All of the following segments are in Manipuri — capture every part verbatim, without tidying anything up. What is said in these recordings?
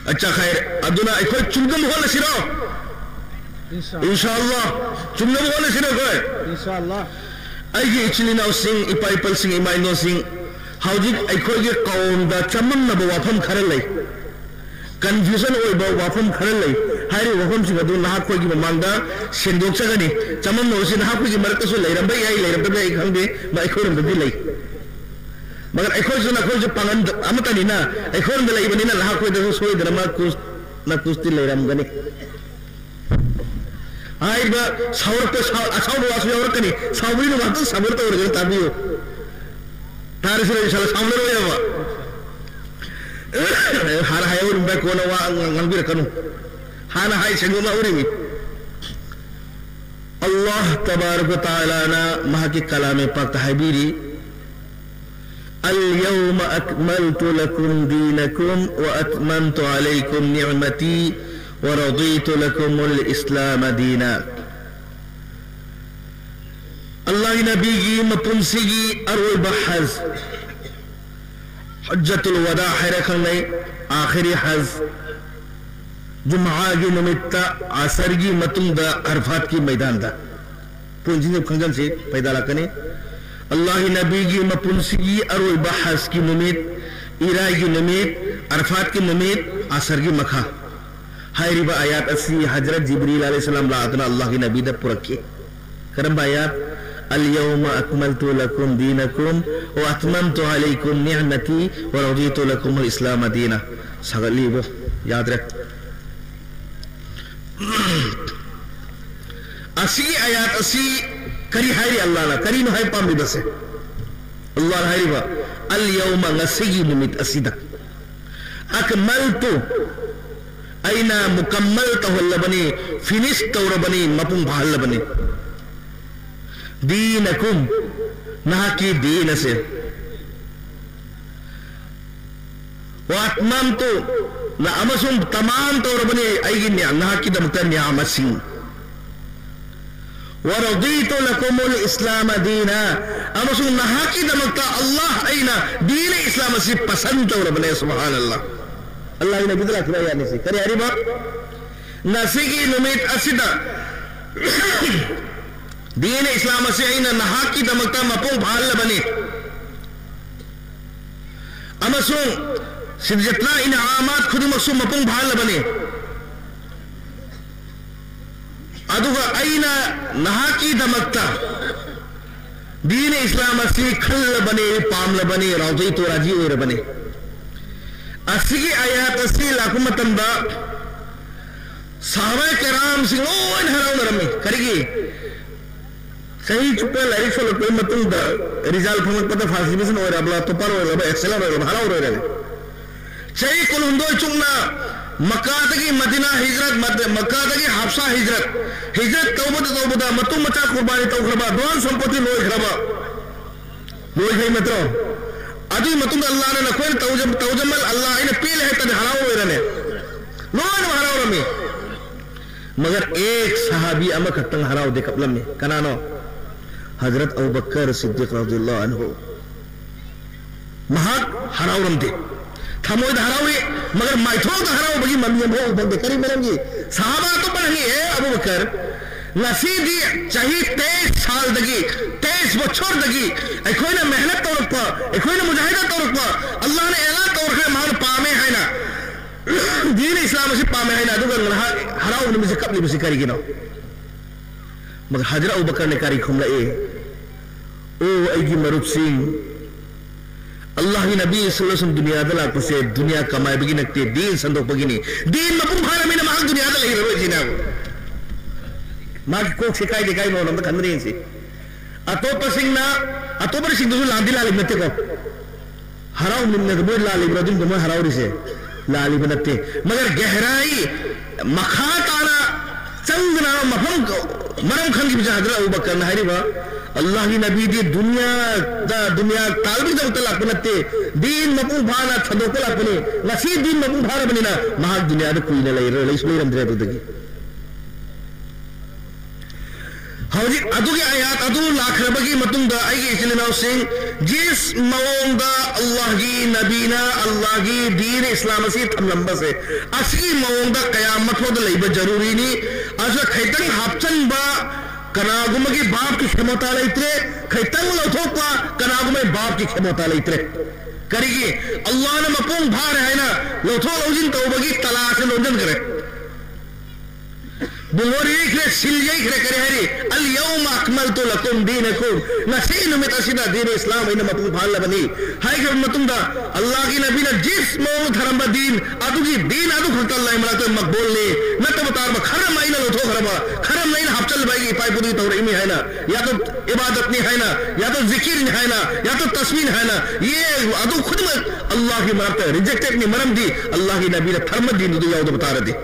ꯑꯆꯥ, ꯈꯥꯏꯔꯦ꯫ ꯑꯗꯨꯅ ꯑꯩꯈꯣꯏ ꯆꯨꯝꯅꯕ ꯍꯣꯠꯅꯁꯤꯔꯣ? ꯏꯟꯁꯥ ꯑꯜꯂꯥ꯫ ꯆꯨꯝꯅꯕ ꯍꯣꯠꯅꯁꯤꯔꯣ ꯑꯩꯈꯣꯏ? ꯏꯟꯁꯥ ꯑꯜꯂꯥ꯫ ꯑꯩꯒꯤ ꯏꯆꯤꯜ ꯏꯅꯥꯎꯁꯤꯡ, ꯏꯄꯥ ꯏꯄꯜꯁꯤꯡ, ꯏꯃꯥ ꯏꯅꯣꯁꯤꯡ, ꯍꯧꯖꯤꯛ ꯑꯩꯈꯣꯏꯒꯤ ꯀꯧꯝꯗ ꯆꯃꯝꯅꯕ ꯋꯥꯐꯝ ꯈꯔ ꯂꯩ, ꯀꯟꯐ꯭ꯌꯨꯖꯟ ꯑꯣꯏꯕ ꯋꯥꯐꯝ ꯈꯔ ꯂꯩ꯫ ꯍꯥꯏꯔꯤꯕ ꯋꯥꯐꯝꯁꯤꯡ ꯑꯗꯨ ꯅꯍꯥꯛꯈꯣꯏꯒꯤ ꯃꯃꯥꯡꯗ ꯁꯦꯡꯗꯣꯛꯆꯒꯅꯤ꯫ ꯆꯃꯝꯅꯕꯁꯤ ꯅꯍꯥꯛꯈꯣꯏꯒꯤ ꯃꯔꯛꯇꯁꯨ ꯂꯩꯔꯝꯕ ꯌꯥꯏ, ꯂꯩꯔꯝꯗꯕ ꯌꯥꯏ, ꯈꯪꯗꯦ, ꯃ-, ꯑꯩꯈꯣꯏꯔꯣꯝꯗꯗꯤ ꯂꯩ꯫ ꯃꯒꯔ ꯑꯩꯈꯣꯏꯁꯨ ꯅꯈꯣꯏꯁꯨ ꯄꯥꯡꯒꯜ ꯑꯃꯠꯇꯅꯤꯅ, ꯑꯩꯈꯣꯏꯔꯣꯝꯗ ꯂꯩꯕꯅꯤꯅ ꯅꯍꯥꯛꯈꯣꯏꯗꯁꯨ ꯁꯣꯏꯗꯅꯃꯛ ꯀꯨꯁ, ꯅꯀꯨꯁꯇꯤ ꯂꯩꯔꯝꯒꯅꯤ꯫ ꯍꯥꯏꯔꯤꯕ ꯁꯥꯎꯔꯛꯄ, ꯁꯥꯎ-, ꯑꯁꯥꯎꯕ ꯋꯥꯁꯨ ꯌꯥꯎꯔꯛꯀꯅꯤ꯫ ꯁꯥꯎꯕꯒꯤꯅ ꯉꯥꯛꯇꯪ ꯁꯥꯎꯕ ꯇꯧꯔꯒꯅ ꯇꯥꯕꯤꯌꯨ꯫ ꯇꯥꯔꯁꯤꯔ ꯏꯟꯁꯥꯜꯂꯥ, ꯁꯥꯎꯅꯔꯣꯏꯕ꯫ ꯍꯥꯟꯅ ꯍꯥꯏꯍꯧꯔꯤꯕ ꯀꯣꯟꯅ ꯋꯥ ꯉꯥꯡꯕꯤꯔꯛꯀꯅꯨ꯫ ꯍꯥꯟꯅ ꯍꯥꯏ ꯁꯦꯡꯗꯣꯛꯅꯍꯧꯔꯤꯃꯤ꯫ ꯑꯜꯂꯥꯍ ꯇꯕꯥꯔꯛ ꯋ ꯇꯥꯂꯥꯅ ꯃꯍꯥꯛꯀꯤ ꯀꯂꯥꯃꯦ ꯄꯥꯛꯇ ꯍꯥꯏꯕꯤꯔꯤ, "اليوم أكملت لكم دينكم وأتممت عليكم نعمتي ورضيت لكم الإسلام دينا." ꯑꯜꯂꯥꯍꯒꯤ ꯅꯕꯤꯒꯤ ꯃꯄꯨꯟꯁꯤꯒꯤ ꯑꯔꯣꯏꯕ ꯍꯖ, ꯍꯖ꯭ꯖꯇꯨꯜ ꯋꯥꯗꯥ ꯍꯥꯏꯔ ꯈꯪꯅꯩ, ꯑꯥꯈꯤꯔꯤ ꯍꯖ, ꯖꯨꯝꯑꯥꯒꯤ ꯅꯨꯃꯤꯠꯇ ꯑꯁꯔꯒꯤ ꯃꯇꯨꯡꯗ ꯑꯔꯐꯥꯠꯀꯤ ꯃꯩꯗꯥꯟꯗ꯫ ꯄꯣꯏꯟꯁꯤꯡꯁꯦ ꯈꯪꯖꯤꯟꯁꯤ, ꯐꯥꯏꯗꯥ ꯂꯥꯛꯀꯅꯤ꯫ ꯑꯜꯂꯥꯍꯒꯤ ꯅꯕꯤꯒꯤ ꯃꯄꯨꯟꯁꯤꯒꯤ ꯑꯔꯣꯏꯕ ꯍꯖꯀꯤ ꯅꯨꯃꯤꯠ, ꯏꯔꯥꯏꯒꯤ ꯅꯨꯃꯤꯠ, ꯑꯔꯐꯥꯠꯀꯤ ꯅꯨꯃꯤꯠ, ꯑꯁꯔꯒꯤ ꯃꯈꯥ꯫ ꯍꯥꯏꯔꯤꯕ ꯑꯥꯌꯥꯠ ꯑꯁꯤ ꯍꯖꯔꯠ ꯖꯤꯕ꯭ꯔꯤꯜ ꯑꯂꯩꯍꯤꯁꯁꯂꯥꯝ ꯂꯥꯛꯇꯨꯅ ꯑꯜꯂꯥꯍꯒꯤ ꯅꯕꯤꯗ ꯄꯨꯔꯛꯈꯤ꯫ ꯀꯔꯝꯕ ꯑꯥꯌꯥꯠ? "اليوم أكملت لكم دينكم وأتممت عليكم نعمتي ورضيت لكم الإسلام دينا." ꯁꯥꯒꯠꯂꯤꯕꯣ, ꯌꯥꯗ꯭ꯔꯦ꯫ ꯑꯁꯤꯒꯤ ꯑꯥꯌꯥꯠ ꯑꯁꯤ ꯀꯔꯤ ꯍꯥꯏꯔꯤ ꯑꯜꯂꯥꯍꯅ? ꯀꯔꯤꯅꯣ ꯍꯥꯏ ꯄꯥꯝꯂꯤꯕꯁꯦ? ꯑꯜꯂꯥꯍꯅ ꯍꯥꯏꯔꯤꯕ, "اليوم", ꯉꯁꯤꯒꯤ ꯅꯨꯃꯤꯠ ꯑꯁꯤꯗ, "أكملت", ꯑꯩꯅ ꯃꯨꯀꯝꯃꯜ ꯇꯧꯍꯜꯂꯕꯅꯤ, ꯐꯤꯅꯤꯁ ꯇꯧꯔꯕꯅꯤ, ꯃꯄꯨꯡ ꯐꯥꯍꯜꯂꯕꯅꯤ꯫ "دينكم", ꯅꯍꯥꯛꯀꯤ ꯗꯤꯟ ꯑꯁꯦ꯫ "وأتممت", ꯅ-, ꯑꯃꯁꯨꯡ ꯇꯃꯥꯝ ꯇꯧꯔꯕꯅꯤ ꯑꯩꯒꯤ ꯅꯤꯌꯥ-, ꯅꯍꯥꯛꯀꯤꯗꯃꯛꯇ ꯅꯤꯌꯥꯃꯠꯁꯤꯡ꯫ "ورضيت لكم الإسلام دينا", ꯑꯃꯁꯨꯡ ꯅꯍꯥꯛꯀꯤꯗꯃꯛꯇ ꯑꯜꯂꯥꯍ ꯑꯩꯅ ꯗꯤꯟ ꯏꯁꯂꯥꯝ ꯑꯁꯤ ꯄꯁꯟ ꯇꯧꯔꯕꯅꯦ꯫ ꯁꯨꯕꯍꯥꯅꯜꯂꯥꯍ꯫ ꯑꯜꯂꯥꯍꯒꯤ ꯅꯕꯤꯗ ꯂꯥꯛꯈꯤꯕ ꯑꯥꯌꯥꯠꯅꯤ ꯁꯤ꯫ ꯀꯔꯤ ꯍꯥꯏꯔꯤꯕ? "ꯉꯁꯤꯒꯤ ꯅꯨꯃꯤꯠ ꯑꯁꯤꯗ ꯗꯤꯟ ꯏꯁꯂꯥꯝ ꯑꯁꯤ ꯑꯩꯅ ꯅꯍꯥꯛꯀꯤꯗꯃꯛꯇ ꯃꯄꯨꯡ ꯐꯥꯍꯜꯂꯕꯅꯤ, ꯑꯃꯁꯨꯡ ꯁꯤꯗꯖꯠꯅ ꯏꯅꯥꯃꯥꯠ ꯈꯨꯗꯤꯡꯃꯛꯁꯨ ꯃꯄꯨꯡ ꯐꯥꯍꯜꯂꯕꯅꯤ꯫ ꯑꯗꯨꯒ ꯑꯩꯅ ꯅꯍꯥꯛꯀꯤꯗꯃꯛꯇ ꯗꯤꯟ ꯏꯁꯂꯥꯝ ꯑꯁꯤ ꯈꯜꯂꯕꯅꯤ, ꯄꯥꯝꯂꯕꯅꯤ, ꯔꯥꯎꯖꯩ ꯇꯣꯔꯥꯖꯤ ꯑꯣꯏꯔꯕꯅꯤ"꯫ ꯑꯁꯤꯒꯤ ꯑꯥꯌꯥꯠ ꯑꯁꯤ ꯂꯥꯛꯄ ꯃꯇꯝꯗ ꯁꯍꯥꯕꯥ ꯀꯔꯥꯝꯁꯤꯡ ꯂꯣꯏꯅ ꯍꯔꯥꯎꯅꯔꯝꯃꯤ꯫ ꯀꯔꯤꯒꯤ? ꯆꯍꯤ ꯆꯨꯞꯄ ꯂꯥꯏꯔꯤꯛ ꯁꯣꯜꯂꯛꯄꯒꯤ ꯃꯇꯨꯡꯗ ꯔꯤꯖꯜ ꯐꯪꯂꯛꯄꯗ ꯐꯥꯔꯁ ꯗꯤꯚꯤꯖꯟ ꯑꯣꯏꯔꯕ꯭ꯔꯥ, ꯇꯣꯄꯔ ꯑꯣꯏꯔꯕ꯭ꯔꯥ, ꯑꯦꯛꯁꯦꯂꯔ ꯑꯣꯏꯔꯕ꯭ꯔꯥ, ꯍꯔꯥꯎꯔꯣꯏꯔꯅꯤ꯫ ꯆꯍꯤ ꯀꯨꯟꯍꯨꯝꯗꯣꯏ ꯆꯨꯞꯅ ꯃꯛꯀꯥꯗꯒꯤ ꯃꯗꯤꯅꯥ ꯍꯤꯖ꯭ꯔꯠ, ꯃꯗ-, ꯃꯛꯀꯥꯗꯒꯤ ꯍꯥꯞꯁꯥ ꯍꯤꯖ꯭ꯔꯠ, ꯍꯤꯖ꯭ꯔꯠ ꯇꯧꯕꯗ ꯇꯧꯕꯗ ꯃꯇꯨ ꯃꯆꯥ ꯀꯨꯔꯕꯥꯅꯤ ꯇꯧꯈ꯭ꯔꯕ, ꯙꯣꯟ ꯁꯝꯄꯣꯠꯇꯤ ꯂꯣꯏꯈ꯭ꯔꯕ, ꯂꯣꯏꯈ꯭ꯔꯦ ꯅꯠꯇ꯭ꯔꯣ? ꯑꯗꯨꯒꯤ ꯃꯇꯨꯡꯗ ꯑꯜꯂꯥꯍꯅ ꯅꯈꯣꯏꯅ ꯇꯧꯖ-, ꯇꯧꯖꯃꯜ ꯑꯜꯂꯥꯍ ꯑꯩꯅ ꯄꯦꯜꯂꯦ ꯍꯥꯏꯇꯥꯔꯗꯤ ꯍꯔꯥꯎꯔꯣꯏꯔꯅꯦ? ꯂꯣꯏꯅꯃꯛ ꯍꯔꯥꯎꯔꯝꯃꯤ꯫ ꯃꯒꯔ ꯑꯦꯛ ꯁꯍꯥꯕꯤ ꯑꯃꯈꯛꯇꯪ ꯍꯔꯥꯎꯗꯦ, ꯀꯞꯂꯝꯃꯤ꯫ ꯀꯅꯥꯅꯣ? ꯍꯖꯔꯠ ꯑꯕꯨ ꯕꯀꯔ ꯁꯤꯗꯤꯛ ꯔꯗꯤꯌꯜꯂꯥꯍꯨ ꯑꯟꯍꯨ꯫ ꯃꯍꯥꯛ ꯍꯔꯥꯎꯔꯝꯗꯦ꯫ ꯊꯃꯣꯏꯗ ꯍꯔꯥꯎꯏ, ꯃꯒꯔ ꯃꯥꯏꯊꯣꯡꯗ ꯍꯔꯥꯎꯕꯒꯤ ꯃꯃꯤ ꯑꯃꯐꯥꯎ ꯎꯕ ꯐꯪꯗꯦ꯫ ꯀꯔꯤ ꯃꯔꯝꯒꯤ? ꯁꯍꯥꯕꯥ ꯑꯇꯣꯞꯄꯅ ꯍꯪꯉꯤ, "ꯑꯦ ꯑꯕꯨ ꯕꯀꯔ, ꯉꯁꯤꯗꯤ ꯆꯍꯤ ꯇꯦꯏꯁ ꯁꯥꯜꯗꯒꯤ, ꯇꯦꯏꯁ ꯕꯣꯆꯣꯔꯗꯒꯤ ꯑꯩꯈꯣꯏꯅ ꯃꯦꯍꯅꯠ ꯇꯧꯔꯛꯄ, ꯑꯩꯈꯣꯏꯅ ꯃꯨꯖꯥꯍꯤꯗꯥ ꯇꯧꯔꯛꯄ, ꯑꯜꯂꯥꯍꯅ ꯑꯦꯂꯥꯟ ꯇꯧꯔꯛꯈ꯭ꯔꯦ, ꯃꯍꯥꯛꯅ ꯄꯥꯝꯃꯦ ꯍꯥꯏꯅ ꯗꯤꯟ ꯏꯁꯂꯥꯝ ꯑꯁꯤ ꯄꯥꯝꯃꯦ ꯍꯥꯏꯅ, ꯑꯗꯨꯒ ꯉꯥꯏꯍꯥꯛ ꯍꯔꯥꯎꯕ ꯅꯨꯃꯤꯠꯁꯤ ꯀꯞꯂꯤꯕꯁꯤ ꯀꯔꯤꯒꯤꯅꯣ?" ꯃꯒꯔ ꯍꯖꯔꯠ ꯑꯕꯨ ꯕꯀꯔꯅ ꯀꯔꯤ ꯈꯨꯝꯂꯛꯏ? "ꯑꯣ ꯑꯩꯒꯤ ꯃꯔꯨꯞꯁꯤꯡ, ꯑꯜꯂꯥꯍꯒꯤ ꯅꯕꯤ ꯁꯜꯂꯜꯂꯥꯍꯨ ꯑꯂꯩꯍꯤ ꯋꯁꯜꯂꯝ ꯗꯨꯅꯤꯌꯥꯗ ꯂꯥꯛꯄꯁꯦ ꯗꯨꯅꯤꯌꯥ ꯀꯃꯥꯏꯕꯒꯤ ꯅꯠꯇꯦ, ꯗꯤꯟ ꯁꯟꯗꯣꯛꯄꯒꯤꯅꯤ꯫ ꯗꯤꯟ ꯃꯄꯨꯡ ꯐꯥꯔꯕꯅꯤꯅ ꯃꯍꯥꯛ ꯗꯨꯅꯤꯌꯥꯗ ꯂꯩꯔꯔꯣꯏ ꯁꯤꯅꯦꯕ꯫ ꯃꯥꯒꯤ ꯀꯣꯛꯁꯦ ꯀꯥꯏꯗꯦ ꯀꯥꯏ ꯃꯔꯣꯝ ꯑꯝꯇ ꯈꯟꯗ꯭ꯔꯦ ꯌꯦꯡꯁꯤ꯫ ꯑꯇꯣꯞꯄꯁꯤꯡꯅ, ꯑꯇꯣꯞꯄꯁꯤꯡꯗꯨꯁꯨ ꯂꯥꯟꯗꯤ ꯂꯥꯜꯂꯤꯕ ꯅꯠꯇꯦꯀꯣ꯫ ꯍꯔꯥꯎꯃꯤꯟꯅꯗ ꯃꯣꯏ ꯂꯥꯜꯂꯤꯕ꯭ꯔꯥ? ꯑꯗꯨꯝꯗ ꯃꯣꯏ ꯍꯔꯥꯎꯔꯤꯁꯦ ꯂꯥꯜꯂꯤꯕ ꯅꯠꯇꯦ꯫ ꯃꯒꯔ ꯒꯍꯔꯥꯏ ꯃꯈꯥ ꯇꯥꯅ ꯆꯪꯗꯅ ꯃꯐꯝ, ꯃꯔꯝ ꯈꯪꯈꯤꯕꯁꯦ ꯍꯖꯔꯠ ꯑꯕꯨ ꯕꯀꯔꯅ ꯍꯥꯏꯔꯤꯕ, "ꯑꯜꯂꯥꯍꯒꯤ ꯅꯕꯤꯗꯤ ꯗꯨꯅꯤꯌꯥꯗ, ꯗꯨꯅꯤꯌꯥ ꯇꯥꯜꯕꯒꯤꯗꯃꯛꯇ ꯂꯥꯛꯄ ꯅꯠꯇꯦ, ꯗꯤꯟ ꯃꯄꯨꯡ ꯐꯥꯅ ꯊꯥꯗꯣꯛꯄ ꯂꯥꯛꯄꯅꯤ꯫ ꯉꯁꯤ ꯗꯤꯟ ꯃꯄꯨꯡ ꯐꯥꯔꯕꯅꯤꯅ ꯃꯍꯥꯛ ꯗꯨꯅꯤꯌꯥꯗ ꯀꯨꯏꯅ ꯂꯩꯔꯔꯣꯏ, ꯂꯩꯁꯨ ꯂꯩꯔꯝꯗ꯭ꯔꯦ ꯑꯗꯨꯗꯒꯤ"꯫ ꯍꯧꯖꯤꯛ ꯑꯗꯨꯒꯤ ꯑꯥꯌꯥꯠ ꯑꯗꯨ ꯂꯥꯛꯈ꯭ꯔꯕꯒꯤ ꯃꯇꯨꯡꯗ, ꯑꯩꯒꯤ ꯏꯆꯤꯜ ꯏꯅꯥꯎꯁꯤꯡ, ꯖꯤꯁ ꯃꯑꯣꯡꯗ ꯑꯜꯂꯥꯍꯒꯤ ꯅꯕꯤꯅ ꯑꯜꯂꯥꯍꯒꯤ ꯗꯤꯟ ꯏꯁꯂꯥꯝ ꯑꯁꯤ ꯊꯝꯂꯝꯕꯁꯦ, ꯑꯁꯤꯒꯤ ꯃꯑꯣꯡꯗ ꯀꯌꯥ ꯃꯊꯧꯗ ꯂꯩꯕ ꯖꯔꯨꯔꯤꯅꯤ꯫ ꯑꯁꯤꯗ ꯈꯤꯇꯪ ꯍꯥꯞꯆꯟꯕ ꯀꯅꯥꯒꯨꯝꯕꯒꯤ ꯕꯥꯞꯀꯤ ꯈꯦꯃꯣꯇꯥ ꯂꯩꯇ꯭ꯔꯦ, ꯈꯤꯇꯪ ꯂꯧꯊꯣꯛꯄ ꯀꯅꯥꯒꯨꯝꯕꯒꯤ ꯕꯥꯞꯀꯤ ꯈꯦꯃꯣꯇꯥ ꯂꯩꯇ꯭ꯔꯦ꯫ ꯀꯔꯤꯒꯤ? ꯑꯜꯂꯥꯍꯅ ꯃꯄꯨꯡ ꯐꯥꯔꯦ ꯍꯥꯏꯅ ꯂꯧꯊꯣꯛ ꯂꯧꯁꯤꯟ ꯇꯧꯕꯒꯤ ꯇꯂꯥꯁꯦ ꯂꯣꯟꯁꯤꯟꯈ꯭ꯔꯦ꯫ ꯕꯨꯡꯉꯣꯔꯤ ꯌꯩꯈ꯭ꯔꯦ, ꯁꯤꯜ ꯌꯩꯈ꯭ꯔꯦ, ꯀꯔꯤ ꯍꯥꯏꯔꯤ? "ꯑꯜ ꯌꯧꯃ ꯑꯛꯃꯜꯇꯨ ꯂꯀꯨꯝ ꯗꯤꯅꯀꯨꯝ", ꯉꯁꯤ ꯅꯨꯃꯤꯠ ꯑꯁꯤꯗ ꯗꯤꯟ ꯏꯁꯂꯥꯝ ꯑꯩꯅ ꯃꯄꯨꯡ ꯐꯥꯍꯜꯂꯕꯅꯤ ꯍꯥꯏꯈ꯭ꯔꯕ ꯃꯇꯨꯡꯗ, ꯑꯜꯂꯥꯍꯒꯤ ꯅꯕꯤꯅ ꯖꯤꯁ ꯃꯑꯣꯡꯗ ꯊꯔꯝꯕ ꯗꯤꯟ ꯑꯗꯨꯒꯤ ꯗꯤꯟ ꯑꯗꯨ ꯈꯛꯇ ꯑꯜꯂꯥꯍꯒꯤ ꯃꯅꯥꯛꯇ ꯃꯛꯕꯨꯜꯅꯤ꯫ ꯅꯠꯇꯕ ꯇꯥꯔꯕ ꯈꯔꯝ ꯑꯩꯅ ꯂꯧꯊꯣꯛꯈ꯭ꯔꯕ, ꯈꯔꯝ ꯑꯩꯅ ꯍꯥꯞꯆꯜꯂꯕ ꯑꯩꯒꯤ ꯏꯄꯥ ꯏꯄꯨꯗꯒꯤ ꯇꯧꯔꯛꯏꯅꯤ ꯍꯥꯏꯅ, ꯌꯥ ꯇꯣ ꯏꯕꯥꯗꯠꯅꯤ ꯍꯥꯏꯅ, ꯌꯥ ꯇꯣ ꯖꯤꯀꯤꯔꯅꯤ ꯍꯥꯏꯅ, ꯌꯥ ꯇꯣ ꯇꯁꯃꯤꯅꯤ ꯍꯥꯏꯅ, ꯌꯦ ꯑꯗꯨ ꯈꯨꯗꯤꯡꯃꯛ ꯑꯜꯂꯥꯍꯒꯤ ꯃꯅꯥꯛꯇ ꯔꯤꯖꯦꯛꯇꯦꯗꯅꯤ꯫ ꯃꯔꯝꯗꯤ ꯑꯜꯂꯥꯍꯒꯤ ꯅꯕꯤꯅ ꯊꯔꯝꯕ ꯗꯤꯟꯗꯨꯗ ꯌꯥꯎꯗꯕ ꯇꯥꯔꯗꯤ꯫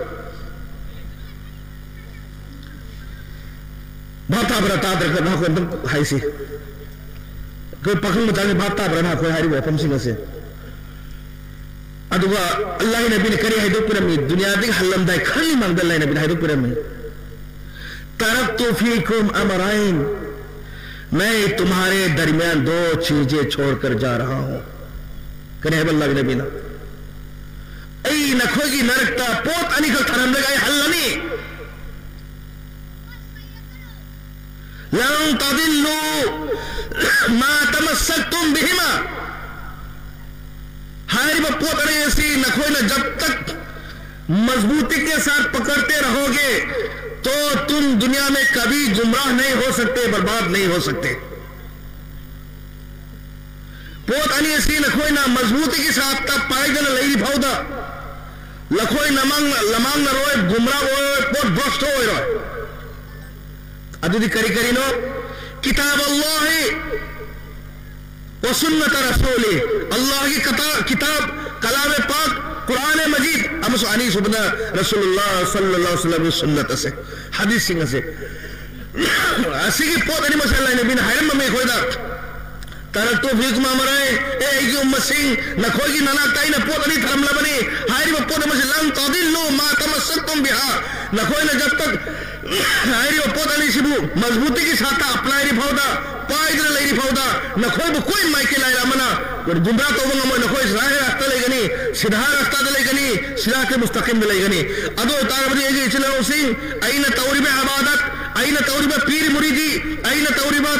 ꯚꯥꯞ ꯇꯥꯕ꯭ꯔꯥ ꯇꯥꯗ꯭ꯔꯒ ꯅꯈꯣꯏ ꯑꯝꯇꯪ ꯍꯥꯏꯁꯤ꯫ ꯑꯩꯈꯣꯏ ꯄꯥꯈꯪ ꯃꯆꯥꯁꯤ ꯚꯥꯞ ꯇꯥꯕ꯭ꯔꯥ ꯅꯈꯣꯏ ꯍꯥꯏꯔꯤꯕ ꯋꯥꯐꯝꯁꯤꯡ ꯑꯁꯦ? ꯑꯗꯨꯒ ꯑꯜꯂꯥꯍꯒꯤ ꯅꯕꯤꯅ ꯀꯔꯤ ꯍꯥꯏꯗꯣꯛꯄꯤꯔꯝꯃꯤ? ꯗꯨꯅꯤꯌꯥꯗꯒꯤ ꯍꯜꯂꯝꯗꯥꯏ ꯈꯔꯅꯤ ꯃꯥꯡꯗ ꯑꯜꯂꯥꯍꯒꯤ ꯅꯕꯤꯅ ꯍꯥꯏꯗꯣꯛꯄꯤꯔꯝꯃꯤ, "तरकतु फ़ीकुम अमरैन, मैं तुम्हारे दरमियान दो चीज़ें छोड़कर जा रहा हूँ।" ꯀꯔꯤ ꯍꯥꯏꯕ ꯑꯜꯂꯥꯍꯒꯤ ꯅꯕꯤꯅ? "ꯑꯩ ꯅꯈꯣꯏꯒꯤ ꯃꯔꯛꯇ ꯄꯣꯠ ꯑꯅꯤꯈꯛ ꯊꯔꯝꯂꯒ ꯑꯩ ꯍꯜꯂꯅꯤ꯫ ꯂꯟ ꯇꯗꯤꯜꯂꯨ ꯃꯥ ꯇꯃꯁꯁꯛꯇꯨꯝ ꯕꯤꯍꯤꯃꯥ"꯫ ꯍꯥꯏꯔꯤꯕ ꯄꯣꯠ ꯑꯅꯤ ꯑꯁꯤ ꯅꯈꯣꯏꯅ ꯖꯕ ꯇꯛ ꯃꯖꯕꯨꯇꯤ ꯀꯦ ꯁꯥꯊ ꯄꯀꯔꯇꯦ ꯔꯍꯣꯒꯦ, ꯇꯣ ꯇꯨꯝ ꯗꯨꯅꯤꯌꯥ ꯃꯦ ꯀꯚꯤ ꯒꯨꯝꯔꯥꯍ ꯅꯍꯤ ꯍꯣ ꯁꯛꯇꯦ, ꯕꯔꯕꯥꯗ ꯅꯍꯤ ꯍꯣ ꯁꯛꯇꯦ꯫ ꯄꯣꯠ ꯑꯅꯤ ꯑꯁꯤ ꯅꯈꯣꯏꯅ ꯃꯖꯕꯨꯇꯤꯒꯤ ꯁꯥꯠꯇ ꯄꯥꯏꯗꯅ ꯂꯩꯔꯤ ꯐꯥꯎꯗ, ꯂꯈꯣꯏ ꯅꯃꯥꯡꯅ-, ꯂꯃꯥꯡꯅꯔꯣꯏ, ꯒꯨꯝꯔꯥ ꯑꯣꯏꯔꯣꯏ, ꯄꯣꯠ ꯚ꯭ꯔꯁꯇ ꯑꯣꯏꯔꯣꯏ꯫ ꯑꯗꯨꯗꯤ ꯀꯔꯤ ꯀꯔꯤꯅꯣ? ꯀꯤꯇꯥꯕ ꯑꯜꯂꯥꯍꯤ ꯋ ꯁꯨꯟꯅꯇ ꯔꯁꯨꯂꯤ, ꯑꯜꯂꯥꯍꯒꯤ ꯀꯇꯥ-, ꯀꯤꯇꯥꯕ, ꯀꯂꯥꯃꯦ ꯄꯥꯛ, ꯀꯨꯔꯥꯅꯦ ꯃꯖꯤꯗ, ꯑꯃꯁꯨꯡ ꯑꯅꯤꯁꯨꯕꯅ ꯔꯁꯨꯂꯨꯜꯂꯥꯍ ꯁꯜꯂꯜꯂꯥꯍꯨ ꯑꯂꯥꯏꯍꯤ ꯋꯁꯜꯂꯝꯒꯤ ꯁꯨꯟꯅꯠ ꯑꯁꯦ, ꯍꯗꯤꯁꯁꯤꯡ ꯑꯁꯦ꯫ ꯑꯁꯤꯒꯤ ꯄꯣꯠ ꯑꯅꯤꯃꯛꯁꯦ ꯑꯜꯂꯥꯍꯒꯤ ꯅꯕꯤꯅ ꯍꯥꯏꯔꯝꯕꯅꯤ ꯑꯩꯈꯣꯏꯗ꯫ "ꯇꯔꯛꯇꯨ ꯐꯤꯀꯨꯝ ꯑꯃꯔꯩ", ꯑꯦ ꯑꯩꯒꯤ ꯎꯝꯃꯠꯁꯤꯡ, ꯅꯈꯣꯏꯒꯤ ꯅꯅꯥꯛꯇ ꯑꯩꯅ ꯄꯣꯠ ꯑꯅꯤ ꯊꯝꯂꯕꯅꯤ꯫ ꯍꯥꯏꯔꯤꯕ ꯄꯣꯠ ꯑꯃꯁꯤ ꯂꯟ ꯇꯥꯗꯤꯜꯂꯨ ꯃꯥ ꯇꯃꯁꯁꯛꯇꯨꯝ ꯕꯤꯍꯥ꯫ ꯅꯈꯣꯏꯅ ꯖꯕ ꯇꯛ ꯍꯥꯏꯔꯤꯕ ꯄꯣꯠ ꯑꯅꯤꯁꯤꯕꯨ ꯃꯖꯕꯨꯇꯤꯒꯤ ꯁꯥꯠꯇ ꯑꯦꯄ꯭ꯂꯥꯏ ꯐꯥꯎꯗ, ꯄꯥꯏꯗꯨꯅ ꯂꯩꯔꯤ ꯐꯥꯎꯗ, ꯅꯈꯣꯏꯕꯨ ꯀꯣꯏ ꯃꯥꯏꯀꯩ ꯂꯥꯏꯔ ꯑꯃꯅ ꯒꯨꯝꯔꯥ ꯇꯧꯕ ꯉꯝꯃꯣꯏ꯫ ꯅꯈꯣꯏ ꯁꯤꯔꯥꯍꯤ ꯔꯥꯁꯇ ꯂꯩꯒꯅꯤ, ꯁꯤꯙꯥ ꯔꯥꯁꯇꯥꯗ ꯂꯩꯒꯅꯤ, ꯁꯤꯔꯥꯇꯦ ꯃꯨꯁꯇꯀꯤꯝꯗ ꯂꯩꯒꯅꯤ꯫ ꯑꯗꯨ ꯑꯣꯏꯇꯥꯔꯕꯗꯤ ꯑꯩꯒꯤ ꯏꯆꯤꯜ ꯏꯅꯥꯎꯁꯤꯡ, ꯑꯩꯅ ꯇꯧꯔꯤꯕ ꯏꯕꯥꯗꯠ, ꯑꯩꯅ ꯇꯧꯔꯤꯕ ꯄꯤꯔ ꯃꯨꯔꯤꯗꯤ, ꯑꯩꯅ ꯇꯧꯔꯤꯕ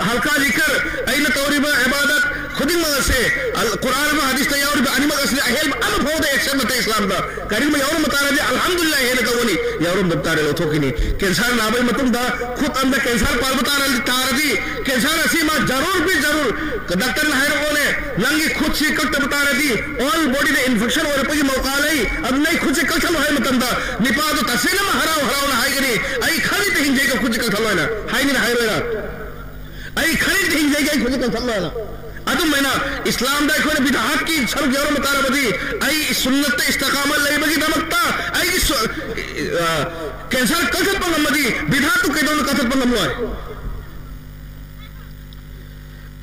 ꯍꯜꯀꯥ ꯖꯤꯀꯔ, ꯑꯩꯅ ꯇꯧꯔꯤꯕ ꯏꯕꯥꯗꯠ ꯈꯨꯗꯤꯡꯃꯛ ꯑꯁꯦ ꯑꯜ-, ꯀꯨꯔꯥꯟ ꯑꯃ ꯍꯗꯤꯁꯇ ꯌꯥꯎꯔꯤꯕ ꯑꯅꯤꯃꯛ ꯑꯁꯤꯗ ꯑꯍꯦꯟꯕ ꯑꯃꯐꯥꯎꯗ ꯑꯦꯛꯁꯟ ꯅꯠꯇꯦ ꯏꯁꯂꯥꯝꯗ꯫ ꯀꯔꯤꯒꯨꯝꯕ ꯌꯥꯎꯔꯝꯕ ꯇꯥꯔꯗꯤ ꯑꯜꯍꯝꯗꯨꯂꯤꯜꯂꯥꯍ ꯍꯦꯟꯅ ꯇꯧꯒꯅꯤ, ꯌꯥꯎꯔꯝꯗꯕ ꯇꯥꯔꯗꯤ ꯂꯧꯊꯣꯛꯈꯤꯅꯤ꯫ ꯀꯦꯟꯁꯔ ꯅꯥꯕꯒꯤ ꯃꯇꯨꯡꯗ ꯈꯨꯠ ꯑꯃꯗ ꯀꯦꯟꯁꯔ ꯄꯥꯟꯕ ꯇꯥꯔꯗꯤ, ꯇꯥꯔꯗꯤ ꯀꯦꯟꯁꯔ ꯑꯁꯤ ꯃꯥ ꯖꯔꯨꯔ ꯕꯤ ꯖꯔꯨꯔ ꯗꯥꯛꯇꯔꯅ ꯍꯥꯏꯔꯛꯑꯣꯅꯦ, ꯅꯪꯒꯤ ꯈꯨꯠꯁꯤ ꯀꯛꯇꯕ ꯇꯥꯔꯗꯤ ꯑꯣꯜ ꯕꯣꯗꯤꯗ ꯏꯟꯐꯦꯛꯁꯟ ꯑꯣꯏꯔꯛꯄꯒꯤ ꯃꯧꯀꯥ ꯂꯩ, ꯑꯗꯨ ꯅꯪ ꯈꯨꯠꯁꯤ ꯀꯛꯊꯠꯂꯣ ꯍꯥꯏꯕ ꯃꯇꯝꯗ ꯅꯤꯄꯥꯗꯣ ꯇꯁꯦꯡꯅ ꯍꯔꯥꯎ ꯍꯔꯥꯎꯅ ꯍꯥꯏꯒꯅꯤ, "ꯑꯩ ꯈꯔꯗꯤ ꯍꯤꯡꯖꯩ, ꯈꯨꯠꯁꯤ ꯀꯛꯊꯠꯂꯣ" ꯍꯥꯏꯅ ꯍꯥꯏꯅꯤꯅ ꯍꯥꯏꯔꯣꯏꯔꯥ? "ꯑꯩ ꯈꯔꯗꯤ ꯍꯤꯡꯖꯩꯒꯦ, ꯑꯩ ꯈꯨꯠꯁꯤ ꯀꯛꯊꯠꯂꯣ" ꯍꯥꯏꯅ꯫ ꯑꯗꯨꯃꯥꯏꯅ ꯏꯁꯂꯥꯝꯗ ꯑꯩꯈꯣꯏꯅ ꯕꯤꯗꯥꯍꯠꯀꯤ ꯁꯔꯨꯛ ꯌꯥꯎꯔꯝꯕ ꯇꯥꯔꯕꯗꯤ, ꯑꯩ ꯁꯨꯟꯅꯠꯇ ꯏꯁꯇꯤꯀꯥꯃ ꯂꯩꯕꯒꯤꯗꯃꯛꯇ ꯑꯩꯒꯤ ꯁꯨ-, ꯑ, ꯀꯦꯟꯁꯔ ꯀꯛꯊꯠꯄ ꯉꯝꯃꯗꯤ ꯕꯤꯗꯥꯍꯠꯇꯨ ꯀꯩꯗꯧꯅ ꯀꯛꯊꯠꯄ ꯉꯝꯂꯣꯏ?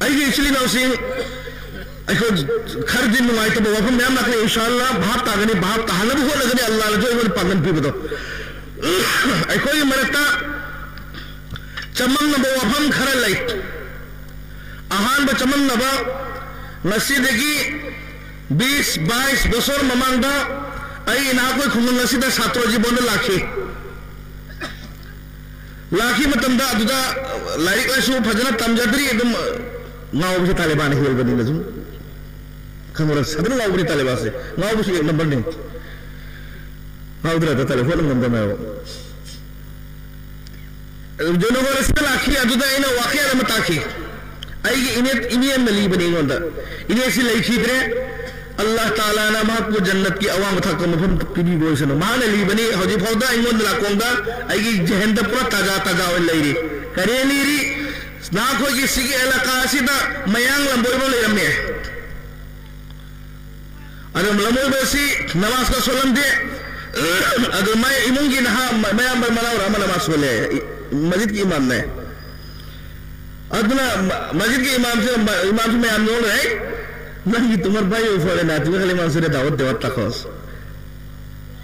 ꯑꯩꯒꯤ ꯏꯆꯤꯜ ꯏꯅꯥꯎꯁꯤꯡ, ꯑꯩꯈꯣꯏ ꯈꯔꯗꯤ ꯅꯨꯡꯉꯥꯏꯇꯕ ꯋꯥꯐꯝ ꯃꯌꯥꯝ ꯂꯥꯛꯀꯅꯤ, ꯏꯟꯁꯥ ꯑꯜꯂꯥ ꯚꯥꯞ ꯇꯥꯒꯅꯤ, ꯚꯥꯞ ꯇꯥꯍꯟꯅꯕ ꯍꯣꯠꯅꯒꯅꯤ, ꯑꯜꯂꯥꯅꯁꯨ ꯑꯩꯉꯣꯟꯗ ꯄꯥꯡꯒꯜ ꯄꯤꯕꯗꯣ꯫ ꯑꯩꯈꯣꯏꯒꯤ ꯃꯔꯛꯇ ꯆꯃꯝꯅꯕ ꯋꯥꯐꯝ ꯈꯔ ꯂꯩ꯫ ꯑꯍꯥꯟꯕ ꯆꯃꯝꯅꯕ, ꯉꯁꯤꯗꯒꯤ ꯕꯤꯁ ꯕꯥꯏꯁ ꯕꯁꯣꯔ ꯃꯃꯥꯡꯗ ꯑꯩ ꯅꯍꯥꯛꯈꯣꯏ ꯈꯨꯡꯒꯪ ꯑꯁꯤꯗ ꯁꯥꯇ꯭ꯔ ꯖꯤꯕꯣꯟꯗ ꯂꯥꯛꯈꯤ꯫ ꯂꯥꯛꯈꯤ ꯃꯇꯝꯗ ꯑꯗꯨꯗ ꯂꯥꯏꯔꯤꯛ ꯂꯥꯏꯁꯨ ꯐꯖꯅ ꯇꯝꯖꯗ꯭ꯔꯤ, ꯑꯗꯨꯝ ꯉꯥꯎꯕꯁꯤ ꯇꯥꯂꯤꯕꯥꯟꯅ ꯍꯦꯜꯕꯅꯤꯅ ꯁꯨꯝ ꯈꯪꯕ꯭ꯔꯥ? ꯁꯗꯅ ꯉꯥꯎꯕꯅꯤ ꯇꯥꯂꯤꯕꯥꯟꯁꯦ, ꯉꯥꯎꯕꯁꯤ ꯑꯦꯛ ꯅꯝꯕꯔꯅꯤ꯫ ꯉꯥꯎꯗ꯭ꯔꯗ ꯇꯥꯂꯤꯕꯥꯟ ꯉꯝꯗꯕꯅꯦꯕ꯫ ꯖꯣꯅꯣꯒꯣꯔ ꯑꯁꯤꯗ ꯂꯥꯛꯈꯤ, ꯑꯗꯨꯗ ꯑꯩꯅ ꯋꯥꯈꯜ ꯑꯃ ꯇꯥꯈꯤ꯫ ꯑꯩꯒꯤ ꯏꯅꯦ, ꯏꯅꯦ ꯑꯃꯅ ꯂꯤꯕꯅꯤ ꯑꯩꯉꯣꯟꯗ꯫ ꯏꯅꯦꯁꯤ ꯂꯩꯈꯤꯗ꯭ꯔꯦ꯫ ꯑꯜꯂꯥꯍ ꯇꯥꯂꯥꯅ ꯃꯍꯥꯛꯄꯨ ꯖꯟꯅꯠꯀꯤ ꯑꯋꯥꯡꯕ ꯊꯥꯛꯇ ꯃꯐꯝ ꯄꯤꯕꯤꯕ ꯑꯣꯏꯁꯅꯨ꯫ ꯃꯍꯥꯛꯅ ꯂꯤꯕꯅꯤ, ꯍꯧꯖꯤꯛ ꯐꯥꯎꯗ ꯑꯩꯉꯣꯟꯗ ꯅꯥꯀꯣꯡꯗ ꯑꯩꯒꯤ ꯖꯍꯟꯗ ꯄꯨꯔꯥ ꯇꯥꯖꯥ ꯇꯥꯖꯥ ꯑꯣꯏꯅ ꯂꯩꯔꯤ꯫ ꯀꯔꯤ ꯂꯤꯔꯤ? ꯅꯈꯣꯏꯒꯤ ꯁꯤꯒꯤ ꯑꯦꯂꯥꯀꯥ ꯑꯁꯤꯗ ꯃꯌꯥꯡ ꯂꯝꯕꯣꯏꯕ ꯂꯩꯔꯝꯃꯦ꯫ ꯑꯗꯨ ꯂꯝꯕꯣꯏꯕ ꯑꯁꯤ ꯅꯃꯥꯖꯀ ꯁꯣꯜꯂꯝꯗꯦ꯫ ꯑꯗꯨ ꯃꯥꯏ ꯏꯃꯨꯡꯒꯤ ꯅꯍꯥ ꯃ-, ꯃꯌꯥꯝꯕ ꯃꯅꯥꯎꯔ ꯑꯃ ꯅꯃꯥꯖ ꯁꯣꯜꯂꯦ, ꯏ-, ꯃꯁꯖꯤꯗꯀꯤ ꯏꯃꯥꯝꯅꯦ꯫ ꯑꯗꯨꯅ ꯃ-, ꯃꯁꯖꯤꯗꯀꯤ ꯏꯃꯥꯝꯁꯤ, ꯃ-, ꯏꯃꯥꯝꯁꯤ ꯃꯌꯥꯝ ꯅꯣꯛꯂꯦ, "ꯍꯩ, ꯅꯪꯒꯤ ꯇꯨꯃꯔ ꯚꯥꯏ ꯑꯣꯏ ꯐꯔꯦ ꯅꯥ, ꯇꯨꯃꯔ ꯈꯂꯤ ꯏꯃꯥꯝ ꯁꯨꯔꯦ ꯗꯥꯋꯠ ꯗꯦꯋꯠ ꯇꯥꯈꯣꯁ"꯫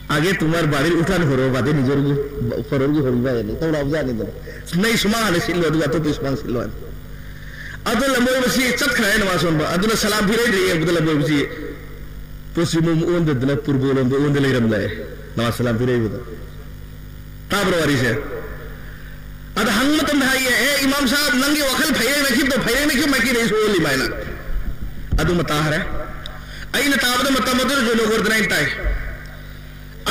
ꯑꯥꯒꯦ ꯇꯨꯃꯥꯔ ꯕꯥꯔꯤꯔ ꯎꯊꯥꯟ ꯍꯣꯔꯣ ꯕꯥꯗꯦ ꯅꯤꯖꯣꯔꯒꯤ ꯐꯣꯔꯣꯔꯒꯤ ꯍꯣꯔꯤꯕ ꯍꯥꯏꯅ ꯇꯧꯔꯛꯑꯕꯖꯥꯠꯅꯤꯗꯅ꯫ ꯅꯩ ꯁꯨꯃꯥꯡ ꯍꯥꯟꯅ ꯁꯤꯠꯂꯣ, ꯑꯗꯨꯒ ꯑꯇꯣꯞꯄ ꯁꯨꯃꯥꯡ ꯁꯤꯠꯂꯣ ꯍꯥꯏꯅ꯫ ꯑꯗꯨ ꯂꯝꯕꯣꯏꯕꯁꯤ ꯆꯠꯈ꯭ꯔꯦ ꯅꯃꯥꯖ ꯁꯣꯟꯕ꯫ ꯑꯗꯨꯅ ꯁꯂꯥꯝ ꯄꯤꯔꯛꯏꯗ꯭ꯔꯦ ꯌꯦꯡꯕꯗ ꯂꯝꯕꯣꯏꯕꯁꯤ ꯄꯣꯠꯁꯤꯃꯨꯝ ꯑꯣꯟꯗꯗꯅ ꯄꯨꯔꯕꯣꯂꯣꯝꯗ ꯑꯣꯟꯗ ꯂꯩꯔꯝꯂꯦ꯫ ꯅꯃꯥꯖ ꯁꯂꯥꯝ ꯄꯤꯔꯛꯏꯕꯗ꯫ ꯇꯥꯕ꯭ꯔꯣ ꯋꯥꯔꯤꯁꯦ? ꯑꯗ ꯍꯪꯕ ꯃꯇꯝꯗ ꯍꯥꯏꯌꯦ, "ꯑꯦ ꯏꯃꯥꯝ ꯁꯥꯍꯕ, ꯅꯪꯒꯤ ꯋꯥꯈꯜ ꯐꯩꯔꯦꯡꯅꯈꯤꯕꯗꯣ, ꯐꯩꯔꯦꯡꯅꯈꯤꯕ ꯃꯥꯏꯀꯩꯗ ꯑꯩꯁꯨ ꯑꯣꯜꯂꯤ" ꯃꯥꯏꯅ꯫ ꯑꯗꯨꯃ ꯇꯥꯈ꯭ꯔꯦ꯫ ꯑꯩꯅ ꯇꯥꯕꯗ ꯃꯇꯝ ꯑꯗꯨꯗ ꯖꯣꯅꯣꯒꯣꯔꯗꯅ ꯑꯩꯅ ꯇꯥꯏ꯫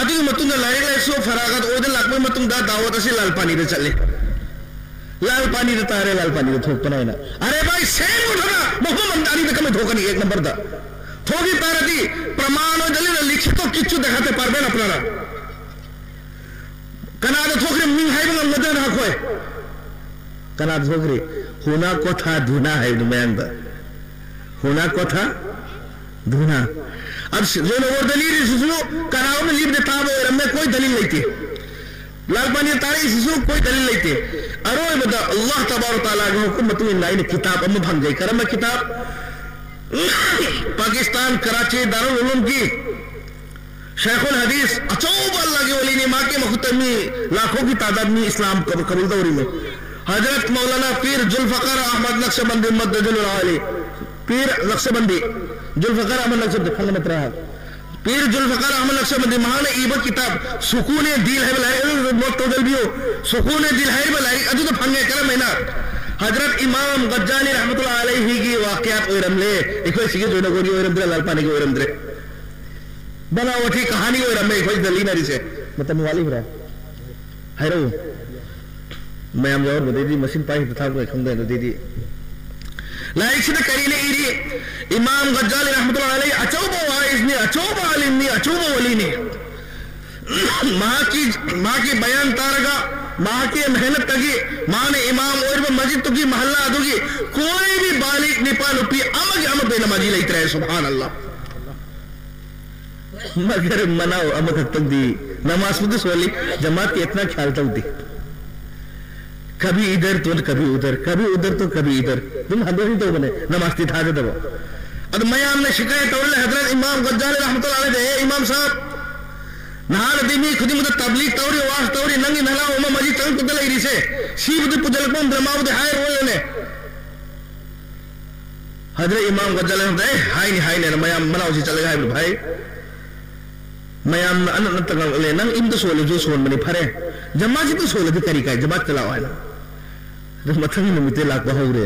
ꯑꯗꯨꯒꯤ ꯃꯇꯨꯡꯗ ꯂꯥꯏꯔꯤꯛ ꯂꯥꯏꯁꯨ ꯐꯔꯥꯒꯠ ꯑꯣꯏꯗ ꯂꯥꯛꯄꯒꯤ ꯃꯇꯨꯡꯗ ꯗꯥꯋꯠ ꯑꯁꯤ ꯂꯥꯜ ꯄꯥꯅꯤꯗ ꯆꯠꯂꯤ꯫ ꯂꯥꯜ ꯄꯥꯅꯤꯗ ꯇꯥꯔꯦ, ꯂꯥꯜ ꯄꯥꯅꯤꯗ ꯊꯣꯛꯄꯅ ꯍꯥꯏꯅ꯫ ꯑꯔꯦ ꯚꯥꯏ, ꯁꯦꯝ ꯎꯊꯅ ꯃꯐꯝ ꯑꯃꯗ ꯑꯅꯤꯗ ꯀꯃꯥꯏ ꯊꯣꯛꯀꯅꯤ? ꯑꯦꯛ ꯅꯝꯕꯔꯗ ꯊꯣꯛꯈꯤ ꯇꯥꯔꯗꯤ ꯄ꯭ꯔꯃꯥꯟ ꯑꯣꯏꯗ ꯂꯤꯈꯤꯇꯣ ꯀꯤꯠꯁꯨ ꯗꯦꯈꯥꯇꯦ ꯄꯥꯔꯕꯦꯟ ꯑꯄꯅꯥꯔ꯫ ꯀꯅꯥꯗ ꯊꯣꯛꯈ꯭ꯔꯦ ꯃꯤꯡ ꯍꯥꯏꯕ ꯉꯝꯒꯗ꯭ꯔꯅ ꯑꯩꯈꯣꯏ? ꯀꯅꯥꯗ ꯊꯣꯛꯈ꯭ꯔꯦ? ꯍꯨꯅꯥ ꯀꯣꯊꯥ ꯙꯨꯅꯥ ꯍꯥꯏꯕꯗꯨ ꯃꯌꯥꯡꯗ꯫ ꯍꯨꯅꯥ ꯀꯣꯊꯥ ꯙꯨꯅꯥ꯫ ꯑꯗꯨ ꯖꯣꯅꯣꯒꯣꯔꯗ ꯂꯤꯔꯤꯁꯤꯁꯨ ꯀꯅꯥꯒꯨꯝꯕ ꯂꯤꯕꯗ ꯇꯥꯕ ꯑꯣꯏꯔꯝꯃꯦ, ꯀꯣꯏ ꯗꯂꯤꯜ ꯂꯩꯇꯦ꯫ ꯂꯥꯜ ꯄꯥꯅꯤ ꯇꯥꯔꯛꯏꯁꯤꯁꯨ ꯀꯣꯏ ꯗꯂꯤꯜ ꯂꯩꯇꯦ꯫ ꯑꯔꯣꯏꯕꯗ ꯑꯜꯂꯥꯍ ꯇꯕꯥꯔꯛ ꯇꯥꯂꯥꯒꯤ ꯍꯨꯀꯨꯝ ꯃꯇꯨꯡ ꯏꯟꯅ ꯑꯩꯅ ꯀꯤꯇꯥꯕ ꯑꯃ ꯐꯪꯖꯩ꯫ ꯀꯔꯝꯕ ꯀꯤꯇꯥꯕ? ꯄꯥꯀꯤꯁꯇꯥꯟ ꯀꯔꯥꯆꯤ ꯗꯥꯔꯨꯜ ꯎꯂꯨꯝꯒꯤ ꯁꯦꯈꯨꯜ ꯍꯗꯤꯁ ꯑꯆꯧꯕ ꯑꯜꯂꯥꯍꯒꯤ ꯋꯥꯂꯤꯅꯤ, ꯃꯍꯥꯛꯀꯤ ꯃꯈꯨꯠꯇ ꯃꯤ ꯂꯥꯈꯣꯒꯤ ꯇꯥꯗꯥꯗ ꯃꯤ ꯏꯁꯂꯥꯝ ꯀꯕ-, ꯀꯕꯨꯜ ꯇꯧꯔꯤꯅꯤ꯫ ꯍꯖꯔꯠ ꯃꯧꯂꯥꯅꯥ ꯄꯤꯔ ꯖꯨꯜꯐꯀꯥꯔ ꯑꯍꯃꯗ ꯅꯛꯁꯕꯟꯗꯤ ꯃꯗꯗꯨꯜ ꯑꯂꯤ꯫ ꯄꯤꯔ ꯅꯛꯁꯕꯟꯗꯤ, ꯖꯨꯜꯐꯀꯥꯔ ꯑꯍꯃꯗ ꯅꯛꯁꯕꯟꯗꯤ ꯈꯪꯕ ꯅꯠꯇ꯭ꯔꯥ? ꯄꯤꯔ ꯖꯨꯜꯐꯀꯥꯔ ꯑꯍꯃꯗ ꯅꯛꯁꯕꯟꯗꯤ ꯃꯍꯥꯛꯅ ꯏꯕ ꯀꯤꯇꯥꯕ ꯁꯨꯀꯨꯅꯦ ꯗꯤꯜ ꯍꯥꯏꯕ ꯂꯥꯏꯔꯤꯛ ꯑꯗꯨ ꯅꯣꯠ ꯇꯧꯖꯕꯤꯌꯨ꯫ ꯁꯨꯀꯨꯅꯦ ꯗꯤꯜ ꯍꯥꯏꯔꯤꯕ ꯂꯥꯏꯔꯤꯛ ꯑꯗꯨꯗ ꯐꯪꯉꯦ꯫ ꯀꯔꯝꯍꯥꯏꯅ? ꯍꯖꯔꯠ ꯏꯃꯥꯝ ꯒꯖꯥꯂꯤ ꯔꯍꯃꯇꯨꯜꯂꯥꯍꯤ ꯑꯂꯩꯍꯤꯒꯤ ꯋꯥꯀꯤꯌꯥꯠ ꯑꯣꯏꯔꯝꯂꯦ꯫ ꯑꯩꯈꯣꯏ ꯁꯤꯒꯤ ꯖꯣꯏꯅꯒꯣꯔꯒꯤ ꯑꯣꯏꯔꯝꯗ꯭ꯔꯦ, ꯂꯥꯜ ꯄꯥꯅꯤꯒꯤ ꯑꯣꯏꯔꯝꯗ꯭ꯔꯦ꯫ ꯕꯅꯥꯋꯇꯤ ꯀꯍꯥꯅꯤ ꯑꯣꯏꯔꯝꯃꯦ ꯑꯩꯈꯣꯏ ꯗꯦꯜꯂꯤ ꯅꯥꯔꯤꯁꯦ꯫ ꯃꯇꯝ ꯋꯥꯠꯂꯤꯕ꯭ꯔꯥ? ꯍꯥꯏꯔꯛꯎ꯫ ꯃꯌꯥꯝ ꯌꯥꯎꯔꯕꯗꯩꯗꯤ ꯃꯁꯤꯡ ꯄꯥꯏ ꯍꯦꯛꯇ ꯊꯥꯕ ꯈꯪꯗꯦ꯫ ꯑꯗꯨꯗꯩꯗꯤ ꯂꯥꯏꯔꯤꯛꯁꯤꯗ ꯀꯔꯤꯅ ꯏꯔꯤ? ꯏꯃꯥꯝ ꯒꯖꯥꯂꯤ ꯔꯍꯃꯇꯨꯜꯂꯥꯍꯤ ꯑꯂꯩ ꯑꯆꯧꯕ ꯋꯥꯏꯁꯅꯤ, ꯑꯆꯧꯕ ꯑꯥꯂꯤꯝꯅꯤ, ꯑꯆꯧꯕ ꯋꯥꯂꯤꯅꯤ꯫ ꯃꯍꯥꯛꯀꯤ, ꯃꯍꯥꯛꯀꯤ ꯕꯌꯥꯟ ꯇꯥꯔꯒ, ꯃꯍꯥꯛꯀꯤ ꯃꯦꯍꯅꯠꯇꯒꯤ, ꯃꯥꯅ ꯏꯃꯥꯝ ꯑꯣꯏꯔꯤꯕ ꯃꯁꯖꯤꯗꯇꯨꯒꯤ ꯃꯍꯜꯂꯥ ꯑꯗꯨꯒꯤ ꯀꯣꯏꯕꯤ ꯕꯥꯂꯤꯒ ꯅꯤꯄꯥ ꯅꯨꯄꯤ ꯑꯃꯒꯤ ꯑꯃꯠꯇ ꯅꯃꯥꯖꯤ ꯂꯩꯇ꯭ꯔꯦ꯫ ꯁꯨꯕꯍꯥꯅ ꯑꯜꯂꯥꯍ꯫ ꯃꯒꯔ ꯃꯅꯥꯎ ꯑꯃꯈꯛꯇꯪꯗꯤ ꯅꯃꯥꯖꯄꯨꯗꯤ ꯁꯣꯜꯂꯤ, ꯖꯃꯥꯠꯀꯤ ꯑꯦꯇꯅꯥ ꯈ꯭ꯌꯥꯜ ꯇꯧꯗꯦ꯫ ꯀꯕꯤ ꯏꯙꯔ ꯇꯣ ꯀꯕꯤ ꯎꯙꯔ, ꯀꯕꯤ ꯎꯙꯔ ꯇꯣ ꯀꯕꯤ ꯏꯙꯔ, ꯑꯗꯨꯝ ꯍꯟꯗꯣꯛ ꯍꯟꯖꯤꯟ ꯇꯧꯕꯅꯦ, ꯅꯃꯥꯖꯇꯤ ꯊꯥꯖꯗꯕ꯫ ꯑꯗꯨ ꯃꯌꯥꯝꯅ ꯁꯤꯀꯥꯌꯠ ꯇꯧꯔ ꯂꯩ, ꯍꯖꯔꯠ ꯏꯃꯥꯝ ꯒꯖꯥꯂꯤ ꯔꯍꯃꯇꯨꯜꯂꯥꯍꯤ ꯑꯂꯩꯍꯤꯗ, "ꯑꯦ ꯏꯃꯥꯝ ꯁꯥꯍꯕ, ꯅꯍꯥꯟꯅꯗꯤ ꯃꯤ ꯈꯨꯗꯤꯡꯃꯛꯇ ꯇꯕ꯭ꯂꯤꯛ ꯇꯧꯔꯤ, ꯋꯥꯁ ꯇꯧꯔꯤ, ꯅꯪꯒꯤ ꯅꯅꯥꯎ ꯑꯃ ꯃꯁꯤ ꯆꯪꯉꯛꯇꯗ ꯂꯩꯔꯤꯁꯦ, ꯁꯤꯕꯨꯗꯤ ꯄꯨꯁꯤꯜꯂꯛꯄ ꯉꯝꯗ꯭ꯔꯦ, ꯃꯥꯕꯨꯗꯤ ꯍꯥꯏꯔꯣꯏꯅꯦ꯫ ꯍꯖꯔꯠ ꯏꯃꯥꯝ ꯒꯖꯥꯂꯤ ꯔꯍꯃꯇꯨꯜꯂꯥꯍꯤ, ꯍꯥꯏꯅꯤ ꯍꯥꯏꯅꯦꯅ ꯃꯌꯥꯝ ꯃꯅꯥꯎꯁꯤ ꯆꯠꯂꯒ ꯍꯥꯏꯕꯗꯨ ꯐꯩ꯫ ꯃꯌꯥꯝꯅ ꯑꯅꯠ ꯅꯠꯇ ꯉꯥꯡꯂꯛꯂꯦ, "ꯅꯪ ꯏꯝꯗ ꯁꯣꯜꯂꯁꯨ ꯁꯣꯟꯕꯅꯤ, ꯐꯔꯦ, ꯖꯃꯥꯠꯁꯤꯗ ꯁꯣꯜꯂꯗꯤ ꯀꯔꯤ ꯀꯥꯏ, ꯖꯃꯥꯠꯇ ꯂꯥꯛꯑꯣ" ꯍꯥꯏꯅ꯫ ꯑꯗꯨ ꯃꯊꯪꯒꯤ ꯅꯨꯃꯤꯠꯇꯩ ꯂꯥꯛꯄ ꯍꯧꯔꯦ꯫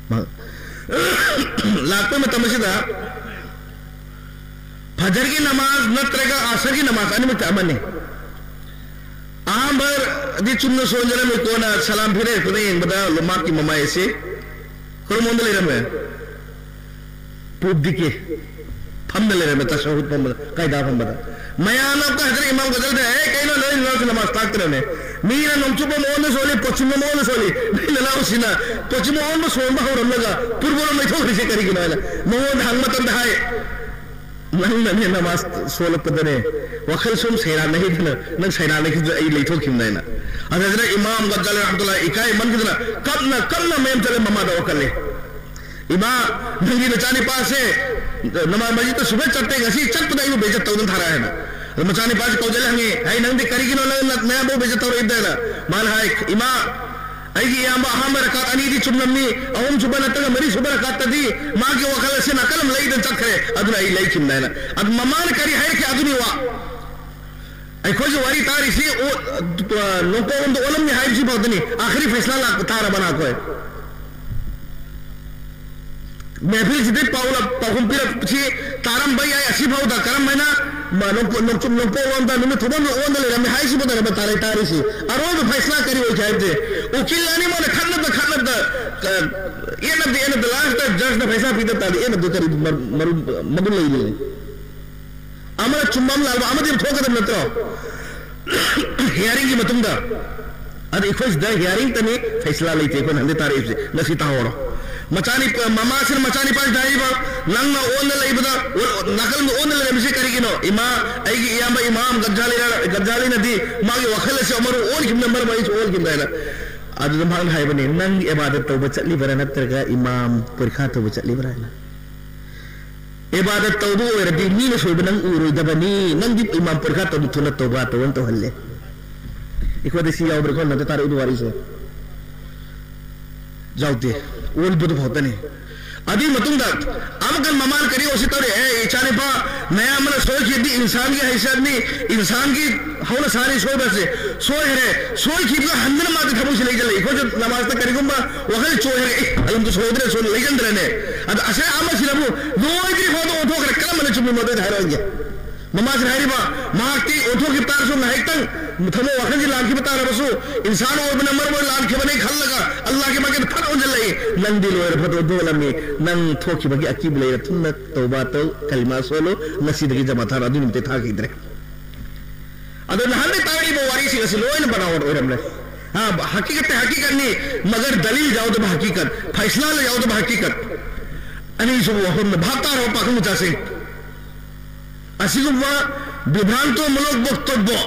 ꯃꯥ-, ꯂꯥꯛꯄ ꯃꯇꯝ ꯑꯁꯤꯗ ꯐꯖꯔꯒꯤ ꯅꯃꯥꯖ ꯅꯠꯇ꯭ꯔꯒ ꯑꯁꯔꯒꯤ ꯅꯃꯥꯖ ꯑꯅꯤꯃꯛꯇ ꯑꯃꯅꯤ꯫ ꯑꯍꯥꯟꯕꯗꯤ ꯆꯨꯝꯅ ꯁꯣꯟꯖꯔꯝꯃꯤ, ꯀꯣꯟꯅ ꯁꯂꯥꯝ ꯐꯤꯔꯦ, ꯈꯨꯗ ꯌꯦꯡꯕꯗ ꯃꯍꯥꯛꯀꯤ ꯃꯃꯥꯏ ꯑꯁꯤ ꯀꯔꯝꯕꯗ ꯂꯩꯔꯝꯃꯦ? ꯄꯨꯞꯗꯤꯀꯦ ꯐꯝꯅ ꯂꯩꯔꯝꯃꯦ, ꯇꯁꯍꯨꯗ ꯐꯝꯕꯗ, ꯀꯥꯏꯗꯥ ꯐꯝꯕꯗ꯫ ꯃꯌꯥꯝꯅ ꯑꯃꯨꯛꯀ ꯍꯖꯔꯠ ꯏꯃꯥꯝ ꯒꯖꯥꯂꯤꯗ, "ꯑꯦ, ꯀꯩꯅꯣ ꯅꯣꯏ ꯅꯣꯏꯁꯨ ꯅꯃꯥꯖ ꯇꯥꯛꯇ꯭ꯔꯅꯦ? ꯃꯤꯅ ꯅꯣꯡꯆꯨꯞ ꯑꯃ ꯑꯣꯟꯗ ꯁꯣꯜꯂꯤ, ꯄꯣꯠꯆꯤꯝ ꯑꯃ ꯑꯣꯟꯗ ꯁꯣꯜꯂꯤ, ꯅꯣꯏ ꯅꯅꯥꯎꯁꯤꯅ ꯄꯣꯠꯆꯤꯝ ꯑꯣꯟꯕ ꯁꯣꯟꯕ ꯍꯧꯔꯝꯂꯒ ꯄꯨꯔꯕꯣꯔꯣꯝ ꯂꯩꯊꯣꯛꯈ꯭ꯔꯤꯁꯦ ꯀꯔꯤꯒꯤꯅꯣ?" ꯍꯥꯏꯅ ꯃꯉꯣꯟꯗ ꯍꯪꯕ ꯃꯇꯝꯗ ꯍꯥꯏ, "ꯅꯪꯅꯅꯦ ꯅꯃꯥꯖ ꯁꯣꯜꯂꯛꯄꯗꯅꯦ, ꯋꯥꯈꯜ ꯁꯨꯝ ꯁꯩꯔꯥꯟꯅꯈꯤꯗꯅ, ꯅꯪ ꯁꯩꯔꯥꯟꯅꯈꯤꯗꯅ ꯑꯩ ꯂꯩꯊꯣꯛꯈꯤꯕꯅꯦꯅ"꯫ ꯑꯗꯨꯗ ꯏꯃꯥꯝ ꯒꯖꯥꯂꯤ ꯔꯍꯃꯇꯨꯜꯂꯥꯍꯤ ꯏꯀꯥꯏ ꯃꯟꯈꯤꯗꯅ ꯀꯞꯅ ꯀꯞꯅ ꯃꯌꯨꯝ ꯆꯠꯂꯦ, ꯃꯃꯥꯗ ꯋꯥꯀꯠꯂꯦ꯫ "ꯏꯃꯥ, ꯅꯪꯒꯤ ꯅꯆꯥꯅꯤꯄꯥꯁꯦ ꯅꯃꯥꯖ ꯃꯁꯖꯤꯗꯇ ꯁꯨꯡꯆꯠ ꯆꯠꯇꯦ, ꯉꯁꯤ ꯆꯠꯄꯗ ꯑꯩꯕꯨ ꯕꯦꯏꯖꯠ ꯇꯧꯗꯅ ꯊꯥꯔꯛꯑꯦ" ꯍꯥꯏꯅ꯫ ꯑꯗ ꯃꯆꯥꯅꯤꯄꯥꯁꯦ ꯀꯧꯖꯜꯂꯦ, ꯍꯪꯉꯦ, "ꯍꯩ, ꯅꯪꯗꯤ ꯀꯔꯤꯒꯤꯅꯣ ꯅꯪ ꯅ-, ꯅꯌꯥꯝꯕꯕꯨ ꯕꯦꯏꯖꯠ ꯇꯧꯔꯛꯏꯕꯗ?" ꯍꯥꯏꯅ꯫ ꯃꯥꯅ ꯍꯥꯏ, "ꯏꯃꯥ, ꯑꯩꯒꯤ ꯏꯌꯥꯝꯕ ꯑꯍꯥꯟꯕ ꯔꯀꯥꯠ ꯑꯅꯤꯗꯤ ꯆꯨꯝꯂꯝꯃꯤ, ꯑꯍꯨꯝꯁꯨꯕ ꯅꯠꯇ꯭ꯔꯒ ꯃꯔꯤꯁꯨꯕ ꯔꯀꯥꯠꯇꯗꯤ ꯃꯥꯒꯤ ꯋꯥꯈꯜ ꯑꯁꯤ ꯅꯥꯀꯜ ꯑꯃ ꯂꯩꯗꯅ ꯆꯠꯈ꯭ꯔꯦ, ꯑꯗꯨꯅ ꯑꯩ ꯂꯩꯈꯤꯕꯅꯦ" ꯍꯥꯏꯅ꯫ ꯑꯗꯨ ꯃꯃꯥꯅ ꯀꯔꯤ ꯍꯥꯏꯔꯛꯀꯦ? ꯑꯗꯨꯅꯤ ꯋꯥ꯫ ꯑꯩꯈꯣꯏꯁꯨ ꯋꯥꯔꯤ ꯇꯥꯔꯤꯁꯤ ꯑꯣ-, ꯑ, ꯅꯣꯡꯄꯣꯛꯂꯣꯝꯗ ꯑꯣꯜꯂꯝꯅꯤ ꯍꯥꯏꯕꯁꯤ ꯐꯥꯎꯗꯅꯤ꯫ ꯑꯥꯈꯔꯤ ꯐꯩꯁꯂꯥ ꯂꯥꯛꯄ ꯇꯥꯔꯕꯅ ꯑꯩꯈꯣꯏ꯫ ꯃꯦꯐꯤꯜꯁꯤꯗꯤ ꯄꯥꯎꯂ-, ꯄꯥꯎꯈꯨꯝ ꯄꯤꯔꯛꯄꯁꯤ ꯇꯥꯔꯝꯕ ꯌꯥꯏ꯫ ꯑꯁꯤꯐꯥꯎꯗ ꯀꯔꯝ ꯍꯥꯏꯅ ꯃ-, ꯅꯣꯡꯄꯣ-, ꯅꯣꯡꯆꯨꯞ ꯅꯣꯡꯄꯣꯛꯂꯣꯝꯗ ꯅꯨꯃꯤꯠ ꯊꯣꯛꯐꯝꯗ ꯑꯣꯟꯗ ꯂꯩꯔꯝꯃꯤ ꯍꯥꯏꯁꯤꯕꯨ ꯇꯥꯔꯕ ꯇꯥꯔꯦ ꯇꯥꯔꯤꯁꯤ꯫ ꯑꯔꯣꯏꯕ ꯐꯩꯁꯂꯥ ꯀꯔꯤ ꯑꯣꯏꯈꯤ ꯍꯥꯏꯕꯗꯤ ꯎꯀꯤꯜ ꯑꯅꯤꯃꯛꯅ ꯈꯠꯅꯕꯗ ꯈꯠꯅꯕꯗ, ꯑ, ꯌꯦꯠꯅꯕꯗ ꯌꯦꯠꯅꯕꯗ ꯂꯥꯁꯇ ꯖꯖꯅ ꯐꯩꯁꯂꯥ ꯄꯤꯗ ꯇꯥꯔꯗꯤ ꯌꯦꯠꯅꯕꯗ ꯀꯔꯤ ꯃꯔꯨ-, ꯃꯔꯨ-, ꯃꯒꯨꯟ ꯂꯩꯔꯤ? ꯑꯃꯅ ꯆꯨꯝꯕ ꯑꯃ ꯂꯥꯟꯕ ꯑꯃꯗꯤ ꯑꯗꯨꯝ ꯊꯣꯛꯀꯗꯕ ꯅꯠꯇ꯭ꯔꯣ? ꯍꯤꯌꯥꯔꯤꯡꯒꯤ ꯃꯇꯨꯡꯗ꯫ ꯑꯗ ꯑꯩꯈꯣꯏ ꯁꯤꯗ ꯍꯤꯌꯥꯔꯤꯡꯇꯅꯤ, ꯐꯩꯁꯂꯥ ꯂꯩꯇꯦ꯫ ꯑꯩꯈꯣꯏꯅ ꯍꯟꯗꯛ ꯇꯥꯔꯛꯏꯕꯁꯦ ꯉꯁꯤ ꯇꯥꯍꯧꯔꯣ꯫ ꯃꯆꯥꯅꯤ-, ꯃꯃꯥꯁꯤꯅ ꯃꯆꯥꯅꯤꯄꯥꯁꯤꯗ ꯍꯥꯏꯔꯤꯕ, "ꯅꯪꯅ ꯑꯣꯟꯅ ꯂꯩꯕꯗ, ꯑꯣ-, ꯅꯥꯀꯜꯗ ꯑꯣꯟꯅ ꯂꯩꯔꯝꯃꯤꯁꯦ ꯀꯔꯤꯒꯤꯅꯣ?" "ꯏꯃꯥ, ꯑꯩꯒꯤ ꯏꯌꯥꯝꯕ ꯏꯃꯥꯝ ꯒꯖꯥꯂꯤꯅ, ꯒꯖꯥꯂꯤꯅꯗꯤ ꯃꯥꯒꯤ ꯋꯥꯈꯜ ꯑꯁꯤ ꯑꯃꯔꯨ ꯑꯣꯟꯈꯤꯕꯅ ꯃꯔꯝ ꯑꯩꯁꯨ ꯑꯣꯟꯈꯤꯕꯅꯤ" ꯍꯥꯏꯅ꯫ ꯑꯗꯨꯗ ꯃꯍꯥꯛꯅ ꯍꯥꯏꯕꯅꯤ, "ꯅꯪ ꯏꯕꯥꯗꯠ ꯇꯧꯕ ꯆꯠꯂꯤꯕꯔꯥ ꯅꯠꯇ꯭ꯔꯒ ꯏꯃꯥꯝ ꯄꯔꯤꯈꯥ ꯇꯧꯕ ꯆꯠꯂꯤꯕꯔꯥ?" ꯍꯥꯏꯅ꯫ ꯏꯕꯥꯗꯠ ꯇꯧꯕ ꯑꯣꯏꯔꯗꯤ ꯃꯤꯅ ꯁꯣꯏꯕ ꯅꯪ ꯎꯔꯣꯏꯗꯕꯅꯤ, ꯅꯪꯗꯤ ꯏꯃꯥꯝ ꯄꯨꯔꯈꯥ ꯇꯧꯗꯨ ꯊꯨꯅ ꯇꯧꯕ ꯇꯧꯅ ꯇꯧꯍꯜꯂꯦ꯫ ꯑꯩꯈꯣꯏꯗ ꯁꯤ ꯌꯥꯎꯕ꯭ꯔꯥ ꯈꯣꯠꯅꯗ ꯇꯥꯔꯛꯎꯗ ꯋꯥꯔꯤꯁꯦ꯫ ꯌꯥꯎꯗꯦ꯫ ꯑꯣꯟꯕꯗꯨ ꯈꯛꯇꯅꯤ꯫ ꯑꯗꯨꯒꯤ ꯃꯇꯨꯡꯗ ꯑꯃꯨꯛꯀ ꯃꯃꯥꯅ ꯀꯔꯤ ꯑꯣꯏꯁꯤ ꯇꯧꯔꯤ? ꯑꯦ, ꯏꯆꯥꯅꯤꯄꯥ, ꯃꯌꯥꯝ ꯑꯃꯅ ꯁꯣꯏꯈꯤꯕꯗꯤ ꯏꯟꯁꯥꯟꯒꯤ ꯍꯩꯁꯠꯅꯤ, ꯏꯟꯁꯥꯟꯒꯤ ꯍꯧꯅꯁꯥꯅꯤ ꯁꯣꯏꯕꯁꯦ꯫ ꯁꯣꯏꯈ꯭ꯔꯦ꯫ ꯁꯣꯏꯈꯤꯕꯗꯣ ꯍꯟꯗꯅ ꯃꯥꯗꯤ ꯊꯃꯣꯏꯁꯤ ꯂꯩꯖꯜꯂꯦ꯫ ꯑꯩꯈꯣꯏꯁꯨ ꯅꯃꯥꯖꯇ ꯀꯔꯤꯒꯨꯝꯕ ꯋꯥꯈꯜ ꯆꯣꯏꯈ꯭ꯔꯒ, "ꯑꯦ, ꯑꯗꯨꯝꯇ ꯁꯣꯏꯗ꯭ꯔꯦ", ꯁꯣꯏ ꯂꯩꯒꯟꯗ꯭ꯔꯅꯦ? ꯑꯗ ꯑꯁꯦ ꯑꯃꯁꯤꯅꯕꯨ ꯂꯣꯏꯗ꯭ꯔꯤ ꯐꯥꯎꯗ ꯑꯣꯟꯊꯣꯛꯈ꯭ꯔꯦ꯫ ꯀꯔꯝꯕꯅ ꯆꯨꯝꯃꯤ ꯃꯗꯨꯗ ꯍꯥꯏꯔꯛꯑꯣꯏꯒꯦ꯫ ꯃꯃꯥꯁꯤꯅ ꯍꯥꯏꯔꯤꯕ, ꯃꯍꯥꯛꯇꯤ ꯑꯣꯟꯊꯣꯛꯈꯤꯕ ꯇꯥꯔꯁꯨ, ꯉꯥꯏꯍꯥꯛꯇꯪ ꯊꯃꯣꯏ ꯋꯥꯈꯜꯁꯤ ꯂꯥꯟꯈꯤꯕ ꯇꯥꯔꯕꯁꯨ, ꯏꯟꯁꯥꯟ ꯑꯣꯏꯕꯅ ꯃꯔꯝ ꯑꯣꯏꯔ ꯂꯥꯟꯈꯤꯕꯅꯤ ꯈꯜꯂꯒ ꯑꯜꯂꯥꯍꯒꯤ ꯃꯥꯏꯀꯩꯗ ꯐꯠ ꯑꯣꯟꯁꯤꯜꯂꯛꯏ꯫ "ꯅꯪꯗꯤ ꯂꯣꯏꯔ ꯐꯠ ꯑꯣꯟꯊꯣꯛꯂꯝꯃꯤ, ꯅꯪ ꯊꯣꯛꯈꯤꯕꯒꯤ ꯑꯀꯤꯕ ꯂꯩꯔ ꯊꯨꯅ ꯇꯧꯕ ꯇꯧ, ꯀꯂꯤꯃꯥ ꯁꯣꯜꯂꯨ, ꯉꯁꯤꯗꯒꯤ ꯖꯃꯥ ꯊꯥꯔꯣ", ꯑꯗꯨ ꯅꯨꯃꯤꯠꯇꯩ ꯊꯥꯈꯤꯗ꯭ꯔꯦ꯫ ꯑꯗꯣ ꯅꯍꯥꯟꯗꯩ ꯇꯥꯔꯛꯏꯕ ꯋꯥꯔꯤꯁꯤꯡ ꯑꯁꯤ ꯂꯣꯏꯅ ꯕꯅꯥꯋꯠ ꯑꯣꯏꯔꯝꯂꯦ꯫ ꯑ, ꯍꯀꯤꯀꯠꯇꯤ ꯍꯀꯤꯀꯠꯅꯤ, ꯃꯒꯔ ꯗꯂꯤꯜ ꯌꯥꯎꯗꯕ ꯍꯀꯤꯀꯠ, ꯐꯩꯁꯂꯥ ꯌꯥꯎꯗꯕ ꯍꯀꯤꯀꯠ꯫ ꯑꯅꯤꯁꯨꯕ ꯋꯥꯐꯝꯅ ꯚꯥꯞ ꯇꯥꯔꯕ ꯄꯥꯈꯪ ꯃꯆꯥꯁꯤꯡ? ꯑꯁꯤꯒꯨꯝꯕ ꯕꯤꯚ꯭ꯔꯥꯟꯇꯣꯃꯨꯂꯛ ꯕꯛꯇꯕ꯭ꯌ,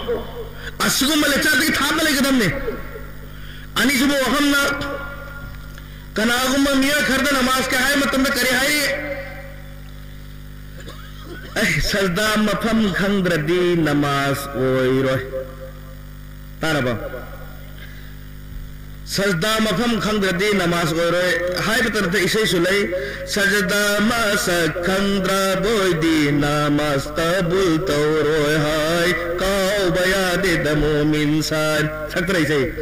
ꯑꯁꯤꯒꯨꯝꯕ ꯂꯦꯛꯆꯔꯗꯒꯤ ꯊꯥꯞꯅ ꯂꯩꯒꯗꯕꯅꯤ꯫ ꯑꯅꯤꯁꯨꯕ ꯋꯥꯐꯝꯅ, ꯀꯅꯥꯒꯨꯝꯕ ꯃꯤꯑꯣꯏ ꯈꯔꯗ ꯅꯃꯥꯖꯀ ꯍꯥꯏ ꯃꯇꯝꯗ ꯀꯔꯤ ꯍꯥꯏ? ꯑꯩ ꯁꯖꯗꯥ ꯃꯐꯝ ꯈꯪꯗ꯭ꯔꯗꯤ ꯅꯃꯥꯖ ꯑꯣꯏꯔꯣꯏ꯫ ꯇꯥꯔꯕ? ꯁꯖꯗꯥ ꯃꯐꯝ ꯈꯪꯗ꯭ꯔꯗꯤ ꯅꯃꯥꯖ ꯑꯣꯏꯔꯣꯏ ꯍꯥꯏꯕꯇ ꯅꯠꯇꯦ, ꯏꯁꯩꯁꯨ ꯂꯩ꯫ ꯁꯖꯗꯥ ꯃꯁꯛ ꯈꯪꯗ꯭ꯔꯕꯣꯏꯗꯤ ꯅꯃꯥꯖ ꯀꯕꯨꯜ ꯇꯧꯔꯣꯏ ꯍꯥꯏ, ꯀꯥꯎꯕ ꯌꯥꯗꯦꯗ ꯃꯣꯃꯤꯟ ꯁꯥꯏ꯫ ꯁꯛꯇ꯭ꯔ ꯏꯁꯩ?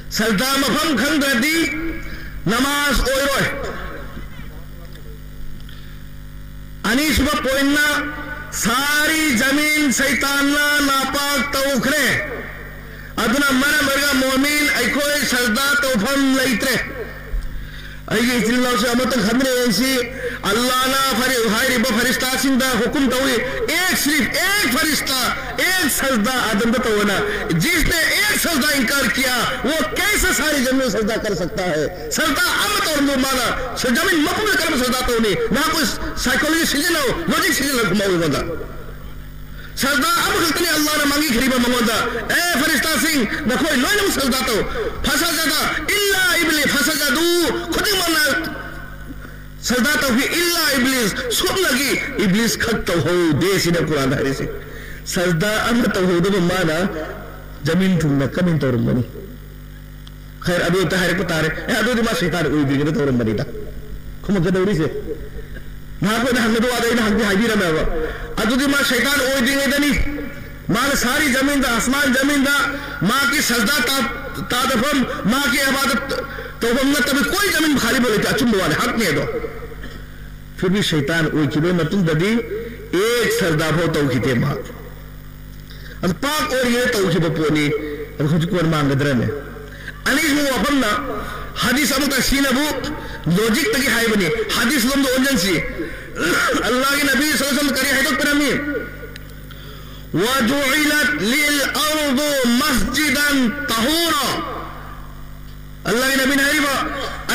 ꯁꯖꯗꯥ ꯃꯐꯝ ꯈꯪꯗ꯭ꯔꯗꯤ ꯅꯃꯥꯖ ꯑꯣꯏꯔꯣꯏ꯫ ꯑꯅꯤꯁꯨꯕ ꯄꯣꯏꯟꯅ, ꯁꯥꯔꯤ ꯖꯃꯤꯟ ꯁꯩꯇꯥꯟꯅ ꯅꯥꯄꯥꯛ ꯇꯧꯈ꯭ꯔꯦ꯫ ꯑꯗꯨꯅ ꯃꯔꯝ ꯑꯣꯏꯔꯒ ꯃꯣꯃꯤꯟ ꯑꯩꯈꯣꯏ ꯁꯖꯗꯥ ꯇꯧꯐꯝ ꯂꯩꯇ꯭ꯔꯦ꯫ ꯑꯩꯒꯤ ꯏꯆꯤꯜ ꯏꯅꯥꯎꯁꯦ ꯑꯃꯇꯪ ꯈꯟꯃꯤꯟꯅ ꯌꯦꯡꯁꯤ꯫ ꯑꯜꯂꯥꯅ ꯐꯔꯤ-, ꯍꯥꯏꯔꯤꯕ ꯐꯔꯤꯁꯇꯥꯁꯤꯡꯗ ꯍꯨꯀꯨꯝ ꯇꯧꯏ, "एक सिर्फ एक फरिश्ता, एक सजदा आदम का तो होना, जिसने एक सजदा इनकार किया, वो कैसे सारी जमीन सजदा कर सकता है?" ꯁꯖꯗꯥ ꯑꯃ ꯇꯧꯔꯝꯗꯧ ꯃꯥꯅ ꯁ-, ꯖꯃꯤꯟ ꯃꯄꯨꯝꯗ ꯀꯔꯝꯕ ꯁꯖꯗꯥ ꯇꯧꯅꯤ? ꯅꯍꯥꯛꯄꯨ psychology ꯁꯤꯖꯤꯟꯅꯧ, logic ꯁꯤꯖꯤꯟꯅꯧ, ꯈꯨꯝꯃꯧ ꯑꯩꯉꯣꯟꯗ꯫ ꯁꯖꯗꯥ ꯑꯃꯈꯛꯇꯅꯤ ꯑꯜꯂꯥꯍꯅ ꯃꯥꯡꯈꯤꯈ꯭ꯔꯤꯕ ꯃꯉꯣꯟꯗ, "ꯑꯦ ꯐꯔꯤꯁꯇꯥꯁꯤꯡ, ꯅꯈꯣꯏ ꯂꯣꯏꯅꯃꯛ ꯁꯖꯗꯥ ꯇꯧ"꯫ ꯐꯁꯖꯗꯥ ꯏꯜꯂꯥ ꯏꯕꯂꯤ ꯐꯁꯖꯗꯨ, ꯈꯨꯗꯤꯡꯃꯛꯅ ꯁꯖꯗꯥ ꯇꯧꯈꯤ, "ꯏꯜꯂꯥ ꯏꯕ꯭ꯂꯤꯁ", ꯁꯨꯞꯅꯒꯤ ꯏꯕ꯭ꯂꯤꯁ ꯈꯛ ꯇꯧꯍꯧꯗꯦ ꯁꯤꯅ ꯀꯨꯔꯥꯟꯗ ꯍꯥꯏꯔꯤꯁꯦ꯫ ꯁꯖꯗꯥ ꯑꯃ ꯇꯧꯍꯧꯗꯕ ꯃꯥꯅ ꯖꯃꯤꯟ ꯊꯨꯡꯅ ꯀꯃꯥꯏꯅ ꯇꯧꯔꯝꯒꯅꯤ? ꯈꯩꯔ, ꯑꯗꯨ ꯑꯝꯇ ꯍꯥꯏꯔꯛꯄ ꯇꯥꯔꯦ꯫ ꯑꯦ, ꯑꯗꯨꯗꯤ ꯃꯥ ꯁꯩꯇꯥꯟ ꯑꯣꯏꯗ꯭ꯔꯤꯉꯩꯗ ꯇꯧꯔꯝꯕꯅꯤꯗ꯫ ꯈꯨꯝꯃꯛꯀꯗꯧꯔꯤꯁꯦ꯫ ꯅꯍꯥꯛ ꯑꯩꯅ ꯍꯪꯒꯗꯧ ꯋꯥꯗꯣ ꯑꯩꯅ ꯍꯪꯗꯤ ꯍꯥꯏꯕꯤꯔꯝꯃꯦꯕ꯫ ꯑꯗꯨꯗꯤ ꯃꯥ ꯁꯩꯇꯥꯟ ꯑꯣꯏꯗ꯭ꯔꯤꯉꯩꯗꯅꯤ꯫ ꯃꯥꯅ ꯁꯥꯔꯤ ꯖꯃꯤꯟꯗ, ꯑꯁꯃꯥꯟ ꯖꯃꯤꯟꯗ, ꯃꯥꯒꯤ ꯁꯖꯗꯥ ꯇꯥ-, ꯇꯥꯗꯐꯝ, ꯃꯥꯒꯤ ꯑꯕꯥꯗꯠ ꯇꯧꯐꯝ ꯅꯠꯇꯕ ꯀꯣꯏ ꯖꯃꯤꯟ ꯈꯥꯂꯤ ꯂꯩꯇꯦ꯫ ꯑꯆꯨꯝꯕ ꯋꯥꯅꯤ, ꯍꯛꯅꯦ ꯑꯗꯣ꯫ ꯐꯤꯔꯕꯤ ꯁꯩꯇꯥꯟ ꯑꯣꯏꯈꯤꯕꯒꯤ ꯃꯇꯨꯡꯗꯗꯤ ꯑꯦꯛ ꯁꯖꯗꯥ ꯐꯥꯎ ꯇꯧꯈꯤꯗꯦ ꯃꯥ꯫ ꯑꯗꯨ ꯄꯥꯛ ꯑꯣꯏꯔꯤꯉꯩꯗ ꯇꯧꯈꯤꯕ ꯄꯣꯠꯅꯤ꯫ ꯑꯗꯨ ꯍꯧꯖꯤꯛ ꯀꯣꯟꯅ ꯃꯥꯡꯒꯗ꯭ꯔꯅꯦ? ꯑꯅꯤꯁꯨꯕ ꯋꯥꯐꯝꯅ, ꯍꯗꯤꯁ ꯑꯃꯈꯛꯇ ꯁꯤꯖꯤꯟꯅꯕꯨ ꯂꯣꯖꯤꯛꯇꯒꯤ ꯍꯥꯏꯕꯅꯤ꯫ ꯍꯗꯤꯁ ꯂꯣꯝꯗ ꯑꯣꯟꯁꯤꯟꯁꯤ꯫ ꯑꯜꯂꯥꯍꯒꯤ ꯅꯕꯤ ꯁꯜꯂꯜꯂꯥꯍꯨ ꯑꯂꯩꯍꯤ ꯋꯁꯜꯂꯝ ꯀꯔꯤ ꯍꯥꯏꯗꯣꯛꯄꯤꯔꯝꯃꯤ? "وجعلت لي الأرض مسجدا طهورا"꯫ ꯑꯜꯂꯥꯍꯒꯤ ꯅꯕꯤꯅ ꯍꯥꯏꯔꯤꯕ,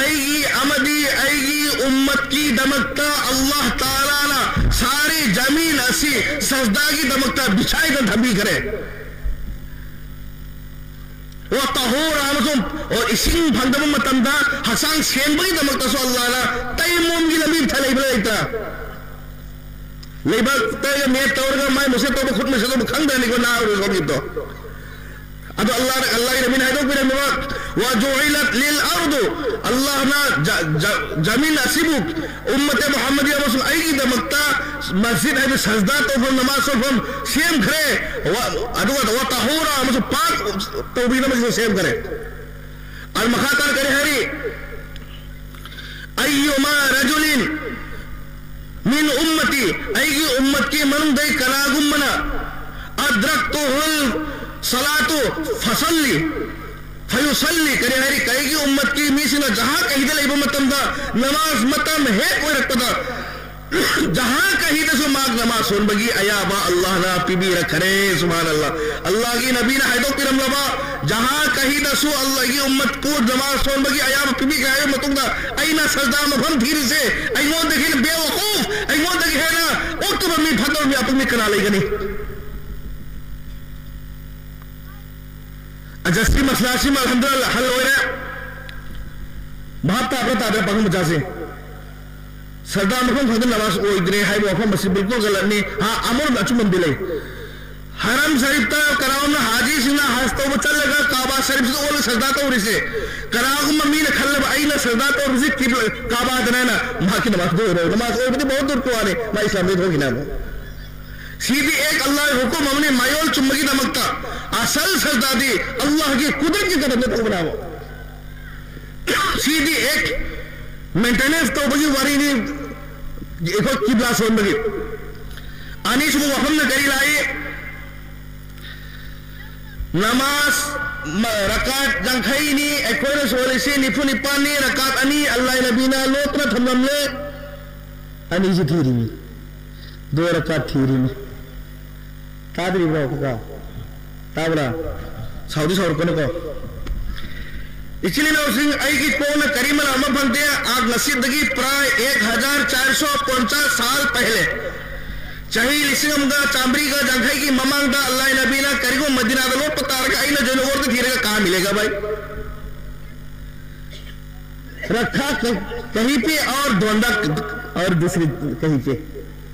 "ꯑꯩꯒꯤ ꯑꯃꯗꯤ ꯑꯩꯒꯤ ꯎꯝꯃꯠꯀꯤꯗꯃꯛꯇ ꯑꯜꯂꯥꯍ ꯇꯥꯂꯥꯅ ꯁꯥꯔꯤ ꯖꯃꯤꯟ ꯑꯁꯤ ꯁꯖꯗꯥꯒꯤꯗꯃꯛꯇ ꯕꯤꯁꯥꯏꯗ ꯊꯝꯕꯤꯈ꯭ꯔꯦ"꯫ "ꯋꯥ ꯇꯍꯣꯔ" ꯑꯃꯁꯨꯡ, ꯑꯣ, ꯏꯁꯤꯡ ꯐꯪꯗꯕ ꯃꯇꯝꯗ ꯍꯛꯆꯥꯡ ꯁꯦꯡꯕꯒꯤꯗꯃꯛꯇꯁꯨ ꯑꯜꯂꯥꯍꯅ ꯇꯩꯃꯣꯝꯒꯤ ꯂꯝꯕꯤ ꯊ-, ꯂꯩꯕ ꯂꯩꯇ꯭ꯔꯥ? ꯂꯩꯕꯥꯛꯇꯒ ꯃꯦꯠ ꯇꯧꯔꯒ ꯃꯥꯏ ꯃꯨꯁꯦꯠ ꯇꯧꯕ, ꯈꯨꯠ ꯃꯨꯁꯦꯠ ꯇꯧꯕ ꯈꯪꯗ꯭ꯔꯅꯤꯀꯣ, ꯅꯍꯥ ꯑꯣꯏꯔꯤꯕ ꯁꯣꯝꯒꯤꯗꯣ꯫ ꯑꯗꯣ ꯑꯜꯂꯥꯍ, ꯑꯜꯂꯥꯍꯒꯤ ꯅꯕꯤꯅ ꯍꯥꯏꯗꯣꯛꯄꯤꯔꯝꯃꯤꯕ, "ꯋꯥ ꯖꯨꯏꯂꯠ ꯂꯤꯜ ꯑꯔꯗꯨ", ꯑꯜꯂꯥꯍꯅ ꯖ-, ꯖ-, ꯖꯃꯤꯟ ꯑꯁꯤꯕꯨ ꯎꯝꯃꯠꯇꯦ ꯃꯨꯍꯝꯃꯗꯤ ꯑꯃꯁꯨꯡ ꯑꯩꯒꯤꯗꯃꯛꯇ ꯃꯁꯖꯤꯗ ꯍꯥꯏꯕ ꯁꯖꯗꯥ ꯇꯧꯐꯝ, ꯅꯃꯥꯖ ꯇꯧꯐꯝ ꯁꯦꯝꯈ꯭ꯔꯦ꯫ ꯋꯥ-, ꯑꯗꯨꯒ "ꯋꯥ ꯇꯍꯨꯔꯥ", ꯑꯃꯁꯨꯡ ꯄꯥꯛ ꯇꯧꯕꯤꯅꯕꯁꯨ ꯁꯦꯝꯈ꯭ꯔꯦ꯫ ꯑꯗꯨ ꯃꯈꯥ ꯇꯥꯅ ꯀꯔꯤ ꯍꯥꯏꯔꯤ? "ꯑꯩꯌꯨꯃꯥ ꯔꯖꯨꯂꯤꯟ ꯃꯤꯟ ꯎꯝꯃꯇꯤ", ꯑꯩꯒꯤ ꯎꯝꯃꯠꯀꯤ ꯃꯅꯨꯡꯗꯩ ꯀꯅꯥꯒꯨꯝꯕꯅ "ꯑꯗ꯭ꯔꯛꯇꯨꯍꯨꯜ ꯁꯂꯥꯇꯨ ꯐꯁꯜꯂꯤ", ꯐꯌꯨꯁꯜꯂꯤ, ꯀꯔꯤ ꯍꯥꯏꯔꯤ? ꯀꯩꯒꯤ ꯎꯝꯃꯠꯀꯤ ꯃꯤꯁꯤꯡꯅ ꯖꯍꯥ ꯀꯍꯤꯗ ꯂꯩꯕ ꯃꯇꯝꯗ ꯅꯃꯥꯖ ꯃꯇꯝ ꯍꯦꯛ ꯑꯣꯏꯔꯛꯄꯗ, ꯖꯍꯥ ꯀꯍꯤꯗꯁꯨ ꯃꯍꯥꯛ ꯅꯃꯥꯖ ꯁꯣꯟꯕꯒꯤ ꯑꯌꯥꯕ ꯑꯜꯂꯥꯍꯅ ꯄꯤꯕꯤꯔꯛꯈꯔꯦ꯫ ꯁꯨꯕꯍꯥꯅꯜꯂꯥꯍ꯫ ꯑꯜꯂꯥꯍꯒꯤ ꯅꯕꯤꯅ ꯍꯥꯏꯗꯣꯛꯄꯤꯔꯝꯂꯕ, ꯖꯍꯥ ꯀꯍꯤꯗꯁꯨ ꯑꯜꯂꯥꯍꯒꯤ ꯎꯝꯃꯠꯄꯨ ꯅꯃꯥꯖ ꯁꯣꯟꯕꯒꯤ ꯑꯌꯥꯕ ꯄꯤꯕꯤꯈ꯭ꯔꯦ ꯍꯥꯏꯕ ꯃꯇꯨꯡꯗ, ꯑꯩꯅ ꯁꯖꯗꯥ ꯃꯐꯝ ꯊꯤꯔꯤꯁꯦ, ꯑꯩꯉꯣꯟꯗꯒꯤ ꯍꯦꯟꯅ ꯕꯦꯋꯀꯨꯐ, ꯑꯩꯉꯣꯟꯗꯒꯤ ꯍꯦꯟꯅ ꯑꯣꯛꯇꯕ ꯃꯤ, ꯐꯠꯇꯕ ꯃꯤ, ꯑꯄꯪꯕ ꯃꯤ ꯀꯅꯥ ꯂꯩꯒꯅꯤ? ꯑꯖꯁꯤ ꯃꯁꯂꯥꯁꯤꯃ ꯑꯜꯍꯝꯗꯨꯂꯤꯜꯂꯥꯍ ꯍꯜ ꯑꯣꯏꯔꯦ꯫ ꯚꯥꯞ ꯇꯥꯕ꯭ꯔꯥ ꯇꯥꯗ꯭ꯔꯥ, ꯄꯥꯈꯪ ꯃꯆꯥꯁꯦ? ꯁꯔꯗꯥ ꯃꯐꯝ ꯈꯛꯇ ꯅꯃꯥꯖ ꯑꯣꯏꯗ꯭ꯔꯦ ꯍꯥꯏꯕ ꯋꯥꯐꯝ ꯑꯁꯤ ꯕꯤꯜꯀꯨꯜ ꯒꯂꯠꯅꯤ꯫ ꯍꯥ, ꯑꯃꯔꯣꯝꯗ ꯑꯆꯨꯝꯕꯗꯤ ꯂꯩ꯫ ꯍꯔꯝ ꯁꯔꯤꯐꯇ ꯀꯅꯥꯒꯨꯝꯕ ꯍꯥꯖꯤꯁꯤꯡꯅ ꯍꯖ ꯇꯧꯕ ꯆꯠꯂꯒ ꯀꯥꯕꯥ ꯁꯔꯤꯐꯁꯤꯗ ꯑꯣꯜꯂꯒ ꯁꯔꯗꯥ ꯇꯧꯔꯤꯁꯦ, ꯀꯅꯥꯒꯨꯝꯕ ꯃꯤꯅ ꯈꯜꯂꯕ ꯑꯩꯅ ꯁꯔꯗꯥ ꯇꯧꯔꯤꯁꯤ ꯀꯤꯕ꯭ꯂꯥ ꯀꯥꯕꯥꯗꯅꯦꯅ, ꯃꯍꯥꯛꯀꯤ ꯅꯃꯥꯖ ꯑꯣꯏꯔꯣꯏ꯫ ꯅꯃꯥꯖ ꯑꯣꯏꯕꯗꯤ ꯕꯍꯨꯠ ꯗꯨꯔ ꯇꯣꯉꯥꯟꯅꯤ, ꯃꯥ ꯏꯁꯂꯥꯝꯗꯒꯤ ꯊꯣꯛꯈꯤꯅꯦ ꯍꯥꯏꯕ꯫ ꯁꯤꯗꯤ ꯑꯦꯛ ꯑꯜꯂꯥꯍꯒꯤ ꯍꯨꯀꯨꯝ ꯑꯃꯅꯤ ꯃꯌꯣꯜ ꯆꯨꯝꯕꯒꯤꯗꯃꯛꯇ꯫ ꯑꯁꯜ ꯁꯔꯗꯥꯗꯤ ꯑꯜꯂꯥꯍꯒꯤ ꯀꯨꯗꯔꯠꯀꯤ ꯀꯗꯝꯗ ꯇꯧꯕꯅꯦ ꯍꯥꯏꯕ꯫ ꯁꯤꯗꯤ ꯑꯦꯛ ꯃꯦꯟꯇꯦꯅꯦꯟꯁ ꯇꯧꯕꯒꯤ ꯋꯥꯔꯤꯅꯤ, ꯑꯩꯈꯣꯏ ꯀꯤꯕ꯭ꯂꯥ ꯁꯣꯟꯕꯒꯤ꯫ ꯑꯅꯤꯁꯨꯕ ꯋꯥꯐꯝꯅ ꯀꯔꯤ ꯂꯥꯛꯏ? ꯅꯃꯥꯖ ꯃ-, ꯔꯀꯥꯠ ꯌꯥꯡꯈꯩꯅꯤ, ꯑꯩꯈꯣꯏꯅ ꯁꯣꯜꯂꯤꯁꯤ ꯅꯤꯐꯨ ꯅꯤꯄꯥꯟꯅꯤ, ꯔꯀꯥꯠ ꯑꯅꯤ ꯑꯜꯂꯥꯍ ꯅꯕꯤꯅ ꯂꯣꯠꯇꯨꯅ ꯊꯝꯂꯝꯂꯦ꯫ ꯑꯅꯤꯁꯤ ꯊꯤꯔꯤꯃꯤ꯫ ꯗꯣ ꯔꯀꯥꯠ ꯊꯤꯔꯤꯃꯤ꯫ ꯇꯥꯗ꯭ꯔꯤꯕ꯭ꯔꯣ, ꯀꯀꯥ? ꯇꯥꯕ꯭ꯔꯥ? ꯁꯥꯎꯗꯤ ꯁꯥꯎꯔꯛꯀꯅꯨꯀꯣ꯫ ꯏꯆꯤꯜ ꯏꯅꯥꯎꯁꯤꯡ, ꯑꯩꯒꯤ ꯀꯣꯛꯅ ꯀꯔꯤꯃꯅ ꯑꯃ ꯐꯪꯗꯦ꯫ ꯑꯥ, ꯉꯁꯤꯗꯒꯤ ꯄ꯭ꯔꯥꯏ ꯑꯦꯛ ꯍꯖꯥꯔ ꯆꯥꯔ ꯁꯣ ꯄꯣꯟꯆꯥꯁ ꯁꯥꯜ ꯄꯍꯂꯦ, ꯆꯍꯤ ꯂꯤꯁꯤꯡ ꯑꯃꯒ ꯆꯥꯃꯔꯤꯒ ꯌꯥꯡꯈꯩꯒꯤ ꯃꯃꯥꯡꯗ ꯑꯜꯂꯥꯍ ꯅꯕꯤꯅ ꯀꯔꯤꯒꯨꯝꯕ ꯃꯗꯤꯅꯥꯗ ꯂꯣꯠꯄ ꯇꯥꯔꯒ ꯑꯩꯅ ꯖꯣꯏꯅꯒꯣꯔꯗ ꯊꯤꯔꯒ ꯀꯥ ꯃꯤꯂꯦꯒ ꯚꯥꯏ꯫ रखा क-, कहीं पे और ढूंढा क-, और दूसरी कहीं पे।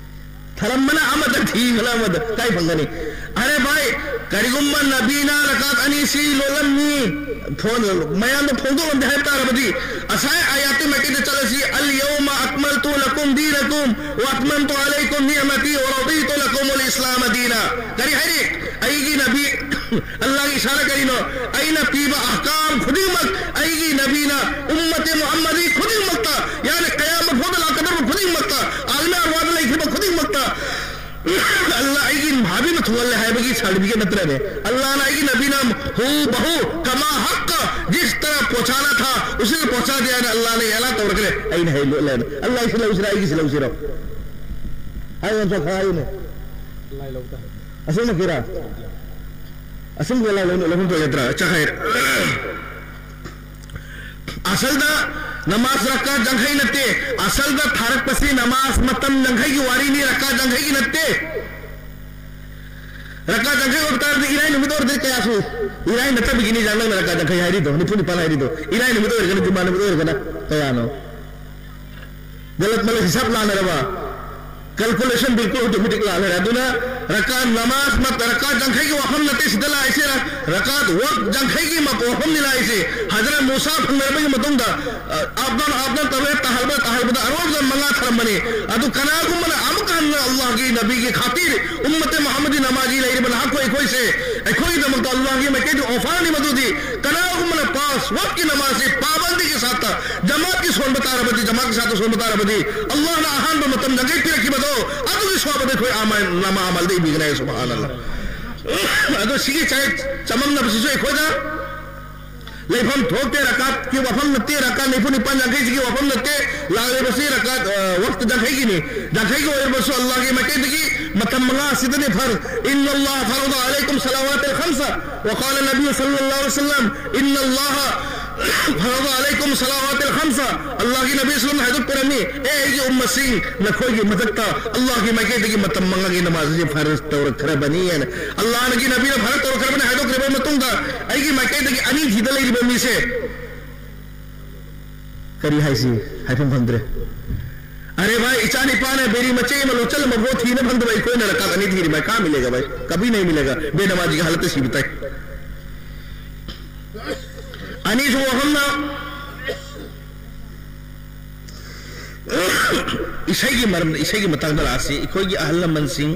ꯊꯔꯝꯕꯅ ꯑꯃꯗ, ꯊꯤꯕꯅ ꯑꯃꯗ꯫ ꯀꯥꯏ ꯐꯪꯒꯅꯤ? ꯑꯔꯦ ꯚꯥꯏ, ꯀꯔꯤꯒꯨꯝꯕ ꯅꯕꯤꯅ ꯔꯀꯥꯠ ꯑꯅꯤ ꯁꯤ ꯂꯣꯜꯂꯝꯃꯤ, ꯐꯣꯟ, ꯃꯌꯥꯝꯗ ꯐꯣꯡꯗꯣꯛꯂꯝꯗꯦ ꯍꯥꯏꯕ ꯇꯥꯔꯕꯗꯤ, ꯉꯁꯥꯏ ꯑꯥꯌꯥꯇꯤ ꯃꯀꯤꯗ ꯆꯠꯂꯁꯤ, "ꯑꯜ ꯌꯧꯃ ꯑꯛꯃꯜꯇꯨ ꯂꯀꯨꯝ ꯗꯤꯅꯀꯨꯝ ꯋ ꯑꯠꯃꯝꯇꯨ ꯑꯂꯩꯀꯨꯝ ꯅꯤ'ꯃꯇꯤ ꯋ ꯔꯗꯤꯇꯨ ꯂꯀꯨꯃꯨꯜ ꯏꯁꯂꯥꯃ ꯗꯤꯅ"꯫ ꯀꯔꯤ ꯍꯥꯏꯔꯤ? ꯑꯩꯒꯤ ꯅꯕꯤ ꯑꯜꯂꯥꯍꯒꯤ ꯏꯁꯥꯔꯥ ꯀꯔꯤꯅꯣ? ꯑꯩꯅ ꯄꯤꯕ ꯑꯍꯀꯥꯝ ꯈꯨꯗꯤꯡꯃꯛ ꯑꯩꯒꯤ ꯅꯕꯤꯅ ꯎꯝꯃꯇꯦ ꯃꯨꯍꯝꯃꯗꯤ ꯈꯨꯗꯤꯡꯃꯛꯇ, ꯌꯥꯅꯤ ꯀꯌꯥꯃꯠ ꯐꯥꯎꯗ ꯂꯥꯛꯀꯗꯧꯔꯕ ꯈꯨꯗꯤꯡꯃꯛꯇ, ꯑꯜꯂꯥꯍ ꯑꯔꯋꯥꯗ ꯂꯩꯈꯤꯕ ꯈꯨꯗꯤꯡꯃꯛꯇ, ꯑꯜꯂꯥꯍ ꯑꯩꯒꯤ ꯃꯍꯥꯕꯤꯔꯅ ꯊꯨꯡꯍꯜꯂꯦ ꯍꯥꯏꯕꯒꯤ ꯁꯥꯔꯇꯤꯐꯤꯀꯦꯠ ꯅꯠꯇ꯭ꯔꯅꯦ? ꯑꯜꯂꯥꯍꯅ ꯑꯩꯒꯤ ꯅꯕꯤꯅ ꯍꯨ ꯕꯍꯨ ꯀꯃꯥ ꯍꯛꯀ ꯖꯤꯁ ꯇꯔꯍ ꯄꯣꯆꯥꯅꯥ ꯊꯥ ꯎꯁꯤ ꯄꯣꯆꯥ ꯗꯤꯌꯥꯅ ꯑꯜꯂꯥꯍꯅ ꯑꯦꯂꯥꯟ ꯇꯧꯔꯛꯈ꯭ꯔꯦ꯫ ꯑꯩꯅ ꯍꯦꯛ ꯂꯣꯠꯂꯦꯅ꯫ ꯑꯜꯂꯥꯍꯒꯤꯁꯤ ꯂꯧꯁꯤꯔꯥ, ꯑꯩꯒꯤꯁꯤ ꯂꯧꯁꯤꯔꯣ? ꯍꯥꯏꯌꯨ ꯑꯝꯇ ꯈꯔ ꯍꯥꯏꯌꯨꯅꯦ꯫ ꯑꯁꯦꯡꯕꯒꯤꯔꯥ? ꯑꯁꯦꯡꯕ ꯂꯥꯏ ꯂꯧ-, ꯂꯧꯐꯝ ꯊꯣꯛꯑꯦ ꯅꯠꯇ꯭ꯔꯥ? ꯆꯈꯥꯏ꯫ ꯑꯁꯜꯗ ꯅꯃꯥꯖ ꯔꯀꯥꯠ ꯌꯥꯡꯈꯩ ꯅꯠꯇꯦ꯫ ꯑꯁꯜꯗ ꯊꯥꯔꯛꯄꯁꯤ ꯅꯃꯥꯖ ꯃꯇꯝ ꯌꯥꯡꯈꯩꯒꯤ ꯋꯥꯔꯤꯅꯤ, ꯔꯀꯥꯠ ꯌꯥꯡꯈꯩꯒꯤ ꯅꯠꯇꯦ꯫ ꯔꯀꯥꯠ ꯌꯥꯡꯈꯩ ꯑꯣꯏꯕ ꯇꯥꯔꯗꯤ ꯏꯔꯥꯏ ꯅꯨꯃꯤꯠ ꯑꯣꯏꯔꯗꯤ ꯀꯌꯥ ꯁꯨꯏ? ꯏꯔꯥꯏ ꯅꯠꯇꯕꯒꯤꯅꯤ ꯅꯪꯅ ꯔꯀꯥꯠ ꯌꯥꯡꯈꯩ ꯍꯥꯏꯔꯤꯗꯣ, ꯅꯤꯐꯨ ꯅꯤꯄꯥꯟ ꯍꯥꯏꯔꯤꯗꯣ꯫ ꯏꯔꯥꯏ ꯅꯨꯃꯤꯠ ꯑꯣꯏꯔꯒꯅ, ꯖꯨꯃꯥ ꯅꯨꯃꯤꯠ ꯑꯣꯏꯔꯒꯅ ꯀꯌꯥꯅꯣ? ꯒꯂꯠ ꯃꯂꯠ ꯍꯤꯁꯥꯕ ꯂꯥꯟꯅꯔꯕ꯫ Calculation ꯕꯤꯜꯀꯨꯜ automatic ꯂꯥꯜꯂꯦ꯫ ꯑꯗꯨꯅ ꯔꯀꯥꯠ ꯅꯃꯥꯖ ꯃ-, ꯔꯀꯥꯠ ꯌꯥꯡꯈꯩꯒꯤ ꯋꯥꯐꯝ ꯅꯠꯇꯦ ꯁꯤꯗ ꯂꯥꯛꯏꯁꯦ꯫ ꯔꯀꯥꯠ ꯋꯥꯛ ꯌꯥꯡꯈꯩꯒꯤ ꯃ-, ꯋꯥꯐꯝꯅꯤ ꯂꯥꯛꯏꯁꯦ꯫ ꯍꯖꯔꯠ ꯃꯨꯁꯥ ꯐꯪꯅꯔꯕꯒꯤ ꯃꯇꯨꯡꯗ, ꯑ, ꯑꯞꯅꯥꯟ, ꯑꯞꯅꯥꯟ ꯇꯧꯔꯦ, ꯇꯥꯍꯜꯕ, ꯇꯥꯍꯜꯕꯗ ꯑꯔꯣꯏꯕꯗ ꯃꯉꯥ ꯊꯔꯝꯕꯅꯤ꯫ ꯑꯗꯨ ꯀꯅꯥꯒꯨꯝꯕꯅ ꯑꯃꯨꯛ ꯍꯟꯅ ꯑꯜꯂꯥꯍꯒꯤ ꯅꯕꯤꯒꯤ ꯈꯥꯇꯤꯔ, ꯎꯝꯃꯠꯇꯦ ꯃꯨꯍꯝꯃꯗꯤ ꯅꯃꯥꯖꯤ ꯂꯩꯔꯤꯕ ꯅꯍꯥꯛꯄꯨ ꯑꯩꯈꯣꯏꯁꯦ, ꯑꯩꯈꯣꯏꯒꯤꯗꯃꯛꯇ ꯑꯜꯂꯥꯍꯒꯤ ꯃꯥꯏꯀꯩꯗꯒꯤ offer ꯅꯤ ꯃꯗꯨꯗꯤ꯫ ꯀꯅꯥꯒꯨꯝꯕꯅ ꯄꯥꯁ ꯋꯥꯛꯀꯤ ꯅꯃꯥꯖꯁꯤ ꯄꯥꯕꯟꯗꯤꯒꯤ ꯁꯥꯠꯇ, ꯖꯃꯥꯠꯀꯤ ꯁꯣꯟꯕ ꯇꯥꯔꯕꯗꯤ, ꯖꯃꯥꯠꯀꯤ ꯁꯥꯠꯇ ꯁꯣꯟꯕ ꯇꯥꯔꯕꯗꯤ, ꯑꯜꯂꯥꯍꯅ ꯑꯍꯥꯟꯕ ꯃꯇꯝ ꯌꯥꯡꯈꯩ ꯄꯤꯔꯛꯈꯤꯕꯗꯣ, ꯑꯗꯨꯒꯤ ꯁ꯭ꯋꯥꯕꯗ ꯑꯩꯈꯣꯏ ꯑꯃꯜ, ꯅꯃꯥ ꯑꯃꯜꯗ ꯏꯕꯤꯒꯅꯤ꯫ ꯁꯨꯕꯍꯥꯅꯜꯂꯥꯍ꯫ ꯑꯗꯣ ꯁꯤꯒꯤ ꯆꯥꯏ-, ꯆꯃꯝꯅꯕꯁꯤꯁꯨ ꯑꯩꯈꯣꯏꯗ ꯂꯩꯐꯝ ꯊꯣꯛꯇꯦ꯫ ꯔꯀꯥꯠꯀꯤ ꯋꯥꯐꯝ ꯅꯠꯇꯦ, ꯔꯀꯥꯠ ꯅꯤꯐꯨ ꯅꯤꯄꯥꯟ ꯌꯥꯡꯈꯩꯁꯤꯒꯤ ꯋꯥꯐꯝ ꯅꯠꯇꯦ꯫ ꯂꯥꯛꯂꯤꯕꯁꯤ ꯔꯀꯥꯠ, ꯑ, ꯋꯥꯛꯇ ꯌꯥꯡꯈꯩꯒꯤꯅꯤ꯫ ꯌꯥꯡꯈꯩꯒꯤ ꯑꯣꯏꯔꯕꯁꯨ ꯑꯜꯂꯥꯍꯒꯤ ꯃꯥꯏꯀꯩꯗꯒꯤ ꯃꯇꯝ ꯃꯉꯥ ꯑꯁꯤꯗꯅꯤ ꯐꯔ-, "ꯏꯟꯅ ꯑꯜꯂꯥꯍ ꯐꯔꯗ ꯑꯂꯩꯀꯨꯝ ꯁꯂꯥꯋꯥꯇꯤꯜ ꯈꯝꯁ, ꯋ ꯀꯥꯂ ꯅꯕꯤ ꯁꯜꯂꯜꯂꯥꯍꯨ ꯑꯂꯩꯍꯤ ꯋꯁꯜꯂꯝ, ꯏꯟꯅ ꯑꯜꯂꯥꯍ ꯐꯔꯗ ꯑꯂꯩꯀꯨꯝ ꯁꯂꯥꯋꯥꯇꯤꯜ ꯈꯝꯁ", ꯑꯜꯂꯥꯍꯒꯤ ꯅꯕꯤ ꯁꯜꯂꯝꯅ ꯍꯥꯏꯗꯣꯛꯄꯤꯔꯝꯃꯤ, "ꯑꯦ ꯑꯩꯒꯤ ꯎꯝꯃꯁꯤꯡ, ꯅꯈꯣꯏꯒꯤ ꯃꯊꯛꯇ ꯑꯜꯂꯥꯍꯒꯤ ꯃꯥꯏꯀꯩꯗꯒꯤ ꯃꯇꯝ ꯃꯉꯥꯒꯤ ꯅꯃꯥꯖ ꯑꯁꯤ ꯐꯔꯖ ꯇꯧꯔꯛꯈ꯭ꯔꯕꯅꯤ" ꯍꯥꯏꯅ꯫ ꯑꯜꯂꯥꯍꯒꯤ ꯅꯕꯤꯅ ꯐꯔꯖ ꯇꯧꯔꯛꯈ꯭ꯔꯕꯅꯤ ꯍꯥꯏꯗꯣꯛꯈ꯭ꯔꯕ ꯃꯇꯨꯡꯗ ꯑꯩꯒꯤ ꯃꯥꯏꯀꯩꯗꯒꯤ ꯑꯅꯤ ꯊꯤꯗ ꯂꯩꯔꯤꯕ ꯃꯤꯁꯦ ꯀꯔꯤ ꯍꯥꯏꯁꯤ? ꯍꯥꯏꯐꯝ ꯈꯪꯗ꯭ꯔꯦ꯫ "ꯑꯔꯦ ꯚꯥꯏ, ꯏꯆꯥ ꯅꯤꯄꯥꯅ ꯕꯤꯔꯤ ꯃꯆꯦ ꯑꯃ ꯂꯣꯠꯁꯤꯜꯂꯝꯕ ꯄꯣꯠ ꯊꯤꯅ ꯐꯪꯗꯕ ꯑꯩꯈꯣꯏꯅ ꯔꯀꯥꯠ ꯑꯅꯤ ꯊꯤꯔꯤ ꯚꯥꯏ, ꯀꯥ ꯃꯤꯂꯦꯒ ꯚꯥꯏ, ꯀꯕꯤ ꯅꯍꯤ ꯃꯤꯂꯦꯒ, ꯕꯦꯅꯃꯥꯖꯤꯒꯤ ꯍꯥꯂꯠꯇ ꯁꯤꯕ ꯇꯥꯏ"꯫ ꯑꯅꯤꯁꯨꯕ ꯋꯥꯐꯝꯅ ꯏꯁꯩꯒꯤ ꯃꯔꯝꯗ, ꯏꯁꯩꯒꯤ ꯃꯇꯥꯡꯗ ꯂꯥꯛꯑꯁꯤ꯫ ꯑꯩꯈꯣꯏꯒꯤ ꯑꯍꯜ ꯂꯃꯟꯁꯤꯡ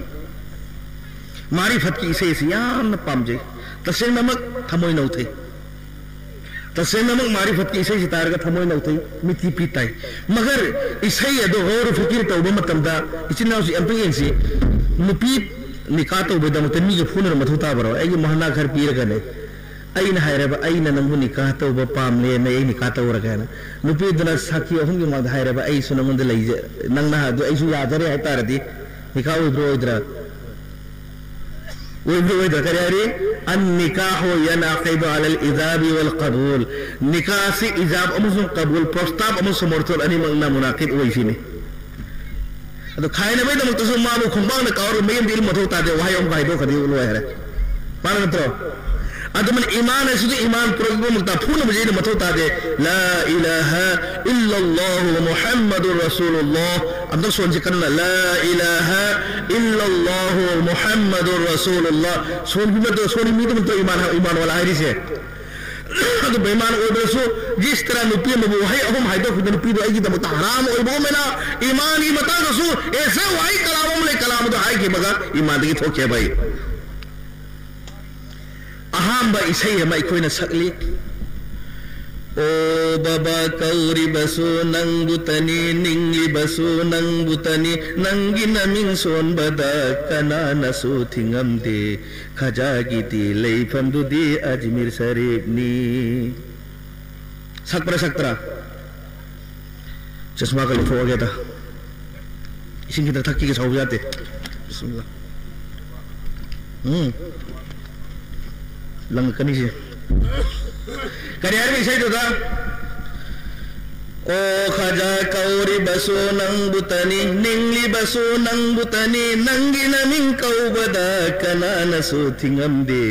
ꯃꯥꯔꯤꯐꯠꯀꯤ ꯏꯁꯩ ꯑꯁꯤ ꯌꯥꯝꯅ ꯄꯥꯝꯖꯩ꯫ ꯇꯁꯦꯡꯅꯃꯛ ꯊꯃꯣꯏ ꯅꯧꯊꯩ꯫ ꯇꯁꯦꯡꯅꯃꯛ ꯃꯥꯔꯤꯐꯠꯀꯤ ꯏꯁꯩꯁꯤ ꯇꯥꯔꯒ ꯊꯃꯣꯏ ꯅꯧꯊꯩ, ꯃꯤꯠꯀꯤ ꯄꯤ ꯇꯥꯏ꯫ ꯃꯒꯔ ꯏꯁꯩ ꯑꯗꯣ ꯒꯧꯔ ꯐꯤꯀꯤꯔ ꯇꯧꯕ ꯃꯇꯝꯗ, ꯏꯆꯤꯟ ꯏꯅꯥꯎꯁꯤ ꯑꯝꯇ ꯌꯦꯡꯁꯤ꯫ ꯅꯨꯄꯤ ꯅꯤꯀꯥ ꯇꯧꯕꯒꯤꯗꯃꯛꯇ ꯃꯤꯒ ꯐꯨꯅꯔ ꯃꯊꯧ ꯇꯥꯕꯔꯣ? ꯑꯩꯒꯤ ꯃꯣꯍꯅꯥ ꯈꯔ ꯄꯤꯔꯒꯅꯦ, ꯑꯩꯅ ꯍꯥꯏꯔꯕ, "ꯑꯩꯅ ꯅꯪꯕꯨ ꯅꯤꯀꯥ ꯇꯧꯕ ꯄꯥꯝꯂꯦꯅ ꯑꯩ ꯅꯤꯀꯥ ꯇꯧꯔꯒꯦ" ꯍꯥꯏꯅ꯫ ꯅꯨꯄꯤꯗꯨꯅ ꯁꯥꯈꯤ ꯑꯍꯨꯝꯒꯤ ꯃꯃꯥꯡꯗ ꯍꯥꯏꯔꯕ, "ꯑꯩꯁꯨ ꯅꯪꯉꯣꯟꯗ ꯂꯩꯖ-, ꯅꯪꯅ ꯑꯗꯨ ꯑꯩꯁꯨ ꯌꯥꯖꯔꯦ" ꯍꯥꯏ ꯇꯥꯔꯗꯤ, ꯅꯤꯀꯥ ꯑꯣꯏꯕ꯭ꯔꯣ ꯑꯣꯏꯗ꯭ꯔꯥ? ꯑꯣꯏꯕ꯭ꯔꯥ ꯑꯣꯏꯗ꯭ꯔꯥ? ꯀꯔꯤ ꯍꯥꯏꯔꯤ? "ꯑꯟꯅꯤꯀꯥꯍꯨ ꯌꯟꯑꯀꯤꯗꯨ ꯑꯂꯜ ꯏꯖꯥꯕꯤ ꯋꯜ ꯀꯕꯨꯜ"꯫ ꯅꯤꯀꯥꯁꯤ ꯏꯖꯥꯕ ꯑꯃꯁꯨꯡ ꯀꯕꯨꯜ, ꯄ꯭ꯔꯣꯁꯇꯥꯕ ꯑꯃꯁꯨꯡ ꯃꯣꯔꯇꯣꯜ ꯑꯅꯤꯃꯛꯅ ꯃꯨꯅꯥꯀꯤꯗ ꯑꯣꯏꯁꯤꯅꯤ꯫ ꯑꯗꯣ ꯈꯥꯏꯅꯕꯒꯤꯗꯃꯛꯇꯁꯨ ꯃꯥꯕꯨ ꯈꯣꯡꯄꯥꯛꯅ ꯀꯥꯎꯔꯒ ꯃꯌꯨꯝꯗ ꯏꯜ ꯃꯊꯧ ꯇꯥꯗꯦ꯫ ꯋꯥꯍꯩ ꯑꯃꯨꯛ ꯍꯥꯏꯗꯣꯛꯈ꯭ꯔꯗꯤ ꯂꯣꯏꯔꯦ꯫ ꯃꯥꯅ ꯅꯠꯇ꯭ꯔꯣ? ꯑꯗꯨꯃꯥꯏꯅ ꯏꯃꯥꯟ ꯍꯥꯏꯁꯤꯁꯨ ꯏꯃꯥꯟ ꯄꯨꯔꯛꯄꯃꯛꯇ ꯐꯨꯅꯕꯁꯦ ꯑꯩꯅ ꯃꯊꯧ ꯇꯥꯗꯦ꯫ لا إله إلا الله محمد رسول الله. ꯑꯝꯇ ꯁꯣꯟꯁꯤ ꯀꯟꯅ. لا إله إلا الله محمد رسول الله. ꯁꯣꯟꯕꯤ ꯃꯇꯝ, ꯁꯣꯟꯕꯤ ꯃꯤꯗꯨꯃꯛꯇ ꯏꯃꯥꯟ, ꯏꯃꯥꯟ ꯋꯥꯂꯥ ꯍꯥꯏꯔꯤꯁꯦ꯫ ꯑꯗꯨ ꯕꯦꯃꯥꯟ ꯑꯣꯏꯕꯗꯁꯨ ꯖꯤꯁ ꯇꯔꯥ ꯅꯨꯄꯤ ꯑꯃꯕꯨ ꯋꯥꯍꯩ ꯑꯍꯨꯝ ꯍꯥꯏꯗꯣꯛꯈꯤꯕ ꯅꯨꯄꯤꯗꯨ ꯑꯩꯒꯤꯗꯃꯛꯇ ꯍꯔꯥꯝ ꯑꯣꯏꯕꯒꯨꯝꯅ ꯏꯃꯥꯟꯒꯤ ꯃꯇꯥꯡꯗꯁꯨ ꯑꯦꯁꯦ ꯋꯥꯍꯩ ꯀꯂꯥꯝ ꯑꯃ ꯂꯩ, ꯀꯂꯥꯝ ꯑꯗꯨ ꯍꯥꯏꯈꯤꯕꯒ ꯏꯃꯥꯟꯗꯒꯤ ꯊꯣꯛꯈꯤꯕ ꯑꯩ꯫ ꯑꯍꯥꯟꯕ ꯏꯁꯩ ꯑꯃ ꯑꯩꯈꯣꯏꯅ ꯁꯛꯂꯤ꯫ ꯑꯣ ꯕꯕꯥ ꯀꯧꯔꯤꯕꯁꯨ ꯅꯪꯕꯨꯇꯅꯤ, ꯅꯤꯡꯂꯤꯕꯁꯨ ꯅꯪꯕꯨꯇꯅꯤ, ꯅꯪꯒꯤ ꯅꯃꯤꯡ ꯁꯣꯟꯕꯗ ꯀꯅꯥꯅꯁꯨ ꯊꯤꯡꯉꯝꯗꯦ, ꯈꯖꯥꯒꯤꯗꯤ ꯂꯩꯐꯝꯗꯨꯗꯤ ꯑꯖꯃꯤꯔ ꯁꯔꯤꯐꯅꯤ꯫ ꯁꯛꯄ꯭ꯔꯥ ꯁꯛꯇ꯭ꯔꯥ? ꯆꯁꯃꯥꯒ ꯂꯧꯊꯣꯛꯑꯒꯦꯗ꯫ ꯏꯁꯤꯡ ꯈꯤꯇ ꯊꯛꯈꯤꯒꯦ, ꯁꯥꯎꯕ ꯌꯥꯗꯦ꯫ ꯕꯤꯁꯃꯤꯜꯂꯥ꯫ ꯎꯝ꯫ ꯂꯪꯉꯛꯀꯅꯤꯁꯦ꯫ ꯀꯔꯤ ꯍꯥꯏꯔꯤꯕ ꯏꯁꯩꯗꯨꯗ? ꯑꯣ ꯈꯖꯥ ꯀꯧꯔꯤꯕꯁꯨ ꯅꯪꯕꯨꯇꯅꯤ, ꯅꯤꯡꯂꯤꯕꯁꯨ ꯅꯪꯕꯨꯇꯅꯤ, ꯅꯪꯒꯤ ꯅꯃꯤꯡ ꯀꯧꯕꯗ ꯀꯅꯥꯅꯁꯨ ꯊꯤꯡꯉꯝꯗꯦ,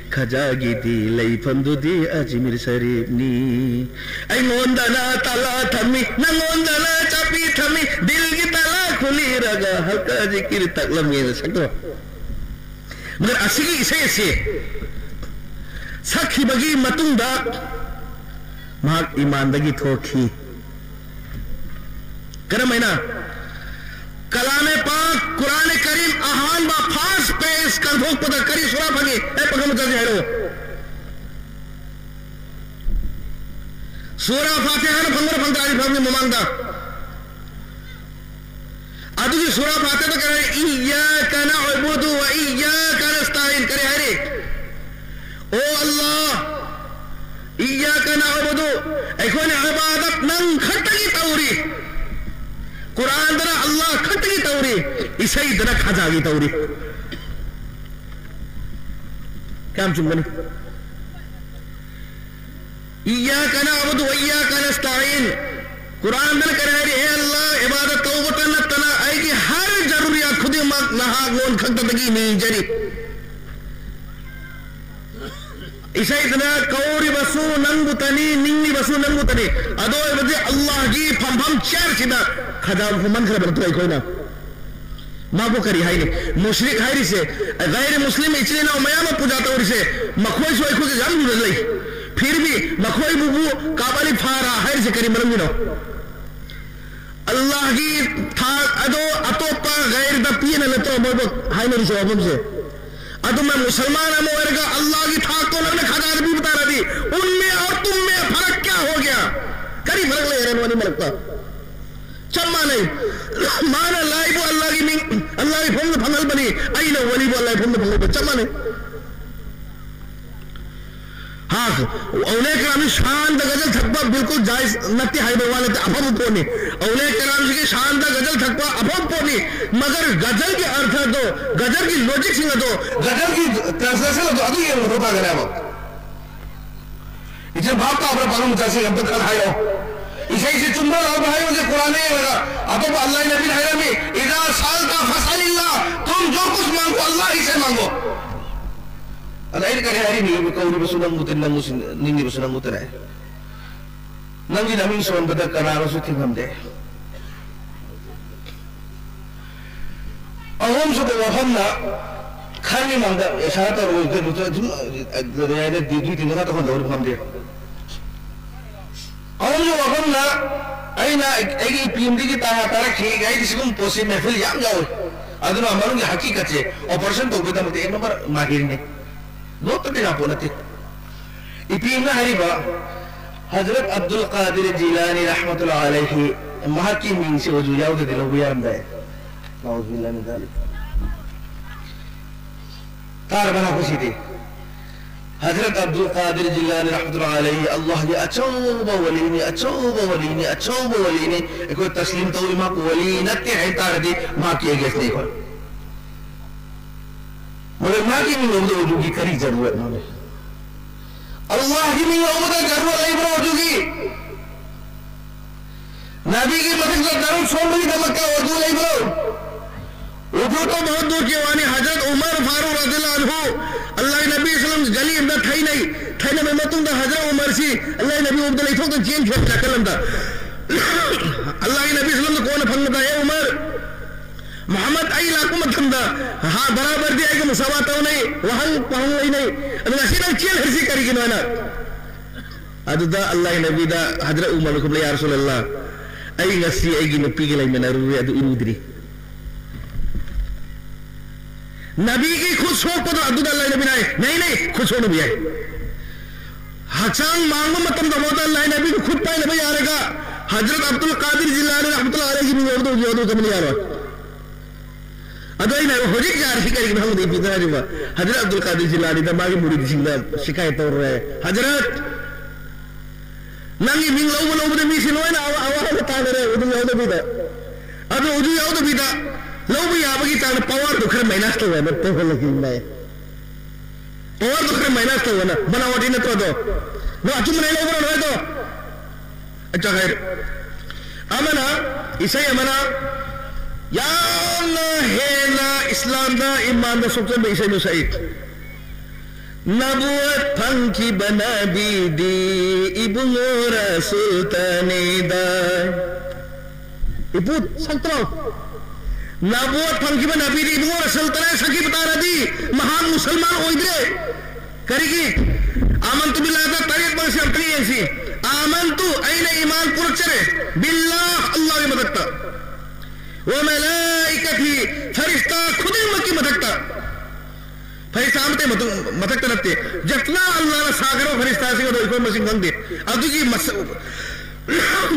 ꯈꯖꯥꯒꯤꯗꯤ ꯂꯩꯐꯝꯗꯨꯗꯤ ꯑꯖꯃꯤꯔ ꯁꯔꯤꯐꯅꯤ꯫ ꯑꯩꯉꯣꯟꯗꯅ ꯇꯥꯂꯥ ꯊꯝꯃꯤ, ꯅꯪꯉꯣꯟꯗꯅ ꯆꯥꯄꯤ ꯊꯝꯃꯤ, ꯗꯤꯜꯒꯤ ꯇꯥꯂꯥ ꯈꯨꯂꯤꯔꯒ ꯍꯜꯀꯥ ꯖꯤꯀꯤꯔ ꯇꯥꯛꯂꯝꯃꯤꯅ ꯁꯛꯇꯣ꯫ ꯃꯒꯔ ꯑꯁꯤꯒꯤ ꯏꯁꯩ ꯑꯁꯤ ꯁꯛꯈꯤꯕꯒꯤ ꯃꯇꯨꯡꯗ ꯃꯍꯥꯛ ꯏꯃꯥꯟꯗꯒꯤ ꯊꯣꯛꯈꯤ꯫ ꯀꯔꯝꯍꯥꯏꯅ? ꯀꯂꯥꯃꯦ ꯄꯥꯛ, ꯀꯨꯔꯥꯅꯦ ꯀꯔꯤꯝ ꯑꯍꯥꯟꯕ ꯐꯥꯔꯁ ꯄꯦꯖ ꯀꯥꯟꯊꯣꯛꯄꯗ ꯀꯔꯤ ꯁꯨꯔꯥ ꯐꯪꯉꯤ? ꯑꯩ ꯄꯥꯈꯪ ꯃꯆꯥꯁꯤꯡ ꯍꯥꯏꯔꯛꯑꯣ꯫ ꯁꯨꯔꯥ ꯐꯥꯇꯤꯍꯥꯅ ꯐꯪꯕ꯭ꯔꯥ ꯐꯪꯗ꯭ꯔꯥ? ꯑꯅꯤ ꯐꯪꯉꯤ ꯃꯃꯥꯡꯗ꯫ ꯑꯗꯨꯒꯤ ꯁꯨꯔꯥ ꯐꯥꯇꯤꯍꯥꯗ ꯀꯔꯤ ꯍꯥꯏ? ꯏꯌꯥꯀ ꯅꯑꯕꯨꯗꯨ ꯋ ꯏꯌꯥꯀ ꯅꯁꯇꯥꯏꯟ꯫ ꯀꯔꯤ ꯍꯥꯏꯔꯤ? ꯑꯣ ꯑꯜꯂꯥꯍ, ꯏꯌꯥꯀ ꯅꯑꯕꯨꯗꯨ, ꯑꯩꯈꯣꯏꯅ ꯏꯕꯥꯗꯠ ꯅꯪ ꯈꯛꯇꯒꯤ ꯇꯧꯔꯤ꯫ ꯀꯨꯔꯥꯟꯗꯅ ꯑꯜꯂꯥꯍ ꯈꯛꯇꯒꯤ ꯇꯧꯔꯤ, ꯏꯁꯩꯗꯅ ꯈꯖꯥꯒꯤ ꯇꯧꯔꯤ꯫ ꯀꯌꯥꯝ ꯆꯨꯝꯒꯅꯤ? ꯏꯌꯥꯀ ꯅꯑꯕꯨꯗꯨ ꯋ ꯏꯌꯥꯀ ꯅꯁꯇꯥꯏꯟ꯫ ꯀꯨꯔꯥꯟꯗꯅ ꯀꯔꯤ ꯍꯥꯏꯔꯤ? ꯍꯦ ꯑꯜꯂꯥꯍ, ꯏꯕꯥꯗꯠ ꯇꯧꯕꯇ ꯅꯠꯇꯅ ꯑꯩꯒꯤ ꯍꯔ ꯖꯔꯨꯔꯤꯌꯥꯠ ꯈꯨꯗꯤꯡꯃꯛ ꯅꯍꯥꯛꯉꯣꯟ ꯈꯛꯇꯗꯒꯤ ꯅꯤꯖꯔꯤ꯫ ꯏꯁꯩꯗꯅ ꯀꯧꯔꯤꯕꯁꯨ ꯅꯪꯕꯨꯇꯅꯤ, ꯅꯤꯡꯂꯤꯕꯁꯨ ꯅꯪꯕꯨꯇꯅꯤ꯫ ꯑꯗꯨ ꯑꯣꯏꯔꯕꯗꯤ ꯑꯜꯂꯥꯍꯒꯤ ꯐꯝꯐꯝ ꯆꯤꯌꯔꯁꯤꯗ ꯈꯗꯥꯡ ꯍꯨꯝꯍꯟꯈ꯭ꯔꯕ ꯅꯠꯇ꯭ꯔꯣ ꯑꯩꯈꯣꯏꯅ? ꯃꯥꯕꯨ ꯀꯔꯤ ꯍꯥꯏꯅꯤ? ꯃꯨꯁ꯭ꯔꯤꯛ ꯍꯥꯏꯔꯤꯁꯦ, ꯒꯩꯔ ꯃꯨꯁꯂꯤꯝ ꯏꯆꯤꯜ ꯏꯅꯥꯎ ꯃꯌꯥꯝ ꯑꯃ ꯄꯨꯖꯥ ꯇꯧꯔꯤꯁꯦ, ꯃꯈꯣꯏꯁꯨ ꯑꯩꯈꯣꯏꯒ ꯌꯥꯝ ꯂꯨꯅ ꯂꯩ꯫ ꯐꯤꯔꯕꯤ ꯃꯈꯣꯏꯕꯨꯕꯨ ꯀꯥꯕꯥꯂꯤ ꯐꯥꯔꯥ ꯍꯥꯏꯔꯤꯁꯦ ꯀꯔꯤ ꯃꯔꯝꯒꯤꯅꯣ? ꯑꯜꯂꯥꯍꯒꯤ ꯊꯥꯛ ꯑꯗꯣ ꯑꯇꯣꯞꯄ ꯒꯩꯔꯗ ꯄꯤꯅ ꯅꯠꯇ꯭ꯔꯣ ꯃꯣꯏꯕꯨ ꯍꯥꯏꯅꯔꯤꯁꯦ ꯋꯥꯐꯝꯁꯦ? ꯑꯗꯨꯃ ꯃꯨꯁꯜꯃꯥꯟ ꯑꯃ ꯑꯣꯏꯔꯒ ꯑꯜꯂꯥꯍꯒꯤ ꯊꯥꯛꯇꯣ ꯅꯪꯅ ꯈꯗꯥꯗ ꯄꯤꯕ ꯇꯥꯔꯗꯤ, ꯎꯟꯃꯦ ꯑꯣꯔ ꯇꯨꯝꯃꯦ ꯐꯔꯛ ꯀꯌꯥ ꯍꯣ ꯒꯌꯥ? ꯀꯔꯤ ꯐꯔꯛ ꯂꯩꯔꯦ ꯅꯣꯏ ꯃꯔꯛꯇ? ꯆꯞ ꯃꯥꯟꯅꯩ꯫ ꯃꯥꯅ ꯑꯜꯂꯥꯍꯕꯨ ꯑꯜꯂꯥꯍꯒꯤ ꯃꯤꯡ, ꯑꯜꯂꯥꯍꯒꯤ ꯐꯝꯗ ꯐꯝꯍꯟꯕꯅꯤ, ꯑꯩꯅ ꯋꯥꯂꯤꯕꯨ ꯑꯜꯂꯥꯍꯒꯤ ꯐꯝꯗ ꯐꯝꯍꯟꯕ ꯆꯞ ꯃꯥꯟꯅꯩ꯫ ꯍꯥ, ꯑꯧꯂꯤꯌꯥ ꯀꯔꯥꯝꯒꯤ ꯁꯥꯟꯗ ꯒꯖꯜ ꯊꯛꯄ ꯕꯤꯜꯀꯨꯜ ꯖꯥꯏꯖ ꯅꯠꯇꯦ ꯍꯥꯏꯕ ꯋꯥ ꯅꯠꯇꯦ, ꯑꯐꯕ ꯄꯣꯠꯅꯤ꯫ ꯑꯧꯂꯤꯌꯥ ꯀꯔꯥꯝꯁꯤꯒꯤ ꯁꯥꯟꯗ ꯒꯖꯜ ꯊꯛꯄ ꯑꯐꯕ ꯄꯣꯠꯅꯤ꯫ ꯃꯒꯔ ꯒꯖꯜꯒꯤ ꯑꯔꯊ ꯑꯗꯣ, ꯒꯖꯜꯒꯤ ꯂꯣꯖꯤꯛꯁꯤꯡ ꯑꯗꯣ, ꯒꯖꯜꯒꯤ ꯇ꯭ꯔꯥꯟꯁꯂꯦꯁꯟ ꯑꯗꯣ, ꯑꯗꯨ ꯌꯦꯡꯕ ꯃꯊꯧ ꯇꯥꯒꯅꯦꯕ꯫ ꯏꯆꯦ, ꯚꯥꯞ ꯇꯥꯕ꯭ꯔꯥ? ꯄꯥꯈꯪ ꯃꯆꯥꯁꯤꯡ ꯑꯝꯇ ꯈꯔ ꯍꯥꯏꯔꯛꯑꯣ꯫ ꯏꯁꯩꯁꯦ ꯆꯨꯝꯕ꯭ꯔꯥ ꯂꯥꯜꯂꯕ꯭ꯔꯥ ꯍꯥꯏꯌꯣꯁꯦ꯫ ꯀꯨꯔꯥꯟꯗ ꯌꯦꯡꯉꯒ ꯑꯇꯣꯞꯄ ꯑꯜꯂꯥꯍ ꯅꯕꯤꯅ ꯍꯥꯏꯔꯝꯃꯤ, "ꯏꯗꯥ ꯁꯥꯜꯇ ꯐꯁꯑꯂꯤꯜꯂꯥꯍ, ꯇꯨꯝ ꯖꯣ ꯀꯨꯁ ꯃꯥꯡꯒꯣ, ꯑꯜꯂꯥꯍ ꯍꯤ ꯁꯦ ꯃꯥꯡꯒꯣ"꯫ ꯑꯗ ꯑꯩꯅ ꯀꯔꯤ ꯍꯥꯏꯔꯤꯅꯤ? ꯀꯧꯔꯤꯕꯁꯨ ꯅꯪꯕꯨꯇꯅꯤ, ꯅꯪꯕꯨ ꯁꯤꯟ-, ꯅꯤꯡꯂꯤꯕꯁꯨ ꯅꯪꯕꯨꯇꯅꯤ꯫ ꯅꯪꯒꯤ ꯅꯃꯤꯡ ꯁꯣꯟꯕꯗ ꯀꯅꯥꯅꯁꯨ ꯊꯤꯡꯉꯝꯗꯦ꯫ ꯑꯍꯨꯝꯁꯨꯕ ꯋꯥꯐꯝꯅ, ꯈꯔꯅꯤ ꯃꯥꯡꯗ ꯏꯁꯥꯔꯥ ꯇꯧꯔꯒ ꯀꯩꯅꯣ ꯁꯨꯝ, ꯑꯗꯨꯗꯤ ꯇꯤꯡꯒ ꯇꯧꯍꯟꯗꯧꯔꯤꯕ ꯉꯝꯗꯦ꯫ ꯑꯍꯨꯝꯁꯨꯕ ꯋꯥꯐꯝꯅ, ꯑꯩꯅ ꯑꯩꯒꯤ ꯏꯄꯤ ꯑꯃꯗꯒꯤ ꯇꯥꯔ ꯇꯥꯔꯛꯈꯤ, ꯑꯩꯗꯤ ꯁꯤꯒꯨꯝꯕ ꯄꯣꯠꯁꯤ ꯃꯦꯍꯐꯤꯜ ꯌꯥꯝ ꯌꯥꯎꯏ, ꯑꯗꯨꯅ ꯃꯅꯨꯡꯒꯤ ꯍꯀꯤꯀꯠꯁꯦ ꯑꯣꯄꯔꯦꯁꯟ ꯇꯧꯕꯒꯤꯗꯃꯛꯇ ꯑꯦꯛ ꯅꯝꯕꯔ ꯃꯥꯍꯤꯔꯅꯤ꯫ ꯅꯣꯠꯇꯗꯤ ꯌꯥꯄꯣꯠ ꯅꯠꯇꯦ꯫ ꯏꯄꯤ ꯑꯃꯅ ꯍꯥꯏꯔꯤꯕ ꯍꯖꯔꯠ ꯑꯕꯗꯨꯜ ꯀꯥꯗꯤꯔ ꯖꯤꯂꯥꯅꯤ ꯔꯍꯃꯇꯨꯜꯂꯥꯍꯤ ꯑꯂꯩꯍꯤ, ꯃꯍꯥꯛꯀꯤ ꯃꯤꯡꯁꯦ ꯑꯣꯖꯨ ꯌꯥꯎꯗ꯭ꯔꯗꯤ ꯂꯧꯕ ꯌꯥꯔꯝꯗꯥꯏ꯫ ꯅꯥꯎꯖꯨꯕꯤꯜꯂꯥꯍꯤ ꯃꯤꯟ ꯖꯥꯂꯤꯛ꯫ ꯇꯥꯔꯕ ꯅꯈꯣꯏꯁꯤꯗꯤ? ꯍꯖꯔꯠ ꯑꯕꯗꯨꯜ ꯀꯥꯗꯤꯔ ꯖꯤꯂꯥꯅꯤ ꯔꯍꯃꯇꯨꯜꯂꯥꯍꯤ ꯑꯂꯩꯍꯤ ꯑꯜꯂꯥꯍꯒꯤ ꯑꯆꯧꯕ ꯋꯥꯂꯤꯅꯤ, ꯑꯆꯧꯕ ꯋꯥꯂꯤꯅꯤ, ꯑꯆꯧꯕ ꯋꯥꯂꯤꯅꯤ꯫ ꯑꯩꯈꯣꯏ ꯇꯁꯂꯤꯝ ꯇꯧꯏ, ꯃꯍꯥꯛꯄꯨ ꯋꯥꯂꯤ ꯅꯠꯇꯦ ꯍꯥꯏ ꯇꯥꯔꯗꯤ ꯃꯍꯥꯛꯀꯤ ꯑꯦꯒꯦꯟꯁꯅꯤ ꯑꯩꯈꯣꯏ꯫ ꯃꯗꯨ ꯃꯥꯒꯤ ꯃꯤꯡ ꯂꯧꯕꯗ ꯑꯣꯖꯨꯒꯤ ꯀꯔꯤ ꯖꯔꯨꯔꯠꯅꯣꯅꯦ? ꯑꯜꯂꯥꯍꯒꯤ ꯃꯤꯡ ꯂꯧꯕꯗ ꯖꯔꯨꯔꯠ ꯂꯩꯕ꯭ꯔꯣ ꯑꯣꯖꯨꯒꯤ? ꯅꯕꯤꯒꯤ ꯃꯊꯛꯇ ꯗꯔꯨꯗ ꯁꯣꯟꯕꯒꯤꯗꯃꯛꯇ ꯑꯣꯖꯨ ꯂꯩꯕ꯭ꯔꯣ? ꯎꯈ꯭ꯔꯨꯜ ꯇꯧꯕ ꯍꯧꯔꯛꯇꯣꯔꯦ ꯋꯥꯅꯤ꯫ ꯍꯖꯔꯠ ꯎꯃꯔ ꯐꯥꯔꯨꯛ ꯔꯗꯤꯌꯜꯂꯥꯍꯨ ꯑꯟꯍꯨ, ꯑꯜꯂꯥꯍꯒꯤ ꯅꯕꯤ ꯁꯜꯂꯝ ꯒꯂꯤ ꯑꯃꯗ ꯊꯩꯅꯩ꯫ ꯊꯩꯅꯕ ꯃꯇꯨꯡꯗ ꯍꯖꯔꯠ ꯎꯃꯔꯁꯤ ꯑꯜꯂꯥꯍꯒꯤ ꯅꯕꯤ ꯎꯕꯗ ꯂꯩꯊꯣꯛꯇꯅ ꯆꯦꯟꯈ꯭ꯔꯦ ꯅꯥꯀꯜ ꯑꯃꯗ꯫ ꯑꯜꯂꯥꯍꯒꯤ ꯅꯕꯤ ꯁꯜꯂꯝꯗ ꯀꯣꯟꯅ ꯐꯪꯕꯗ, "ꯑꯦ ꯎꯃꯔ, ꯃꯨꯍꯝꯃꯗ ꯑꯩ ꯂꯥꯛꯄ ꯃꯇꯝꯗ ꯍꯥ ꯕꯔꯥꯕꯔꯗꯤ ꯑꯩꯒ ꯃꯨꯁꯥꯋꯥ ꯇꯧꯅꯩ, ꯋꯥꯍꯪ ꯄꯥꯎꯍꯪ ꯂꯩꯅꯩ꯫ ꯑꯗꯨ ꯉꯁꯤ ꯅꯪ ꯆꯦꯜꯂꯤꯁꯤ ꯀꯔꯤꯒꯤꯅꯣ?" ꯍꯥꯏꯅ꯫ ꯑꯗꯨꯗ ꯑꯜꯂꯥꯍꯒꯤ ꯅꯕꯤꯗ ꯍꯖꯔꯠ ꯎꯃꯔꯅ ꯈꯨꯝꯂꯦ, "ꯌꯥ ꯔꯁꯨꯂꯜꯂꯥꯍ, ꯑꯩ ꯉꯁꯤ ꯑꯩꯒꯤ ꯅꯨꯄꯤꯒ ꯂꯩꯃꯤꯟꯅꯔꯨꯔꯦ, ꯑꯗꯨ ꯏꯔꯨꯗ꯭ꯔꯤ꯫" ꯅꯕꯤꯒꯤ ꯈꯨꯠ ꯁꯣꯛꯄꯗꯣ ꯑꯗꯨꯗ ꯑꯜꯂꯥꯍꯒꯤ ꯅꯕꯤꯅ ꯍꯥꯏ, "ꯅꯩ, ꯅꯩ, ꯈꯨꯠ ꯁꯣꯛꯅꯕ ꯌꯥꯏ꯫" ꯍꯛꯆꯥꯡ ꯃꯥꯡꯕ ꯃꯇꯝꯗ ꯐꯥꯎꯗ ꯑꯜꯂꯥꯍꯒꯤ ꯅꯕꯤꯒꯤ ꯈꯨꯠ ꯄꯥꯏꯅꯕ ꯌꯥꯔꯒ ꯍꯖꯔꯠ ꯑꯕꯗꯨꯜ ꯀꯥꯗꯤꯔ ꯖꯤꯂꯥꯅꯤ ꯔꯍꯃꯇꯨꯜꯂꯥꯍꯤ ꯑꯂꯩꯍꯤꯒꯤ ꯃꯤꯡ ꯌꯥꯎꯕꯗꯣ ꯍꯧꯖꯤꯛ ꯌꯥꯎꯗꯣ ꯀꯃꯥꯏꯅ ꯌꯥꯔꯣꯏ? ꯑꯗꯣ ꯑꯩꯅ ꯍꯥꯏꯕ, ꯍꯧꯖꯤꯛ ꯌꯥꯔꯤꯁꯤ ꯀꯔꯤꯒꯤꯅꯣ ꯈꯪꯕꯗ ꯏꯕꯤꯗ ꯍꯥꯏꯔꯤꯕ ꯍꯖꯔꯠ ꯑꯕꯗꯨꯜ ꯀꯥꯗꯤꯔ ꯖꯤꯂꯥꯅꯤꯗ ꯃꯥꯒꯤ ꯃꯨꯔꯤꯗꯁꯤꯡꯗ ꯁꯤꯀꯥꯌꯠ ꯇꯧꯔꯨꯔꯦ, "ꯍꯖꯔꯠ, ꯅꯪꯒꯤ ꯃꯤꯡ ꯂꯧꯕ ꯂꯧꯕꯗ ꯃꯤꯁꯤ ꯂꯣꯏꯅ ꯑꯋꯥ-, ꯑꯋꯥꯕ ꯇꯥꯅꯔꯦ, ꯎꯗꯨ ꯌꯥꯎꯗꯕꯤꯗ꯫ ꯑꯗꯨ ꯎꯗꯨ ꯌꯥꯎꯗꯕꯤꯗ ꯂꯧꯕ ꯌꯥꯕꯒꯤ ꯆꯥꯡꯗ ꯄꯋꯥꯔꯗꯨ ꯈꯔ ꯃꯥꯏꯅꯁ ꯇꯧꯋꯦ ꯍꯥꯏꯕ ꯇꯧꯍꯜꯂꯒꯦ ꯏꯃꯥ꯫ ꯄꯋꯥꯔꯗꯨ ꯈꯔ ꯃꯥꯏꯅꯁ ꯇꯧꯕꯅ ꯕꯅꯥꯋꯥꯇꯤ ꯅꯠꯇ꯭ꯔꯣ ꯑꯗꯣ? ꯅꯣꯏ ꯑꯆꯨꯝꯕꯅ ꯂꯧꯕ꯭ꯔꯣ ꯅꯣꯏꯗꯣ?" ꯑꯆꯥ ꯈꯥꯏꯔ꯫ ꯑꯃꯅ, ꯏꯁꯩ ꯑꯃꯅ ꯌꯥꯝꯅ ꯍꯦꯟꯅ ꯏꯁꯂꯥꯝꯗ, ꯏꯃꯥꯟꯗ ꯁꯣꯛꯆꯟꯕ ꯏꯁꯩ ꯑꯃ ꯁꯛꯏ꯫ "ꯅꯕꯨꯋꯠ ꯐꯪꯈꯤꯕ ꯅꯕꯤꯗꯤ ꯏꯕꯨꯡꯉꯣ ꯔꯁꯨꯜꯇꯅꯤꯗ꯫" ꯏꯄꯨ ꯁꯛꯇ꯭ꯔꯣ? "ꯅꯕꯨꯋꯠ ꯐꯪꯈꯤꯕ ꯅꯕꯤꯗꯤ ꯏꯕꯨꯡꯉꯣ ꯔꯁꯨꯜꯇꯅ ꯁꯛꯈꯤꯕ ꯇꯥꯔꯗꯤ ꯃꯍꯥꯛ ꯃꯨꯁꯜꯃꯥꯟ ꯑꯣꯏꯗ꯭ꯔꯦ꯫" ꯀꯔꯤꯒꯤ? "ꯑꯃꯟꯇꯨ ꯕꯤꯜꯂꯥꯗ" ꯇꯔꯦꯠ ꯃꯁꯤ ꯑꯝꯇ ꯌꯦꯡꯁꯤ꯫ "ꯑꯃꯟꯇꯨ", ꯑꯩꯅ ꯏꯃꯥꯟ ꯄꯨꯔꯛꯆꯔꯦ꯫ "ꯕꯤꯜꯂꯥ", ꯑꯜꯂꯥꯍꯒꯤ ꯃꯊꯛꯇ꯫ "ꯋ ꯃꯂꯥꯏꯀꯥꯊꯤ", ꯐꯔꯤꯁꯇꯥ ꯈꯨꯗꯤꯡꯃꯛꯀꯤ ꯃꯊꯛꯇ꯫ ꯐꯔꯤꯁꯇꯥ ꯑꯃꯠꯇ ꯃꯇꯨꯡ-, ꯃꯊꯛꯇ ꯅꯠꯇꯦ꯫ ꯖꯠꯅꯥ ꯑꯜꯂꯥꯍꯅ ꯁꯥꯈ꯭ꯔꯕ ꯐꯔꯤꯁꯇꯥꯁꯤꯡ ꯑꯗꯣ ꯑꯩꯈꯣꯏ ꯃꯁꯤꯡ ꯈꯪꯗꯦ꯫ ꯑꯗꯨꯒꯤ ꯃꯁ-,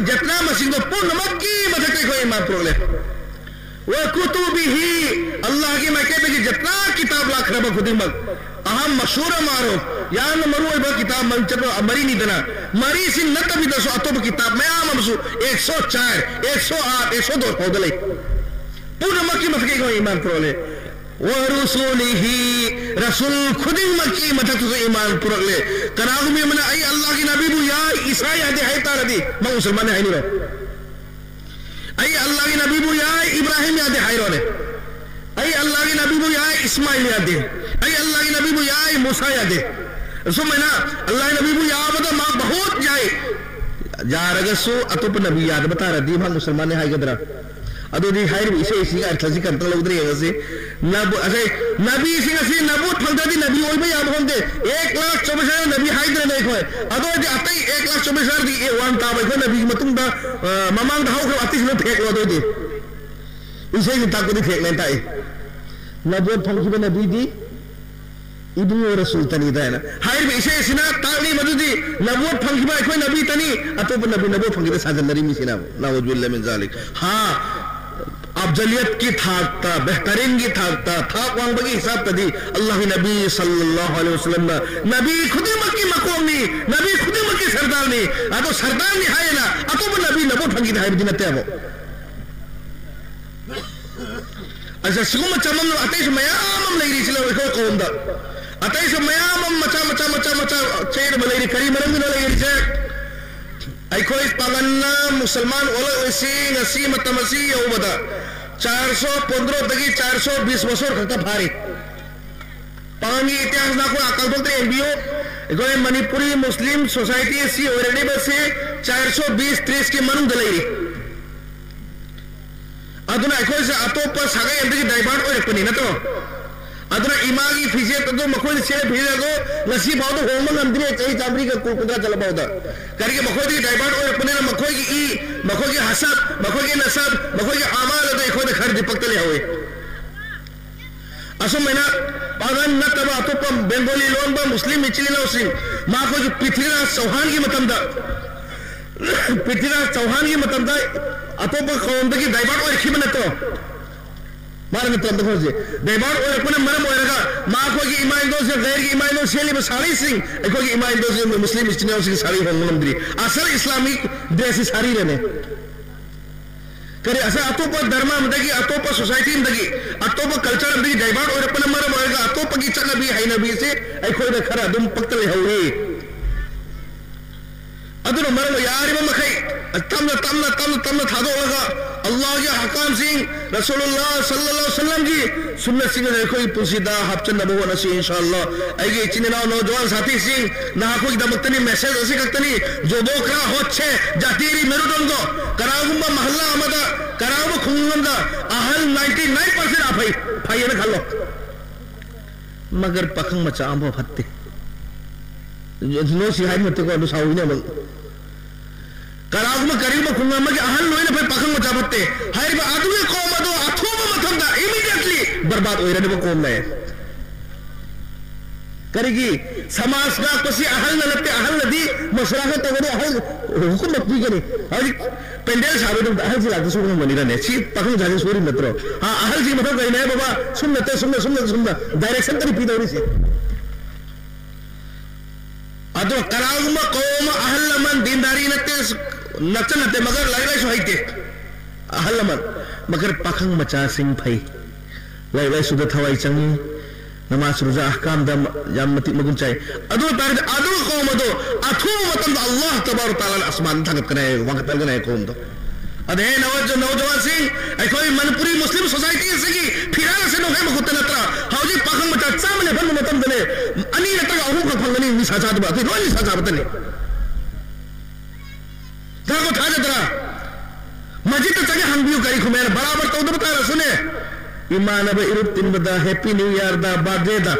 ꯖꯠꯅꯥ ꯃꯁꯤꯡꯗꯣ ꯄꯨꯝꯅꯃꯛꯀꯤ ꯃꯊꯛꯇ ꯑꯩꯈꯣꯏ ꯏꯃꯥꯟ ꯄꯨꯔꯛꯂꯦ꯫ "ꯋ ꯀꯨꯇꯨꯕꯤꯍꯤ", ꯑꯜꯂꯥꯍꯒꯤ ꯃꯥꯏꯀꯩꯗꯒꯤ ꯖꯠꯅꯥ ꯀꯤꯇꯥꯕ ꯂꯥꯛꯈ꯭ꯔꯕ ꯈꯨꯗꯤꯡꯃꯛ꯫ "ꯑꯍꯝ ꯃꯁꯍꯨꯔ ꯃꯥꯔꯨꯐ", ꯌꯥꯝꯅ ꯃꯔꯨ ꯑꯣꯏꯕ ꯀꯤꯇꯥꯕ ꯃꯃꯤꯡ ꯆꯠꯄ ꯃꯔꯤꯅꯤꯗꯅ, ꯃꯔꯤꯁꯤ ꯅꯠꯇꯕꯤꯗꯁꯨ ꯑꯇꯣꯞꯄ ꯀꯤꯇꯥꯕ ꯃꯌꯥꯝ ꯑꯃꯁꯨ ꯑꯦꯛ ꯁꯣ ꯆꯥꯔ, ꯑꯦꯛ ꯁꯣ ꯑꯥꯠ, ꯑꯦꯛ ꯁꯣ ꯗꯣꯁ ꯐꯥꯎꯗ ꯂꯩ꯫ ꯄꯨꯝꯅꯃꯛꯀꯤ ꯃꯊꯛꯇ ꯑꯩꯈꯣꯏ ꯏꯃꯥꯟ ꯄꯨꯔꯛꯂꯦ꯫ "ꯋ ꯔꯨꯁꯨꯂꯤꯍꯤ", ꯔꯁꯨꯜ ꯈꯨꯗꯤꯡꯃꯛꯀꯤ ꯃꯊꯛꯇꯁꯨ ꯏꯃꯥꯟ ꯄꯨꯔꯛꯂꯦ꯫ ꯀꯅꯥꯒꯨꯝꯕ ꯑꯃꯅ "ꯑꯩ ꯑꯜꯂꯥꯍꯒꯤ ꯅꯕꯤꯕꯨ ꯌꯥꯏ, ꯏꯁꯥ ꯌꯥꯗꯦ" ꯍꯥꯏ ꯇꯥꯔꯗꯤ, ꯃꯥ ꯃꯨꯁꯜꯃꯥꯟꯅꯤ ꯍꯥꯏꯅꯤꯔꯣ? "ꯑꯩ ꯑꯜꯂꯥꯍꯒꯤ ꯅꯕꯤꯕꯨ ꯌꯥꯏ, ꯏꯕ꯭ꯔꯥꯍꯤꯝ ꯌꯥꯗꯦ" ꯍꯥꯏꯔꯣꯅꯦ? ꯑꯩ ꯑꯜꯂꯥꯍꯒꯤ ꯅꯕꯤꯕꯨ ꯌꯥꯏ, ꯏꯁꯃꯥꯏꯜ ꯌꯥꯗꯦ꯫ ꯑꯩ ꯑꯜꯂꯥꯍꯒꯤ ꯅꯕꯤꯕꯨ ꯌꯥꯏ, ꯃꯨꯁꯥ ꯌꯥꯗꯦ꯫ ꯑꯁꯨꯃꯥꯏꯅ ꯑꯜꯂꯥꯍꯒꯤ ꯅꯕꯤꯕꯨ ꯌꯥꯕꯗ ꯃꯥ ꯕꯍꯨꯠ ꯌꯥꯏ꯫ ꯌꯥꯔꯒꯁꯨ ꯑꯇꯣꯞꯄ ꯅꯕꯤ ꯌꯥꯗꯕ ꯇꯥꯔꯗꯤ ꯃꯍꯥꯛ ꯃꯨꯁꯜꯃꯥꯟꯅꯤ ꯍꯥꯏꯒꯗ꯭ꯔꯥ? ꯑꯗꯨꯗꯤ ꯍꯥꯏꯔꯤꯕ ꯏꯁꯩ ꯑꯁꯤꯒꯤ ꯑꯔꯊꯁꯤ ꯀꯔꯤꯝꯇ ꯂꯧꯗ꯭ꯔꯦ ꯌꯦꯡꯉꯁꯤ꯫ ꯅꯕꯨ-, ꯑꯁꯦ, ꯅꯕꯤꯁꯤꯡ ꯑꯁꯤ ꯅꯕꯨꯠ ꯐꯪꯗ꯭ꯔꯗꯤ ꯅꯕꯤ ꯑꯣꯏꯕ ꯌꯥꯕ ꯍꯣꯟꯗꯦ꯫ ꯑꯦꯛ ꯂꯥꯈ ꯆꯧꯕꯤꯁ ꯍꯖꯥꯔ ꯅꯕꯤ ꯍꯥꯏꯗ꯭ꯔꯦꯅꯦ ꯑꯩꯈꯣꯏ꯫ ꯑꯗꯨ ꯑꯣꯏꯔꯗꯤ ꯑꯇꯩ ꯑꯦꯛ ꯂꯥꯈ ꯆꯧꯕꯤꯁ ꯍꯖꯥꯔꯗꯤ ꯑꯦ ꯋꯥꯟ ꯇꯥꯕ ꯑꯩꯈꯣꯏ ꯅꯕꯤꯒꯤ ꯃꯇꯨꯡꯗ, ꯑ, ꯃꯃꯥꯡꯗ ꯍꯧꯈ꯭ꯔꯕ ꯑꯇꯩꯁꯤꯡꯗꯣ ꯐꯦꯛꯂꯣ ꯑꯗꯨ ꯑꯣꯏꯗꯤ? ꯏꯁꯩꯅ ꯇꯥꯛꯄꯗꯤ ꯐꯦꯛꯅꯦꯅ ꯇꯥꯛꯏ꯫ ꯅꯕꯨꯠ ꯐꯪꯈꯤꯕ ꯅꯕꯤꯗꯤ ꯏꯕꯨꯡꯉꯣ ꯔꯁꯨꯜꯇꯅꯤꯗ ꯍꯥꯏꯅ ꯍꯥꯏꯔꯤꯕ ꯏꯁꯩ ꯑꯁꯤꯅ ꯇꯥꯛꯂꯤ ꯃꯗꯨꯗꯤ ꯅꯕꯨꯠ ꯐꯪꯈꯤꯕ ꯑꯩꯈꯣꯏ ꯅꯕꯤꯇꯅꯤ, ꯑꯇꯣꯞꯄ ꯅꯕꯤ ꯅꯕꯨꯠ ꯐꯪꯈꯤꯗ ꯁꯥꯖꯟꯅꯔꯤ ꯃꯤꯁꯤꯅ꯫ ꯅꯥꯎꯖꯨꯕꯤꯜꯂꯥ ꯃꯤꯟ ꯖꯥꯂꯤꯛ꯫ ꯍꯥ, ꯑꯐꯖꯂꯤꯌꯠꯀꯤ ꯊꯥꯛꯇ, ꯕꯦꯍꯇꯔꯤꯟꯒꯤ ꯊꯥꯛꯇ, ꯊꯥꯛ ꯋꯥꯡꯕꯒꯤ ꯍꯤꯁꯥꯕꯇꯗꯤ ꯑꯜꯂꯥꯍꯒꯤ ꯅꯕꯤ ꯁꯜꯂꯜꯂꯥꯍꯨ ꯑꯂꯩꯍꯤ ꯋꯁꯜꯂꯝꯅ ꯅꯕꯤ ꯈꯨꯗꯤꯡꯃꯛꯀꯤ ꯃꯀꯣꯛꯅꯤ, ꯅꯕꯤ ꯈꯨꯗꯤꯡꯃꯛꯀꯤ ꯁꯔꯗꯥꯔꯅꯤ꯫ ꯑꯗꯣ ꯁꯔꯗꯥꯔꯅꯤ ꯍꯥꯏꯌꯦꯅ ꯑꯇꯣꯞꯄ ꯅꯕꯤ ꯅꯕꯨꯠ ꯐꯪꯈꯤꯗꯦ ꯍꯥꯏꯕꯗꯤ ꯅꯠꯇꯦꯕ꯫ ꯑꯁ, ꯁꯤꯒꯨꯝꯕ ꯆꯃꯝꯅꯕ ꯑꯇꯩꯁꯨ ꯃꯌꯥꯝ ꯑꯃ ꯂꯩꯔꯤ ꯁꯤ ꯂꯧ ꯑꯩꯈꯣꯏ ꯀꯧꯝꯗ꯫ ꯑꯇꯩꯁꯨ ꯃꯌꯥꯝ ꯑꯃ ꯃꯆꯥ, ꯃꯆꯥ, ꯃꯆꯥ, ꯃꯆꯥ ꯆꯦꯟꯕ ꯂꯩꯔꯤ꯫ ꯀꯔꯤ ꯃꯔꯝꯒꯤꯅꯣ ꯂꯩꯔꯤꯁꯦ? ꯑꯩꯈꯣꯏ ꯄꯥꯉꯟꯅ ꯃꯨꯁꯜꯃꯥꯟ ꯑꯣꯜꯂꯛꯂꯤꯁꯤ ꯉꯁꯤ ꯃꯇꯝ ꯑꯁꯤ ꯌꯧꯕꯗ ꯆꯥꯔ ꯁꯣ ꯄꯣꯟꯗ꯭ꯔꯣꯗꯒꯤ ꯆꯥꯔ ꯁꯣ ꯕꯤꯁ ꯕꯁꯣꯔ ꯈꯛꯇ ꯐꯥꯔꯤ꯫ ꯄꯥꯉꯟꯒꯤ ꯏꯇꯤꯍꯥꯁ ꯅꯈꯣꯏ ꯑꯀꯜ ꯊꯣꯛꯇ ꯌꯦꯡꯕꯤꯌꯨ꯫ ꯑꯩꯈꯣꯏ ꯃꯅꯤꯄꯨꯔꯤ ꯃꯨꯁꯂꯤꯝ ꯁꯣꯁꯥꯏꯇꯤ ꯑꯁꯤ ꯑꯣꯏꯔꯛꯂꯤꯕꯁꯤ ꯆꯥꯔ ꯁꯣ ꯕꯤꯁ ꯇ꯭ꯔꯤꯁꯀꯤ ꯃꯅꯨꯡꯗ ꯂꯩꯔꯤ꯫ ꯑꯗꯨꯅ ꯑꯩꯈꯣꯏꯁꯦ ꯑꯇꯣꯞꯄ ꯁꯥꯒꯩ ꯑꯃꯗꯒꯤ ꯗꯥꯏꯚꯔꯠ ꯑꯣꯏꯔꯛꯄꯅꯤ ꯅꯠꯇ꯭ꯔꯣ? ꯑꯗꯨꯅ ꯏꯃꯥꯒꯤ ꯐꯤꯖꯦꯠ ꯑꯗꯨ ꯃꯈꯣꯏꯅ ꯁꯦꯠꯂ ꯐꯤꯖꯦꯠ ꯑꯗꯨ ꯉꯁꯤ ꯐꯥꯎꯗ ꯍꯣꯡꯕ ꯉꯝꯗ꯭ꯔꯤ, ꯆꯍꯤ ꯆꯥꯝꯃꯔꯤꯒ ꯀꯨꯟ, ꯀꯨꯟꯊ꯭ꯔꯥ ꯆꯠꯂ ꯐꯥꯎꯗ꯫ ꯀꯔꯤꯒꯤ? ꯃꯈꯣꯏꯗꯒꯤ ꯗꯥꯏꯚꯔꯠ ꯑꯣꯏꯔꯛꯄꯅꯤꯅ ꯃꯈꯣꯏꯒꯤ ꯏ, ꯃꯈꯣꯏꯒꯤ ꯍꯁꯕ, ꯃꯈꯣꯏꯒꯤ ꯅꯁꯕ, ꯃꯈꯣꯏꯒꯤ ꯑꯃꯥꯜ ꯑꯗꯨ ꯑꯩꯈꯣꯏꯗ ꯈꯔꯗꯤ ꯄꯛꯇ ꯂꯩꯍꯧꯏ꯫ ꯑꯁꯨꯝ ꯍꯥꯏꯅ ꯄꯥꯉꯟ ꯅꯠꯇꯕ ꯑꯇꯣꯞꯄ ꯕꯦꯡꯒꯣꯂꯤ ꯂꯣꯟꯕ ꯃꯨꯁꯂꯤꯝ ꯏꯆꯤꯜ ꯏꯅꯥꯎꯁꯤꯡ, ꯃꯈꯣꯏꯒꯤ ꯄ꯭ꯔꯤꯊꯤꯕꯤꯔꯥꯖ ꯆꯧꯍꯥꯟꯒꯤ ꯃꯇꯝꯗ, ꯄ꯭ꯔꯤꯊꯤꯕꯤꯔꯥꯖ ꯆꯧꯍꯥꯟꯒꯤ ꯃꯇꯝꯗ ꯑꯇꯣꯞꯄ ꯀꯧꯝꯗꯒꯤ ꯗꯥꯏꯚꯔꯠ ꯑꯣꯏꯔꯛꯈꯤꯕ ꯅꯠꯇ꯭ꯔꯣ? ꯃꯥꯅ ꯅꯠꯇ꯭ꯔꯣ ꯑꯝꯇ ꯈꯣꯏꯁꯦ? ꯗꯥꯏꯚꯔꯠ ꯑꯣꯏꯔꯛꯄꯅ ꯃꯔꯝ ꯑꯣꯏꯔꯒ ꯃꯈꯣꯏꯒꯤ ꯏꯃꯥ ꯏꯟꯗꯣꯁꯦ, ꯒꯩꯔꯒꯤ ꯏꯃꯥ ꯏꯟꯗꯣ ꯁꯦꯠꯂꯤꯕ ꯁꯥꯔꯤꯁꯤꯡ, ꯑꯩꯈꯣꯏꯒꯤ ꯏꯃꯥ ꯏꯟꯗꯣꯁꯦ ꯃꯨꯁꯂꯤꯝ ꯏꯆꯤꯜ ꯏꯅꯥꯎꯁꯤꯡꯒꯤ ꯁꯥꯔꯤ ꯍꯣꯡꯕ ꯉꯝꯗ꯭ꯔꯤ꯫ ꯑꯁꯜ ꯏꯁꯂꯥꯃꯤꯛ ꯗ꯭ꯔꯦꯁꯁꯤ ꯁꯥꯔꯤꯔꯅꯦ? ꯀꯔꯤ ꯑꯁꯥ ꯑꯇꯣꯞꯄ ꯙꯔꯃ ꯑꯃꯗꯒꯤ, ꯑꯇꯣꯞꯄ ꯁꯣꯁꯥꯏꯇꯤ ꯑꯃꯗꯒꯤ, ꯑꯇꯣꯞꯄ ꯀꯜꯆꯔ ꯑꯃꯗꯒꯤ ꯗꯥꯏꯚꯔꯠ ꯑꯣꯏꯔꯛꯄꯅ ꯃꯔꯝ ꯑꯣꯏꯔꯒ ꯑꯇꯣꯞꯄꯒꯤ ꯆꯠꯅꯕꯤ ꯍꯩꯅꯕꯤꯁꯦ ꯑꯩꯈꯣꯏꯗ ꯈꯔ ꯑꯗꯨꯝ ꯄꯛꯇ ꯂꯩꯍꯧꯔꯤ꯫ ꯑꯗꯨꯅ ꯃꯔꯝ ꯑꯣꯏ ꯌꯥꯔꯤꯕ ꯃꯈꯩ ꯇꯞꯅ, ꯇꯞꯅ, ꯇꯞꯅ, ꯇꯞꯅ ꯊꯥꯗꯣꯛꯂꯒ ꯑꯜꯂꯥꯍꯒꯤ ꯑꯍꯀꯥꯝꯁꯤꯡ, ꯔꯁꯨꯂꯨꯜꯂꯥꯍ ꯁꯜꯂꯜꯂꯥꯍꯨ ꯑꯂꯥꯏꯍꯤ ꯋꯥꯁꯜꯂꯝꯒꯤ ꯁꯨꯟꯅꯠꯁꯤꯡ ꯑꯗꯨ ꯑꯩꯈꯣꯏ ꯄꯨꯟꯁꯤꯗ ꯍꯥꯞꯆꯤꯟꯅꯕ ꯍꯣꯠꯅꯁꯤ, ꯏꯟꯁꯥ ꯑꯜꯂꯥꯍ꯫ ꯑꯩꯒꯤ ꯏꯆꯤꯟ ꯏꯅꯥꯎ ꯅꯧꯖꯋꯥꯟ ꯁꯥꯊꯤꯁꯤꯡ, ꯅꯍꯥꯛꯈꯣꯏꯒꯤꯗꯃꯛꯇꯅꯤ ꯃꯦꯁꯦꯖ ꯑꯁꯤ ꯈꯛꯇꯅꯤ꯫ ꯖꯣꯕꯣꯀ꯭ꯔꯥ ꯍꯣꯠꯁꯦ ꯖꯥꯇꯤꯔꯤ ꯃꯦꯔꯨꯗꯣꯟꯗꯣ꯫ ꯀꯅꯥꯒꯨꯝꯕ ꯃꯍꯜꯂꯥ ꯑꯃꯗ, ꯀꯅꯥꯒꯨꯝꯕ ꯈꯨꯡꯒꯪ ꯑꯃꯗ ꯑꯍꯜ ninety nine percent ꯑꯐꯩ, ꯐꯩꯌꯦꯅ ꯈꯜꯂꯣ꯫ ꯃꯒꯔ ꯄꯥꯈꯪ ꯃꯆꯥ ꯑꯃꯐꯥꯎ ꯐꯠꯇꯦ꯫ ꯅꯣꯏ ꯁꯤ ꯍꯥꯏꯕ ꯅꯠꯇꯦꯀꯣ, ꯑꯗꯨ ꯁꯥꯎꯏꯅꯦ ꯑꯃꯨꯛ꯫ ꯀꯅꯥꯒꯨꯝꯕ ꯀꯔꯤꯒꯨꯝꯕ ꯈꯨꯡꯒꯪ ꯑꯃꯒꯤ ꯑꯍꯜ ꯂꯣꯏꯅ ꯐꯩ, ꯄꯥꯈꯪ ꯃꯆꯥ ꯐꯠꯇꯦ꯫ ꯍꯥꯏꯔꯤꯕ ꯑꯗꯨꯒꯤ ꯀꯧꯝ ꯑꯗꯨ ꯑꯊꯨꯕ ꯃꯇꯝꯗ immediately ꯕꯔꯕꯥꯗ ꯑꯣꯏꯔꯅꯤꯕ ꯀꯧꯝꯅꯦ꯫ ꯀꯔꯤꯒꯤ? ꯁꯃꯥꯖ ꯉꯥꯛꯄꯁꯤ ꯑꯍꯜꯅ ꯅꯠꯇꯦ, ꯑꯍꯜꯅꯗꯤ ꯃꯁꯂꯥ ꯈꯔ ꯇꯧꯒꯅꯤ, ꯑꯍꯜ ꯍꯨꯀꯨꯝꯃꯠ ꯄꯤꯒꯅꯤ꯫ ꯍꯧꯖꯤꯛ ꯄꯦꯟꯗꯦꯜ ꯁꯥꯕꯒꯤꯗꯃꯛꯇ ꯑꯍꯜꯁꯤ ꯂꯥꯛꯇ ꯁꯨꯕ ꯉꯝꯒꯅꯤꯔꯅꯦ? ꯁꯤ ꯄꯥꯈꯪ ꯃꯆꯥꯁꯤ ꯁꯣꯔꯤ ꯅꯠꯇ꯭ꯔꯣ? ꯍꯥ, ꯑꯍꯜꯁꯤ ꯃꯊꯧ ꯀꯔꯤꯅꯦ ꯕꯕꯥ? ꯁꯨꯝ ꯅꯠꯇꯦ, ꯁꯨꯝꯅ, ꯁꯨꯝꯅ, ꯁꯨꯝꯅ direction ꯇꯅꯤ ꯄꯤꯗꯧꯔꯤꯁꯦ꯫ ꯑꯗꯣ ꯀꯅꯥꯒꯨꯝꯕ ꯀꯧꯝ ꯑꯃ ꯑꯍꯜ ꯂꯃꯟ ꯗꯤꯟꯗꯥꯔꯤ ꯅꯠꯇꯦ, ꯅꯠꯇ ꯅꯠꯇꯦ, ꯃꯒꯔ ꯂꯥꯏꯔꯤꯛ ꯂꯥꯏꯁꯨ ꯍꯩꯇꯦ꯫ ꯑꯍꯜ ꯂꯃꯟ, ꯃꯒꯔ ꯄꯥꯈꯪ ꯃꯆꯥꯁꯤꯡ ꯐꯩ꯫ ꯂꯥꯏꯔꯤꯛ ꯂꯥꯏꯁꯨꯗ ꯊꯋꯥꯏ ꯆꯪꯉꯤ꯫ ꯅꯃꯥꯖ ꯔꯣꯖꯥ ꯑꯍꯀꯥꯝꯗ ꯌꯥꯝ ꯃꯇꯤꯛ ꯃꯒꯨꯟ ꯆꯥꯏ꯫ ꯑꯗꯨ ꯑꯣꯏ ꯇꯥꯔꯗꯤ ꯑꯗꯨ ꯀꯧꯝ ꯑꯗꯣ ꯑꯊꯨꯕ ꯃꯇꯝꯗ ꯑꯜꯂꯥꯍ ꯇꯕꯥꯔꯛ ꯇꯥꯂꯥꯅ ꯑꯁꯃꯥꯟꯗ ꯊꯥꯡꯒꯠꯀꯅꯤ ꯍꯥꯏ, ꯋꯥꯡꯈꯠꯍꯟꯒꯅꯤ ꯍꯥꯏ ꯀꯧꯝꯗꯣ꯫ ꯑꯗ ꯍꯦ ꯅꯧꯖ-, ꯅꯧꯖꯋꯥꯟꯁꯤꯡ, ꯑꯩꯈꯣꯏ ꯃꯅꯤꯄꯨꯔꯤ ꯃꯨꯁꯂꯤꯝ ꯁꯣꯁꯥꯏꯇꯤ ꯑꯁꯤꯒꯤ ꯐꯤꯔꯥꯜ ꯑꯁꯤ ꯅꯣꯡꯃꯩ ꯃꯈꯨꯠꯇ ꯅꯠꯇ꯭ꯔꯥ? ꯍꯧꯖꯤꯛ ꯄꯥꯈꯪ ꯃꯆꯥ ꯆꯥꯝꯃ ꯂꯦꯞꯍꯟꯕ ꯃꯇꯝꯗꯅꯦ, ꯑꯅꯤ ꯅꯠꯇ꯭ꯔꯒ ꯑꯍꯨꯝꯈꯛ ꯐꯪꯒꯅꯤ ꯅꯤꯁꯥ ꯆꯥꯗꯕ, ꯑꯇꯩ ꯂꯣꯏ ꯅꯤꯁꯥ ꯆꯥꯕꯇꯅꯤ꯫ ꯊꯥꯖꯗ꯭ꯔꯥ? ꯃꯁꯖꯤꯗꯇ ꯆꯪꯉꯦ ꯍꯪꯕꯤꯌꯨ ꯀꯔꯤ ꯈꯨꯝꯃꯦꯅ, ꯕꯔꯥꯕꯔ ꯇꯧꯗꯕ ꯇꯥꯔꯁꯨꯅꯦ꯫ ꯏꯃꯥꯟꯅꯕ ꯏꯔꯨꯞ ꯇꯤꯟꯕꯗ, ꯍꯦꯄꯤ ꯅ꯭ꯌꯨ ꯏꯌꯥꯔꯗ, ꯕꯥꯔꯗꯦꯗ,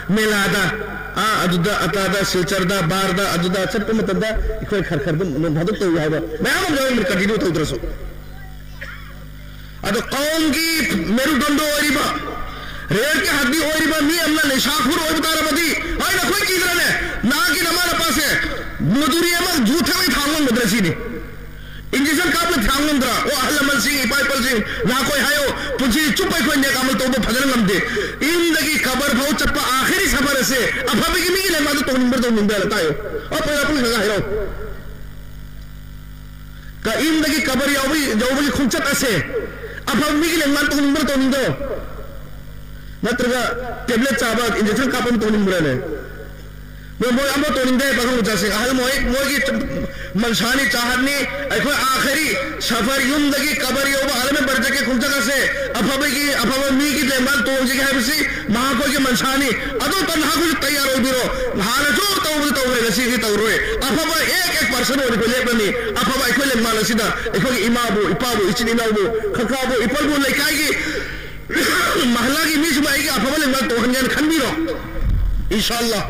ꯃꯦꯂꯥꯗ, ꯑꯥ, ꯑꯗꯨꯗ, ꯑꯇꯥꯗ, ꯁꯤꯜꯆꯔꯗ, ꯕꯥꯔꯗ, ꯑꯗꯨꯗ ꯆꯠꯄ ꯃꯇꯝꯗ ꯑꯩꯈꯣꯏ ꯈꯔ ꯈꯔ ꯑꯗꯨꯝ ꯅꯣꯡ ꯐꯥꯗꯣꯛ ꯇꯧꯏ ꯍꯥꯏꯕ ꯃꯌꯥꯝ ꯑꯃ ꯌꯥꯎꯔꯤ, ꯀꯟꯇꯤꯅ꯭ꯌꯨ ꯇꯧꯗ꯭ꯔꯁꯨ꯫ ꯑꯗꯣ ꯀꯧꯝꯒꯤ ꯃꯦꯔꯨꯗꯟꯗ ꯑꯣꯏꯔꯤꯕ, ꯔꯦꯜꯒꯤ ꯍꯗꯤ ꯑꯣꯏꯔꯤꯕ ꯃꯤ ꯑꯃꯅ ꯅꯤꯁꯥꯈꯣꯔ ꯑꯣꯏꯕ ꯇꯥꯔꯕꯗꯤ, ꯑꯩ ꯅꯈꯣꯏ ꯀꯤꯗ꯭ꯔꯅꯦ? ꯅꯍꯥꯛꯀꯤ ꯅꯃꯥ ꯅꯄꯥꯁꯦ ꯃꯗꯨꯔꯤ ꯑꯃ ꯖꯨ ꯊꯛꯂꯒ ꯊꯥꯡ ꯉꯝꯒꯗ꯭ꯔꯥ ꯁꯤꯅꯤ꯫ ꯏꯟꯖꯦꯛꯁꯟ ꯀꯥꯞꯂ ꯊꯥꯡ ꯉꯝꯗ꯭ꯔꯥ? ꯑꯣ, ꯑꯍꯜ ꯂꯃꯟꯁꯤꯡ, ꯏꯄꯥ ꯏꯄꯜꯁꯤꯡ, ꯅꯈꯣꯏ ꯍꯥꯏꯌꯣ, ꯄꯨꯟꯁꯤ ꯆꯨꯞꯄ ꯑꯩꯈꯣꯏ ꯅꯦꯛ ꯑꯃꯜ ꯇꯧꯕ ꯐꯖꯅ ꯉꯝꯗꯦ꯫ ꯌꯨꯝꯗꯒꯤ ꯀꯕꯔ ꯐꯥꯎ ꯆꯠꯄ ꯑꯥꯈꯤꯔꯤ ꯁꯐꯔ ꯑꯁꯦ ꯑꯐꯕꯒꯤ ꯃꯤꯒꯤ ꯂꯩꯃꯥꯏꯗ ꯇꯧꯅꯤꯡꯕ꯭ꯔꯥ ꯇꯧꯅꯤꯡꯗꯦ ꯍꯥꯏꯅ ꯇꯥꯏꯌꯣ꯫ ꯑꯣ, ꯄꯨꯔꯥ ꯄꯨꯟꯁꯤ ꯍꯥꯏꯔꯣ꯫ ꯀ-, ꯌꯨꯝꯗꯒꯤ ꯀꯕꯔ ꯌꯥꯎꯕꯒꯤ, ꯌꯧꯕꯒꯤ ꯈꯣꯡꯆꯠ ꯑꯁꯦ ꯑꯐꯕ ꯃꯤꯒꯤ ꯂꯩꯃꯥꯏꯗ ꯇꯧꯅꯤꯡꯕ꯭ꯔꯥ ꯇꯧꯅꯤꯡꯗꯦ? ꯅꯠꯇ꯭ꯔꯒ ꯇꯦꯕ꯭ꯂꯦꯠ ꯆꯥꯕ, ꯏꯟꯖꯦꯛꯁꯟ ꯀꯥꯞꯄ ꯑꯃ ꯇꯧꯅꯤꯡꯕ꯭ꯔꯥꯅꯦ? ꯃꯣꯏ ꯑꯃ ꯇꯧꯅꯤꯡꯗꯦ꯫ ꯄꯥꯈꯪ ꯃꯆꯥꯁꯤꯡ, ꯑꯍꯜ ꯃꯣꯏ, ꯃꯣꯏꯒꯤ ꯃꯟꯁꯥꯅꯤ ꯆꯥꯍꯠꯅꯤ꯫ ꯑꯩꯈꯣꯏ ꯑꯥꯈꯔꯤ ꯁꯐꯔ, ꯌꯨꯝꯗꯒꯤ ꯀꯕꯔ ꯌꯧꯕ ꯑꯥꯂꯃꯦ ꯕꯔꯖꯈꯀꯤ ꯈꯣꯡꯆꯠ ꯑꯁꯦ ꯑꯐꯕꯒꯤ, ꯑꯐꯕ ꯃꯤꯒꯤ ꯂꯦꯡꯕꯥꯜ ꯇꯣꯡꯁꯤꯒꯦ ꯍꯥꯏꯕꯁꯤ ꯃꯍꯥꯛꯈꯣꯏꯒꯤ ꯃꯟꯁꯥꯅꯤ꯫ ꯑꯗꯣ ꯇꯟꯍꯥꯈꯣꯏꯁꯨ ꯇꯌꯥꯔ ꯑꯣꯏꯕꯤꯔꯣ꯫ ꯍꯥꯟꯅꯁꯨ ꯇꯧꯕꯗꯤ ꯇꯧꯈ꯭ꯔꯦ, ꯉꯁꯤꯗꯤ ꯇꯧꯔꯣꯏ꯫ ꯑꯐꯕ ꯑꯦꯛ ꯑꯦꯛ ꯄꯥꯔꯁꯟ ꯑꯣꯏꯅ ꯑꯩꯈꯣꯏ ꯂꯦꯞꯂꯅꯤ꯫ ꯑꯐꯕ ꯑꯩꯈꯣꯏ ꯂꯦꯡꯕꯥꯜ ꯑꯁꯤꯗ ꯑꯩꯈꯣꯏꯒꯤ ꯏꯃꯥꯕꯨ, ꯏꯄꯥꯕꯨ, ꯏꯆꯤꯟ ꯏꯅꯥꯎꯕꯨ, ꯈꯪꯀꯥꯕꯨ, ꯏꯄꯜꯕꯨ, ꯂꯩꯀꯥꯏꯒꯤ ꯃꯍꯜꯂꯥꯒꯤ ꯃꯤꯁꯤꯡꯕꯨ ꯑꯩꯒꯤ ꯑꯐꯕ ꯂꯦꯡꯕꯥꯜ ꯇꯣꯡꯍꯟꯒꯦꯅ ꯈꯟꯕꯤꯔꯣ꯫ ꯏꯟꯁꯥꯜꯂꯥ꯫